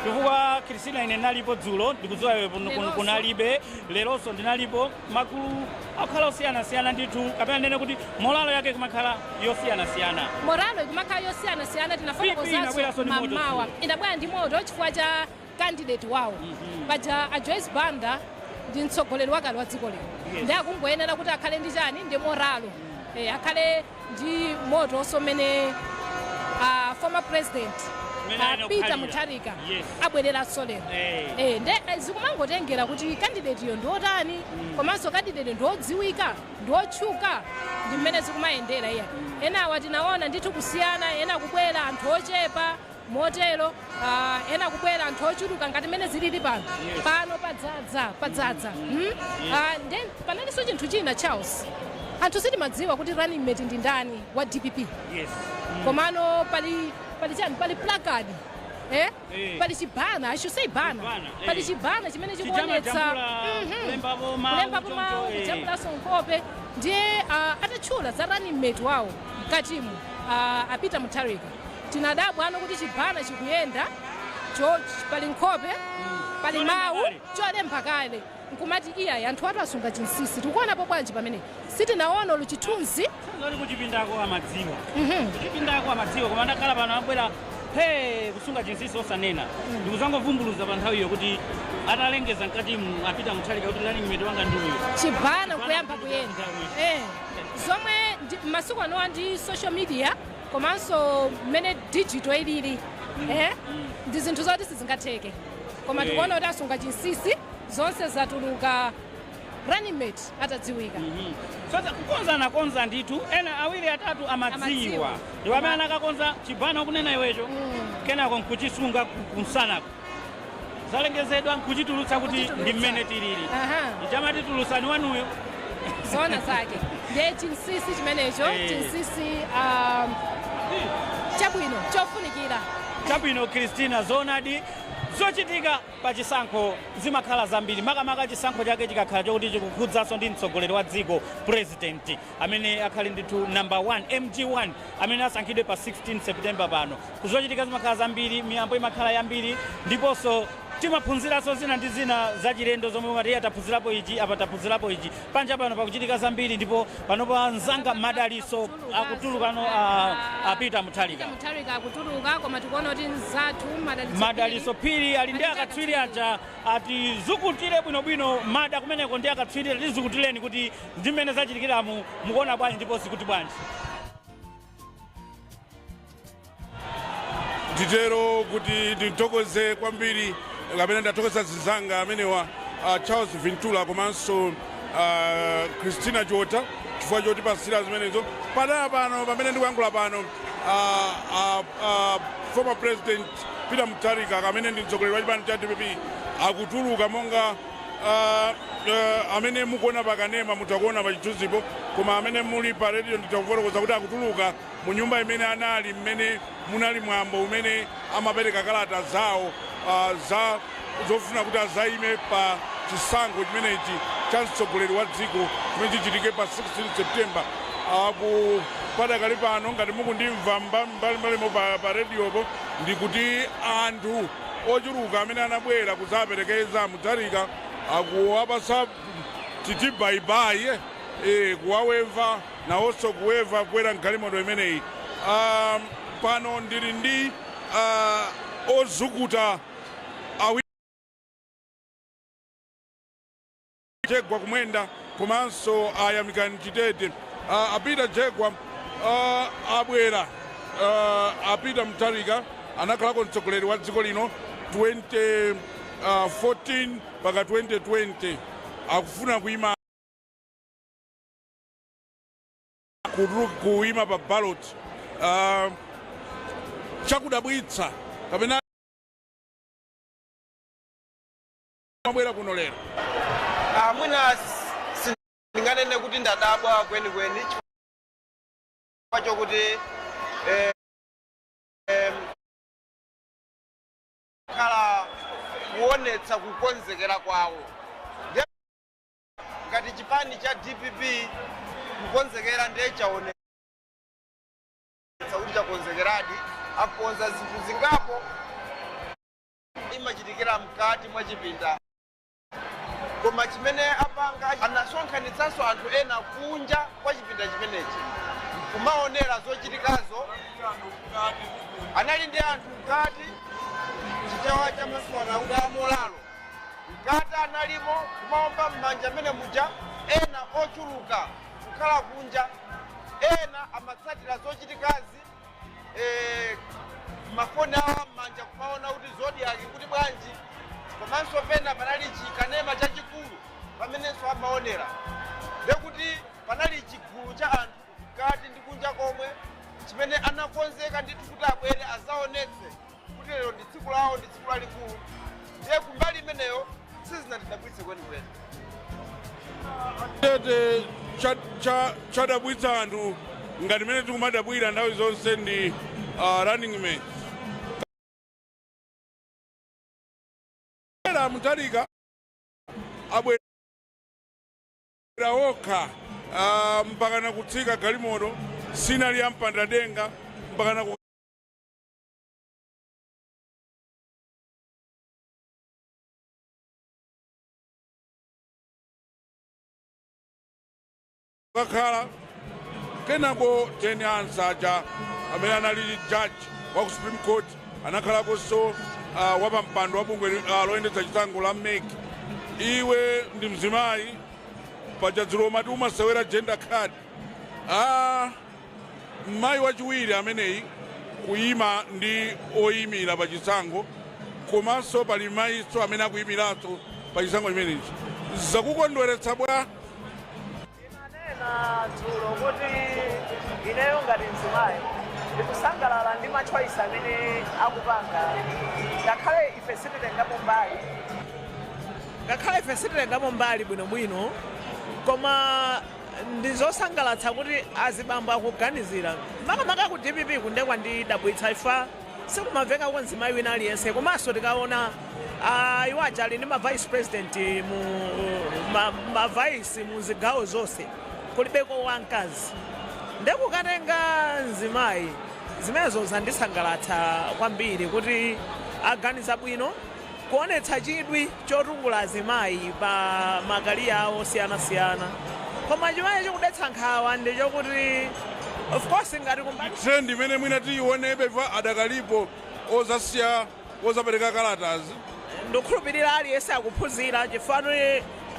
chifukwa Kristina, ine ndinalipo dzulo, ndikudziwa iwe Leronso. Kunalibe, leronso ndinalipo. Magulu akukhala osiyanasiyana ndithu, kapena ndene kuti morale yake kumakhala yosiyanasiyana. Morale ikumakhala yosiyanasiyana. PP inabweranso Tinafotokozanso ndi moto. mamawa, inabwera ndi moto chifukwa cha candidate wawo. Paja a Joyce Banda ndi mtsogoleri wakale wa dziko lino. Ndi akungoyenera kuti akhale ndi chani, ndi morale, akhale ndi moto osomene former president Mmene ayenera Peter kukhalira. Mutharika abwereranso lero. Nde zikumangotengera kuti candidate yo ndiotani, komanso candidate ndiodziwika, ndiotchuka, ndi mmene zikumayendera. Iya, enawa tinaona ndithu kusiyana, ena kubwera anthu ochepa motero, ena kubwera anthu ochuluka ngati mmene zilili pano. Pano padzadza, padzadza. Then panalinso chinthu china, Charles, anthu sitimadziwa kuti running mate ndi ndani wa DPP. Komano pali chani, pali placard, eh? Pali chibanner, I should say banner. Chibanner, eh. Pali chibanner chimene chikuonetsa Chijamajambula, kulembapo mawu, kulembapo choncho, mawu, kujambulanso nkhope. Ndiye atatchula za running mate wawo mkatimu, a Peter Mutharika, tinadabwa ano kuti chibanner chikuyenda cho pali nkhope, pali Cholemba mawu kale. Cholemba kale, nkumati iyayi, anthu atu asunga chinsinsi. Tikuonapo bwanji pamene sitinaona olo chithunzi? Zoti kuchipindako amadziwa, kuchipindako amadziwa, koma ndakhala pano abwera phe kusunga chinsinsi osanena, ndikuzangovumbuluza pa nthawiyo kuti atalengeza mkatimu a Peter Mutharika kuti running mate wanga ndi uyu. Chibanner kuyamba kuyenda, zomwe masiku anowa ndi social media, komanso mmene digital ilili, ndi zinthu zoti sizingatheke, koma tikuona kuti asunga chinsinsi, zonse zatuluka running mate atadziwika. Sasa kukonza nakonza ndithu, ena awiri atatu amadziwa. Amadziwa. Ndipo amene anakakonza chibanner kunena iwecho, kenako nkuchisunga kumsanako, zalengezedwa nkuchitulutsa kuti ndi mmene tilili. Ichamati tulusani wanuyo. Zona zake, ndiye chinsinsi chimenecho. Chinsinsi chabwino chofunikira. Chabwino, Christina, zonadi zochitika pa chisankho zimakhala zambiri, makamaka chisankho chake chikakhala chokuti chikukhudzanso ndi mtsogoleri wa dziko, president amene akhale ndithu number 1, MG1, amene asankhidwe pa 16 September pano. Kuzochitika zimakhala zambiri, miyambo imakhala yambiri, ndiponso timaphunziranso zina ndi zina zachilendo zomwe umati taphunzirapo ichi apa, taphunzirapo ichi. Panja pano pakuchitika zambiri, ndipo panopa mzanga Madaliso akutulukano a Peter Mutharika. Mutharika akutuluka, koma tikuona kuti mzathu Madaliso Madaliso Phiri ali ndi akatswiri aja atizukutire bwinobwino. Mada, kumeneko ndi akatswiri, tizukutireni kuti ndi mmene zachitikiramu mukuona bwanji ndipo zikuti bwanji? Nditero kuti ndithokoze kwambiri, kapena ndathokoza zinzanga amenewa, Charles Ventura komanso Christina Chota, chifukwa chotipasira zimenezo. Padala pano pamene ndikuyankhula pano, former President Peter Mutharika, amene ndi mtsogoleri wa chipani cha DPP, akutuluka monga amene mukuona pakanema, mutakuona pa chithunzipo, koma amene muli pa radio nditakufotokoza kuti akutuluka mu nyumba imene anali, mmene munali mwambo umene amapereka kalata zawo za zofuna kuti azayime pa chisankho chimenechi cha mtsogoleri wa dziko chimene chichitike pa 16 September. Aku padakali pano, ngati mukundimva mbalimbalimo pa radiopo, ndikuti anthu ochuluka amene anabwera kudzaperekeza Mutharika akuwapasa titi bye-bye, kuwaweva nawonso kuweva kukwera mgalimoto imeneyi. Pano ndili ndi ozukuta awi Jegwa Kumwenda komanso Ayamikani Chitete. A Peter Jegwa, abwera a Peter Mutharika, anakhalako mtsogoleri wa dziko lino 2014 mpaka 2020, akufuna kuyima kuyima pa ballot. Chakudabwitsa kapena Mwabwera kuno lero? Ah, mwina sindinganene kuti ndadabwa kwenikweni chifukwa chokuti khala kuonetsa kukonzekera kwawo. Ndiye ngati chipani cha DPP kukonzekera, ndiye chaonetsa kuti chakonzekeradi, akonza zinthu zingapo. Imachitikira mkati mwa chipinda, koma chimene apanga, anasonkhanitsanso anthu ena kunja kwa chipinda chimenechi kumaonera zochitikazo. Anali ndi anthu mkati, Chichewa cha masiku kuti amolalo mkati analimo kumaomba m'manja amene muja, ena ochuluka kukhala kunja, ena amatsatira zochitikazi mafoni awo m'manja kumaona kuti zodiac kuti bwanji. Komanso pena panali chikanema chachikulu pamenenso amaonera. Ndekuti panali chigulu cha anthu mkati ndi kunja komwe chimene anakonzeka ndithu kuti abwere azaonetse kuti lero ndi tsiku lawo, ndi tsiku lalikulu. Ndiye kumbali imeneyo sizinatidabwitse kwenikweni. Tete chadabwitsa anthu ngati mene tikumadabwira nthawi zonse ndi running mate. Era Mutharika abwera okha, mpakana kutsika galimoto sinali ya mpandadenga mpakana kukakhala kenako Jane Ansah aja amene anali judge wa ku Supreme Court, anakhalakonso wapampando wa bungwe loyendetsa chisankho la MEC. Iwe ndi mzimayi, paja dzulo umati umasewera gender card. Mayi wachiwiri ameneyi kuyima ndi oyimira pa chisankho, komanso pali mayinso amene akuyimiranso pa chisankho chimenechi. Zakukondweretsa bwa? Nena dzulo kuti ineyo ngati mzimayi ndikusangalala ndi ma choice amene akupanga, ngakhale ife sititengapo mbali bwinobwino, koma ndi zosangalatsa kuti azibambo akuganizira, makamaka ku DPP. Kundekwa ndidabwitsa ifa sikumamvekako mzimayi wina aliyense. Komanso tikaona iwo aja ali ndi ma vice president mu ma vice mu zigawo zonse, kulibeko wamkazi. Ndekukatenga mzimayi, zimenezo zandisangalatsa kwambiri kuti aganiza bwino kuonetsa chidwi chotukula azimayi pa ma career awo osiyanasiyana. Koma chimene chikudetsa nkhawa ndi chokuti, of course, ngati kumbali Trend imene mwina tiyionebe fa adakalipo ozasiya ozapereka kalatazi. Ndikukhulupirira aliyense akuphunzira, chifukwa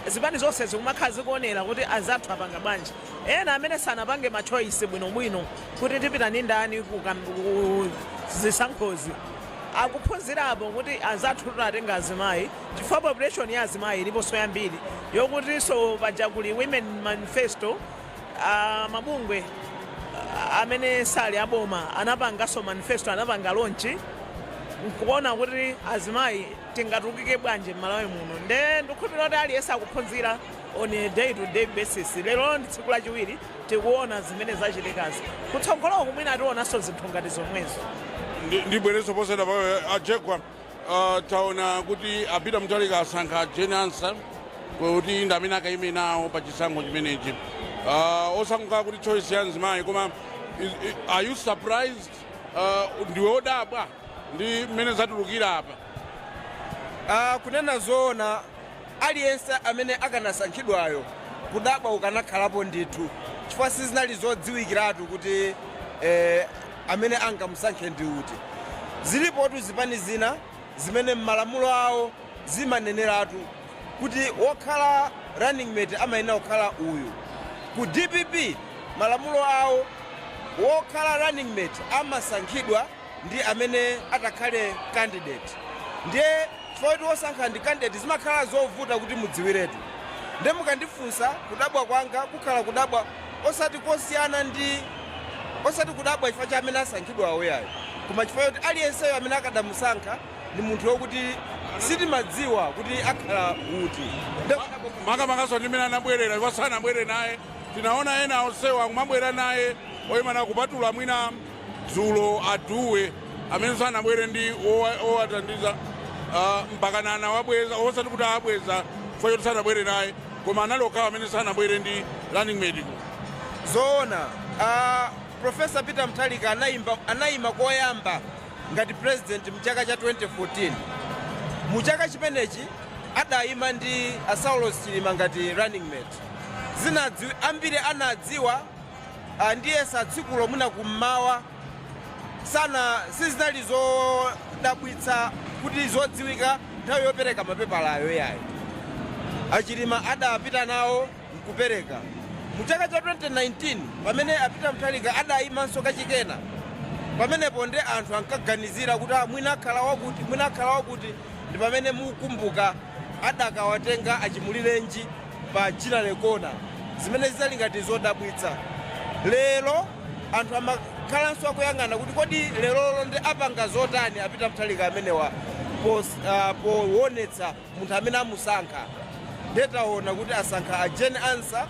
zipani zonse zikumakhala zikuonera kuti anzathu apanga bwanji. Ena amene sanapange ma choice bwinobwino kuti tipita ndi ndani ku zisankhozi akuphunzirapo kuti anzathu tinatenga azimayi, chifukwa population ya azimayi iliponso yambiri, yokutinso paja kuli women manifesto. Mabungwe amene sali aboma anapanganso manifesto, anapanga launch nkuona kuti azimayi tingatukike bwanji m'Malawi muno. Nde ndikukhulupirira kuti aliyense akuphunzira on a day to day basis. Lero ndi tsiku lachiwiri tikuona zimene zachitikazi. Kutsogoloku mwina tionanso zinthu ngati zomwezo. Ndibwerenso posera pawe ajegwa. Taona kuti a Peter Mutharika asankha Jane Ansah kuti ndi amene akayime nawo pa chisankho chimenechi, osangokhala kuti choice ya mzimayi. Koma are you surprised? Ndiwe odabwa ndi mmene zatulukira apa? Kunena zoona, aliyense amene akanasankhidwayo kudabwa ukanakhalapo ndithu, chifukwa sizinali zodziwikiratu kuti amene angamusankhe ndi uti. Zilipotu zipani zina zimene m'malamulo awo zimaneneratu kuti wokhala running mate amayenera kukhala uyu. Ku DPP malamulo awo, wokhala running mate amasankhidwa ndi amene atakhale candidate. Ndiye chifukwa kuti wosankha ndi candidate, zimakhala zovuta kuti mudziwiretu. Ndiye mukandifunsa, kudabwa kwanga kukhala kudabwa osati kosiyana ndi osati kudabwa chifukwa cha amene asankhidwa awoyayo, koma chifukwa choti aliyenseyo amene akadamusankha ndi munthu wokuti Sitimadziwa kuti akhala kuti. Makamakaso ndimene anabwerera, iwo sanabwere naye. Tinaona ena onsewa akumabwera naye oyimana, kupatula mwina dzulo aduwe amene sanabwere ndi owathandiza, mpakana anawabweza, osati kuti abweza chifukwa choti sanabwere naye, koma anali okhawo amene sanabwere ndi running mate. Zoona, Professor Peter Mutharika anayima koyamba ngati president mchaka cha 2014. Mu chaka chimenechi adayima ndi a Saulos Chilima ngati running mate. Ambiri anadziwa, ndiyesa tsikulo mwina kummawa sana, sizinali zodabwitsa kuti zodziwika nthawi yopereka mapepala ayo yayo. Achilima adapita nawo nkupereka. Mu chaka cha 2019, pamene a Peter Mutharika adayimanso kachikena, pamenepo ndi anthu ankaganizira kuti, "Ah, mwina akhala wakuti, mwina akhala wakuti." Ndi pamene mukumbuka adakawatenga achimulirenji pa Ginnery Corner, zimene zinali ngati zodabwitsa. Lero anthu amakhalanso akuyang'ana kuti kodi lerolo ndi apanga zotani a Peter Mutharika amenewa poonetsa munthu amene amusankha. Ndetaona kuti asankha a Jane Ansah,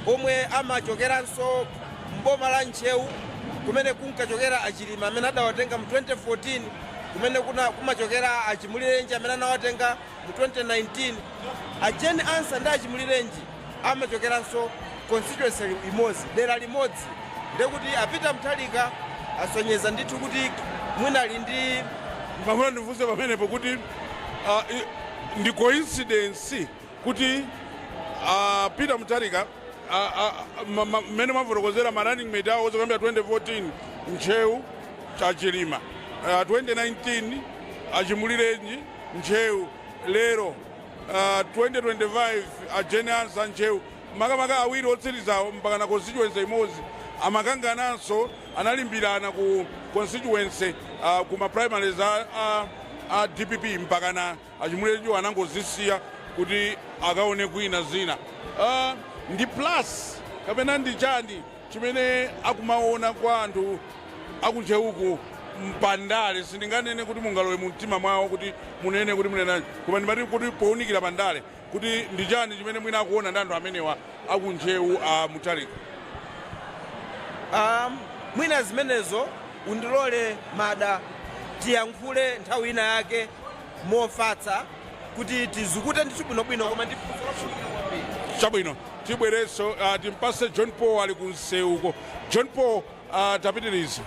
omwe amachokeranso mboma la Ntcheu, kumene kunkachokera Achilima amene adawatenga mu 2014, kumene kumachokera Achimulirenji amene anawatenga mu 2019. A Jane Ansah ndi Achimulirenji amachokeranso constituency imodzi, dera limodzi. Ndekuti a Peter Mutharika asonyeza ndithu kuti mwina ali ndi Pamene ndifunse pamenepo kuti ndi coincidence kuti Peter Mutharika, mmene mwafotokozera ma running mate awo kuyambira 2014 Ntcheu Chachilima, 2019 Achimulirenji Ntcheu, lero 2025 a Jane Ansah Ntcheu, makamaka awiri otsirizawo mpaka na constituency imodzi, amakangananso, analimbirana ku constituency, kuma primaries a DPP, mpaka na Achimulirenji anangozisiya kuti akaone kwina zina. Ndi plus kapena ndi chani chimene akumaona kwa anthu akuntcheuku mpandale? Sindinganene kuti mungalowe mu mtima mwawo kuti munene kuti munena, koma ndimati kuti powunikira pandale kuti ndi chani chimene mwina akuona ndi anthu amenewa akuntcheu a Mutharika? Mwina zimenezo undilole mada tiyankhule nthawi ina yake mofatsa kuti tizukute ndithu bwinobwino, koma ndi funso lofunika kwambiri. Chabwino, tibwerenso. Timpase John Paul ali ku msewuko. John Paul, tapitiriza.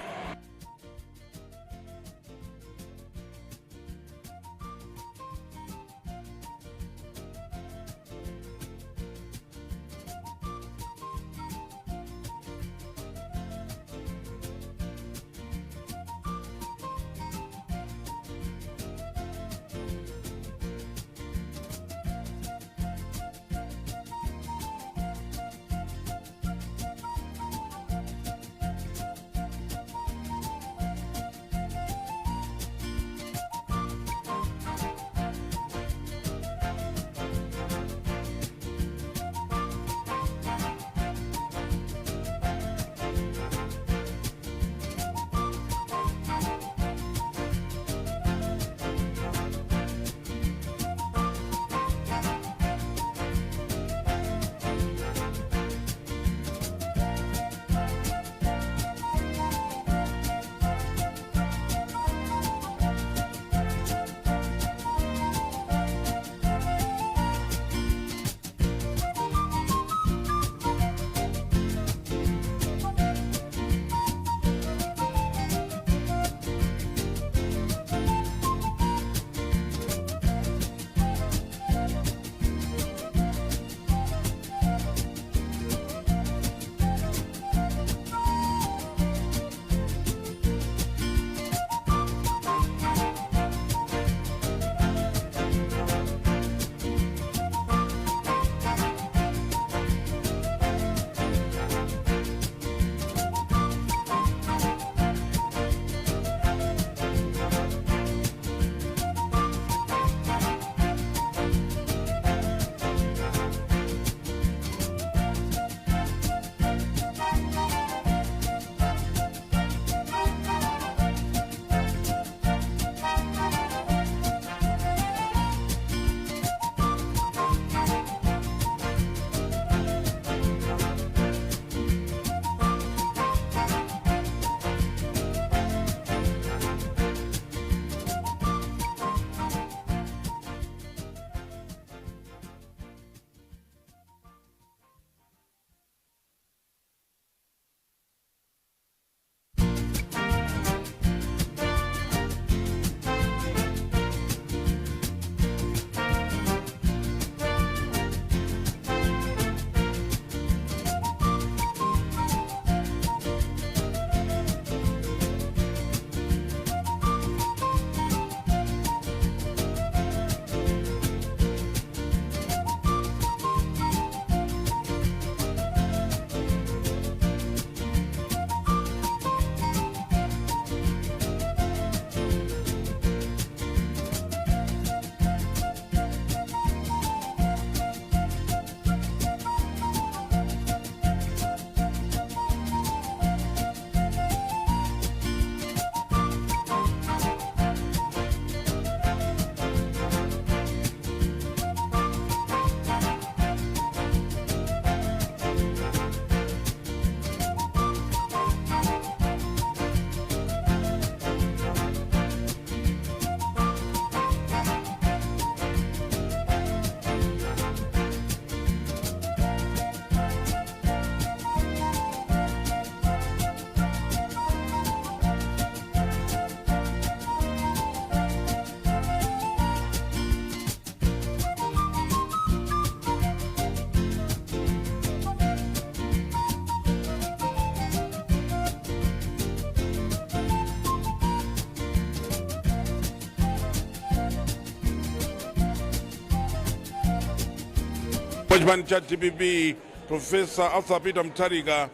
Wa chipani cha DPP, Professor Arthur Peter Mutharika,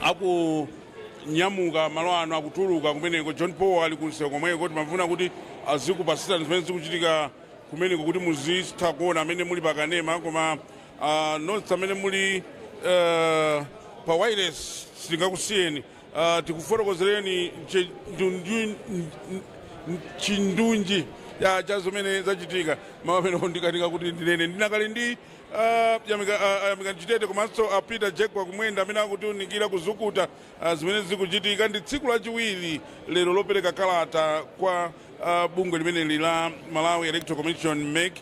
akunyamuka malo ano, akutuluka kumeneko. John Paul ali kunsewu komweko. Timafuna kuti azikupasirani zimene zikuchitika kumeneko kuti muzitha kuona amene muli pakanema, koma nonse amene muli pa wireless sitingakusiyeni. Tikufotokozereni chindunji ya cha zimene zachitika. Mawu amene ndikanika kuti ndinene, ndinakali ndi Yamika Chitete komanso Peter Jekwa Kumwenda amene akutiunikira kuzukuta zimene zikuchitika. Ndi tsiku lachiwiri lero lopereka kalata kwa bungwe limeneli la Malawi Electoral Commission, MEC.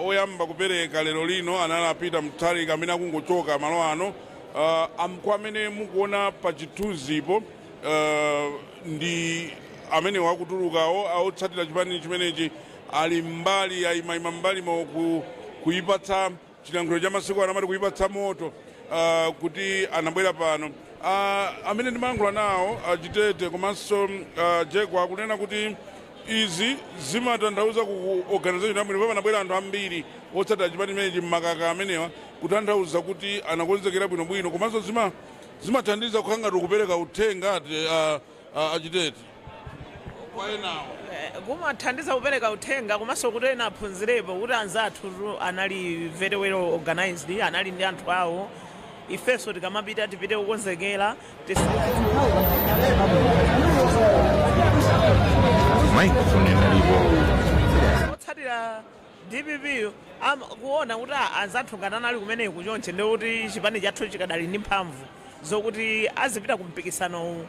Oyamba kupereka lero lino anali a Peter Mutharika amene akungochoka malo ano. Kwa amene mukuona pa chithunzipo, ndi amene wakutulukawo. Aotsatira chipani chimenechi ali mbali, ayimayima mbalimo kuyipatsa chilankhulo cha masiku ano amati kuyipatsa moto, kuti anabwera pano. Amene ndimayankhula nawo, Chitete komanso Jekwa, akunena kuti izi zimatanthauza ku organization yabwino. Panabwera anthu ambiri otsatira chipani chimenechi mmakaka amenewa, kutanthauza kuti anakonzekera bwinobwino, komanso zimathandiza kukhala ngati kupereka uthenga ati achitete kwa enawo. Kumathandiza kupereka uthenga komanso kuti ena aphunzirepo kuti anzathu anali very well organized, anali ndi anthu awo. Ifenso tikamapita tipite kukonzekera. Microphone inalipo. Otsatira DPP kuona kuti anzathu ngati anali kumeneku chonche, ndikuti chipani chathu chikadali ndi mphamvu zokuti azipita ku mpikisano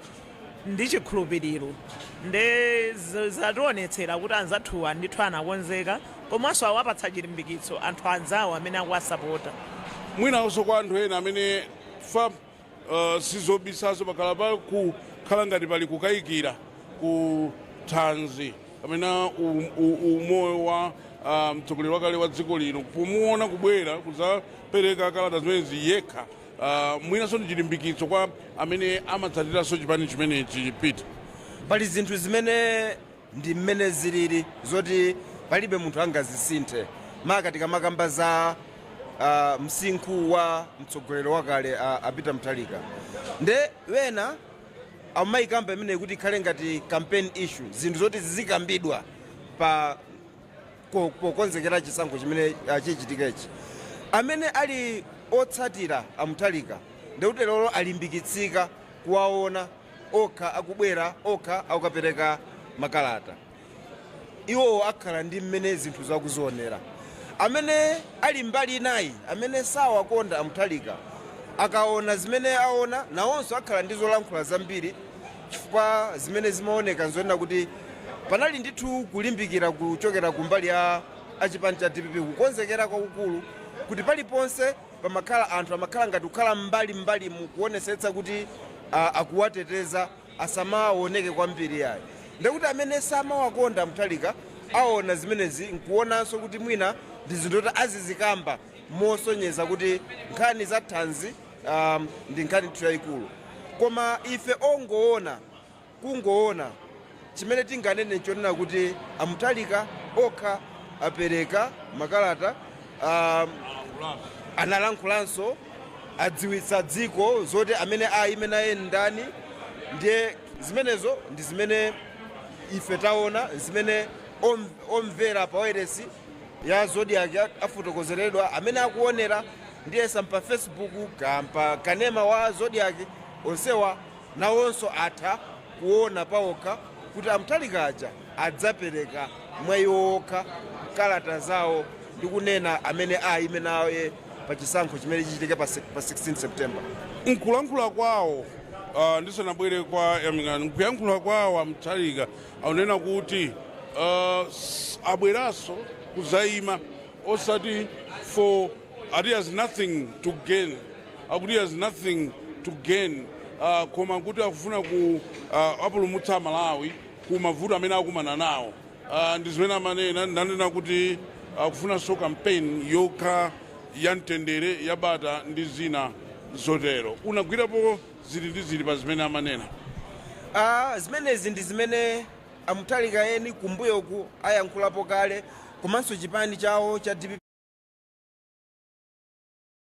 ndi chikhulupiriro. Nde zationetsera kuti anzathuwa ndithu anakonzeka, komanso awapatsa chilimbikitso anthu anzawo amene akuwasapota. Mwinanso kwa anthu ena amene fa sizobisaso pakhala pa kukhala ngati pali kukayikira ku thanzi kapena umoyo wa mtsogoleri wakale wa dziko lino, pomuona kubwera kuzapereka kalata zimenezi yekha, mwinanso ndi chilimbikitso kwa amene amatsatiranso chipani chimenechi, Peter. Pali zinthu zimene ndi mmene zilili zoti palibe munthu angazisinthe, maka tikamakamba za msinkhu wa mtsogoleri wakale a Peter Mutharika. Nde wena amayikamba imene kuti ikhale ngati campaign issue, zinthu zoti zizikambidwa pa pokonzekera chisankho chimene chichitikechi. Amene ali otsatira a Mutharika ndikuti lero alimbikitsika kuwaona okha akubwera, okha akukapereka makalata. Iwowo akhala ndi mmene zinthu zakuzionera. Amene ali mbali inayi, amene sawakonda a Mutharika, akaona zimene aona, nawonso akhala ndi zolankhula zambiri, chifukwa zimene zimaoneka nzonena kuti panali ndithu kulimbikira kuchokera kumbali ya achipani cha DPP, kukonzekera kwakukulu kuti paliponse pamakhala anthu amakhala ngati kukhala mbali mbali mu kuonesetsa kuti akuwateteza asamaoneke kwambiri yayi. Ndekuti amene samawakonda Mutharika aona zimenezi nkuonanso kuti mwina ndi zinthu zoti azizikamba mosonyeza kuti nkhani za thanzi ndi nkhani ndithu yayikulu. Koma ife ongoona, kungoona, chimene tinganene nchonena kuti a Mutharika okha apereka makalata, analankhulanso, adziwitsa dziko zoti amene ayime naye ndani. Ndiye zimenezo ndi zimene ife taona, zimene omvera pa wairesi ya Zodiak afotokozeredwa, amene akuonera ndiyesa pa Facebook kampa kanema wa Zodiak, onsewa nawonso atha kuona pawokha kuti a Mutharika aja adzapereka mwa iwo okha kalata zawo ndi kunena amene ayime naye pa chisankho chimene chichitike pa 16 September. Nkulankhula kwawo, ndisanabwere kwa Yamikani, nkuyankhula kwawo a Mutharika akunena kuti abweranso kuzayima osati for ati has nothing to gain, akuti has nothing to gain, koma kuti akufuna ku apulumutsa Malawi ku mavuto amene akumana nawo. Ndi zimene amanena. Ndanena kuti akufunanso campaign yokha ya mtendere, yabata ndi zina zotero. Unagwirapo zili ndi zili pa zimene amanena? Zimenezi ndi zimene a Mutharika eni kumbuyoku ayankhulapo kale, komanso chipani chawo cha DPP.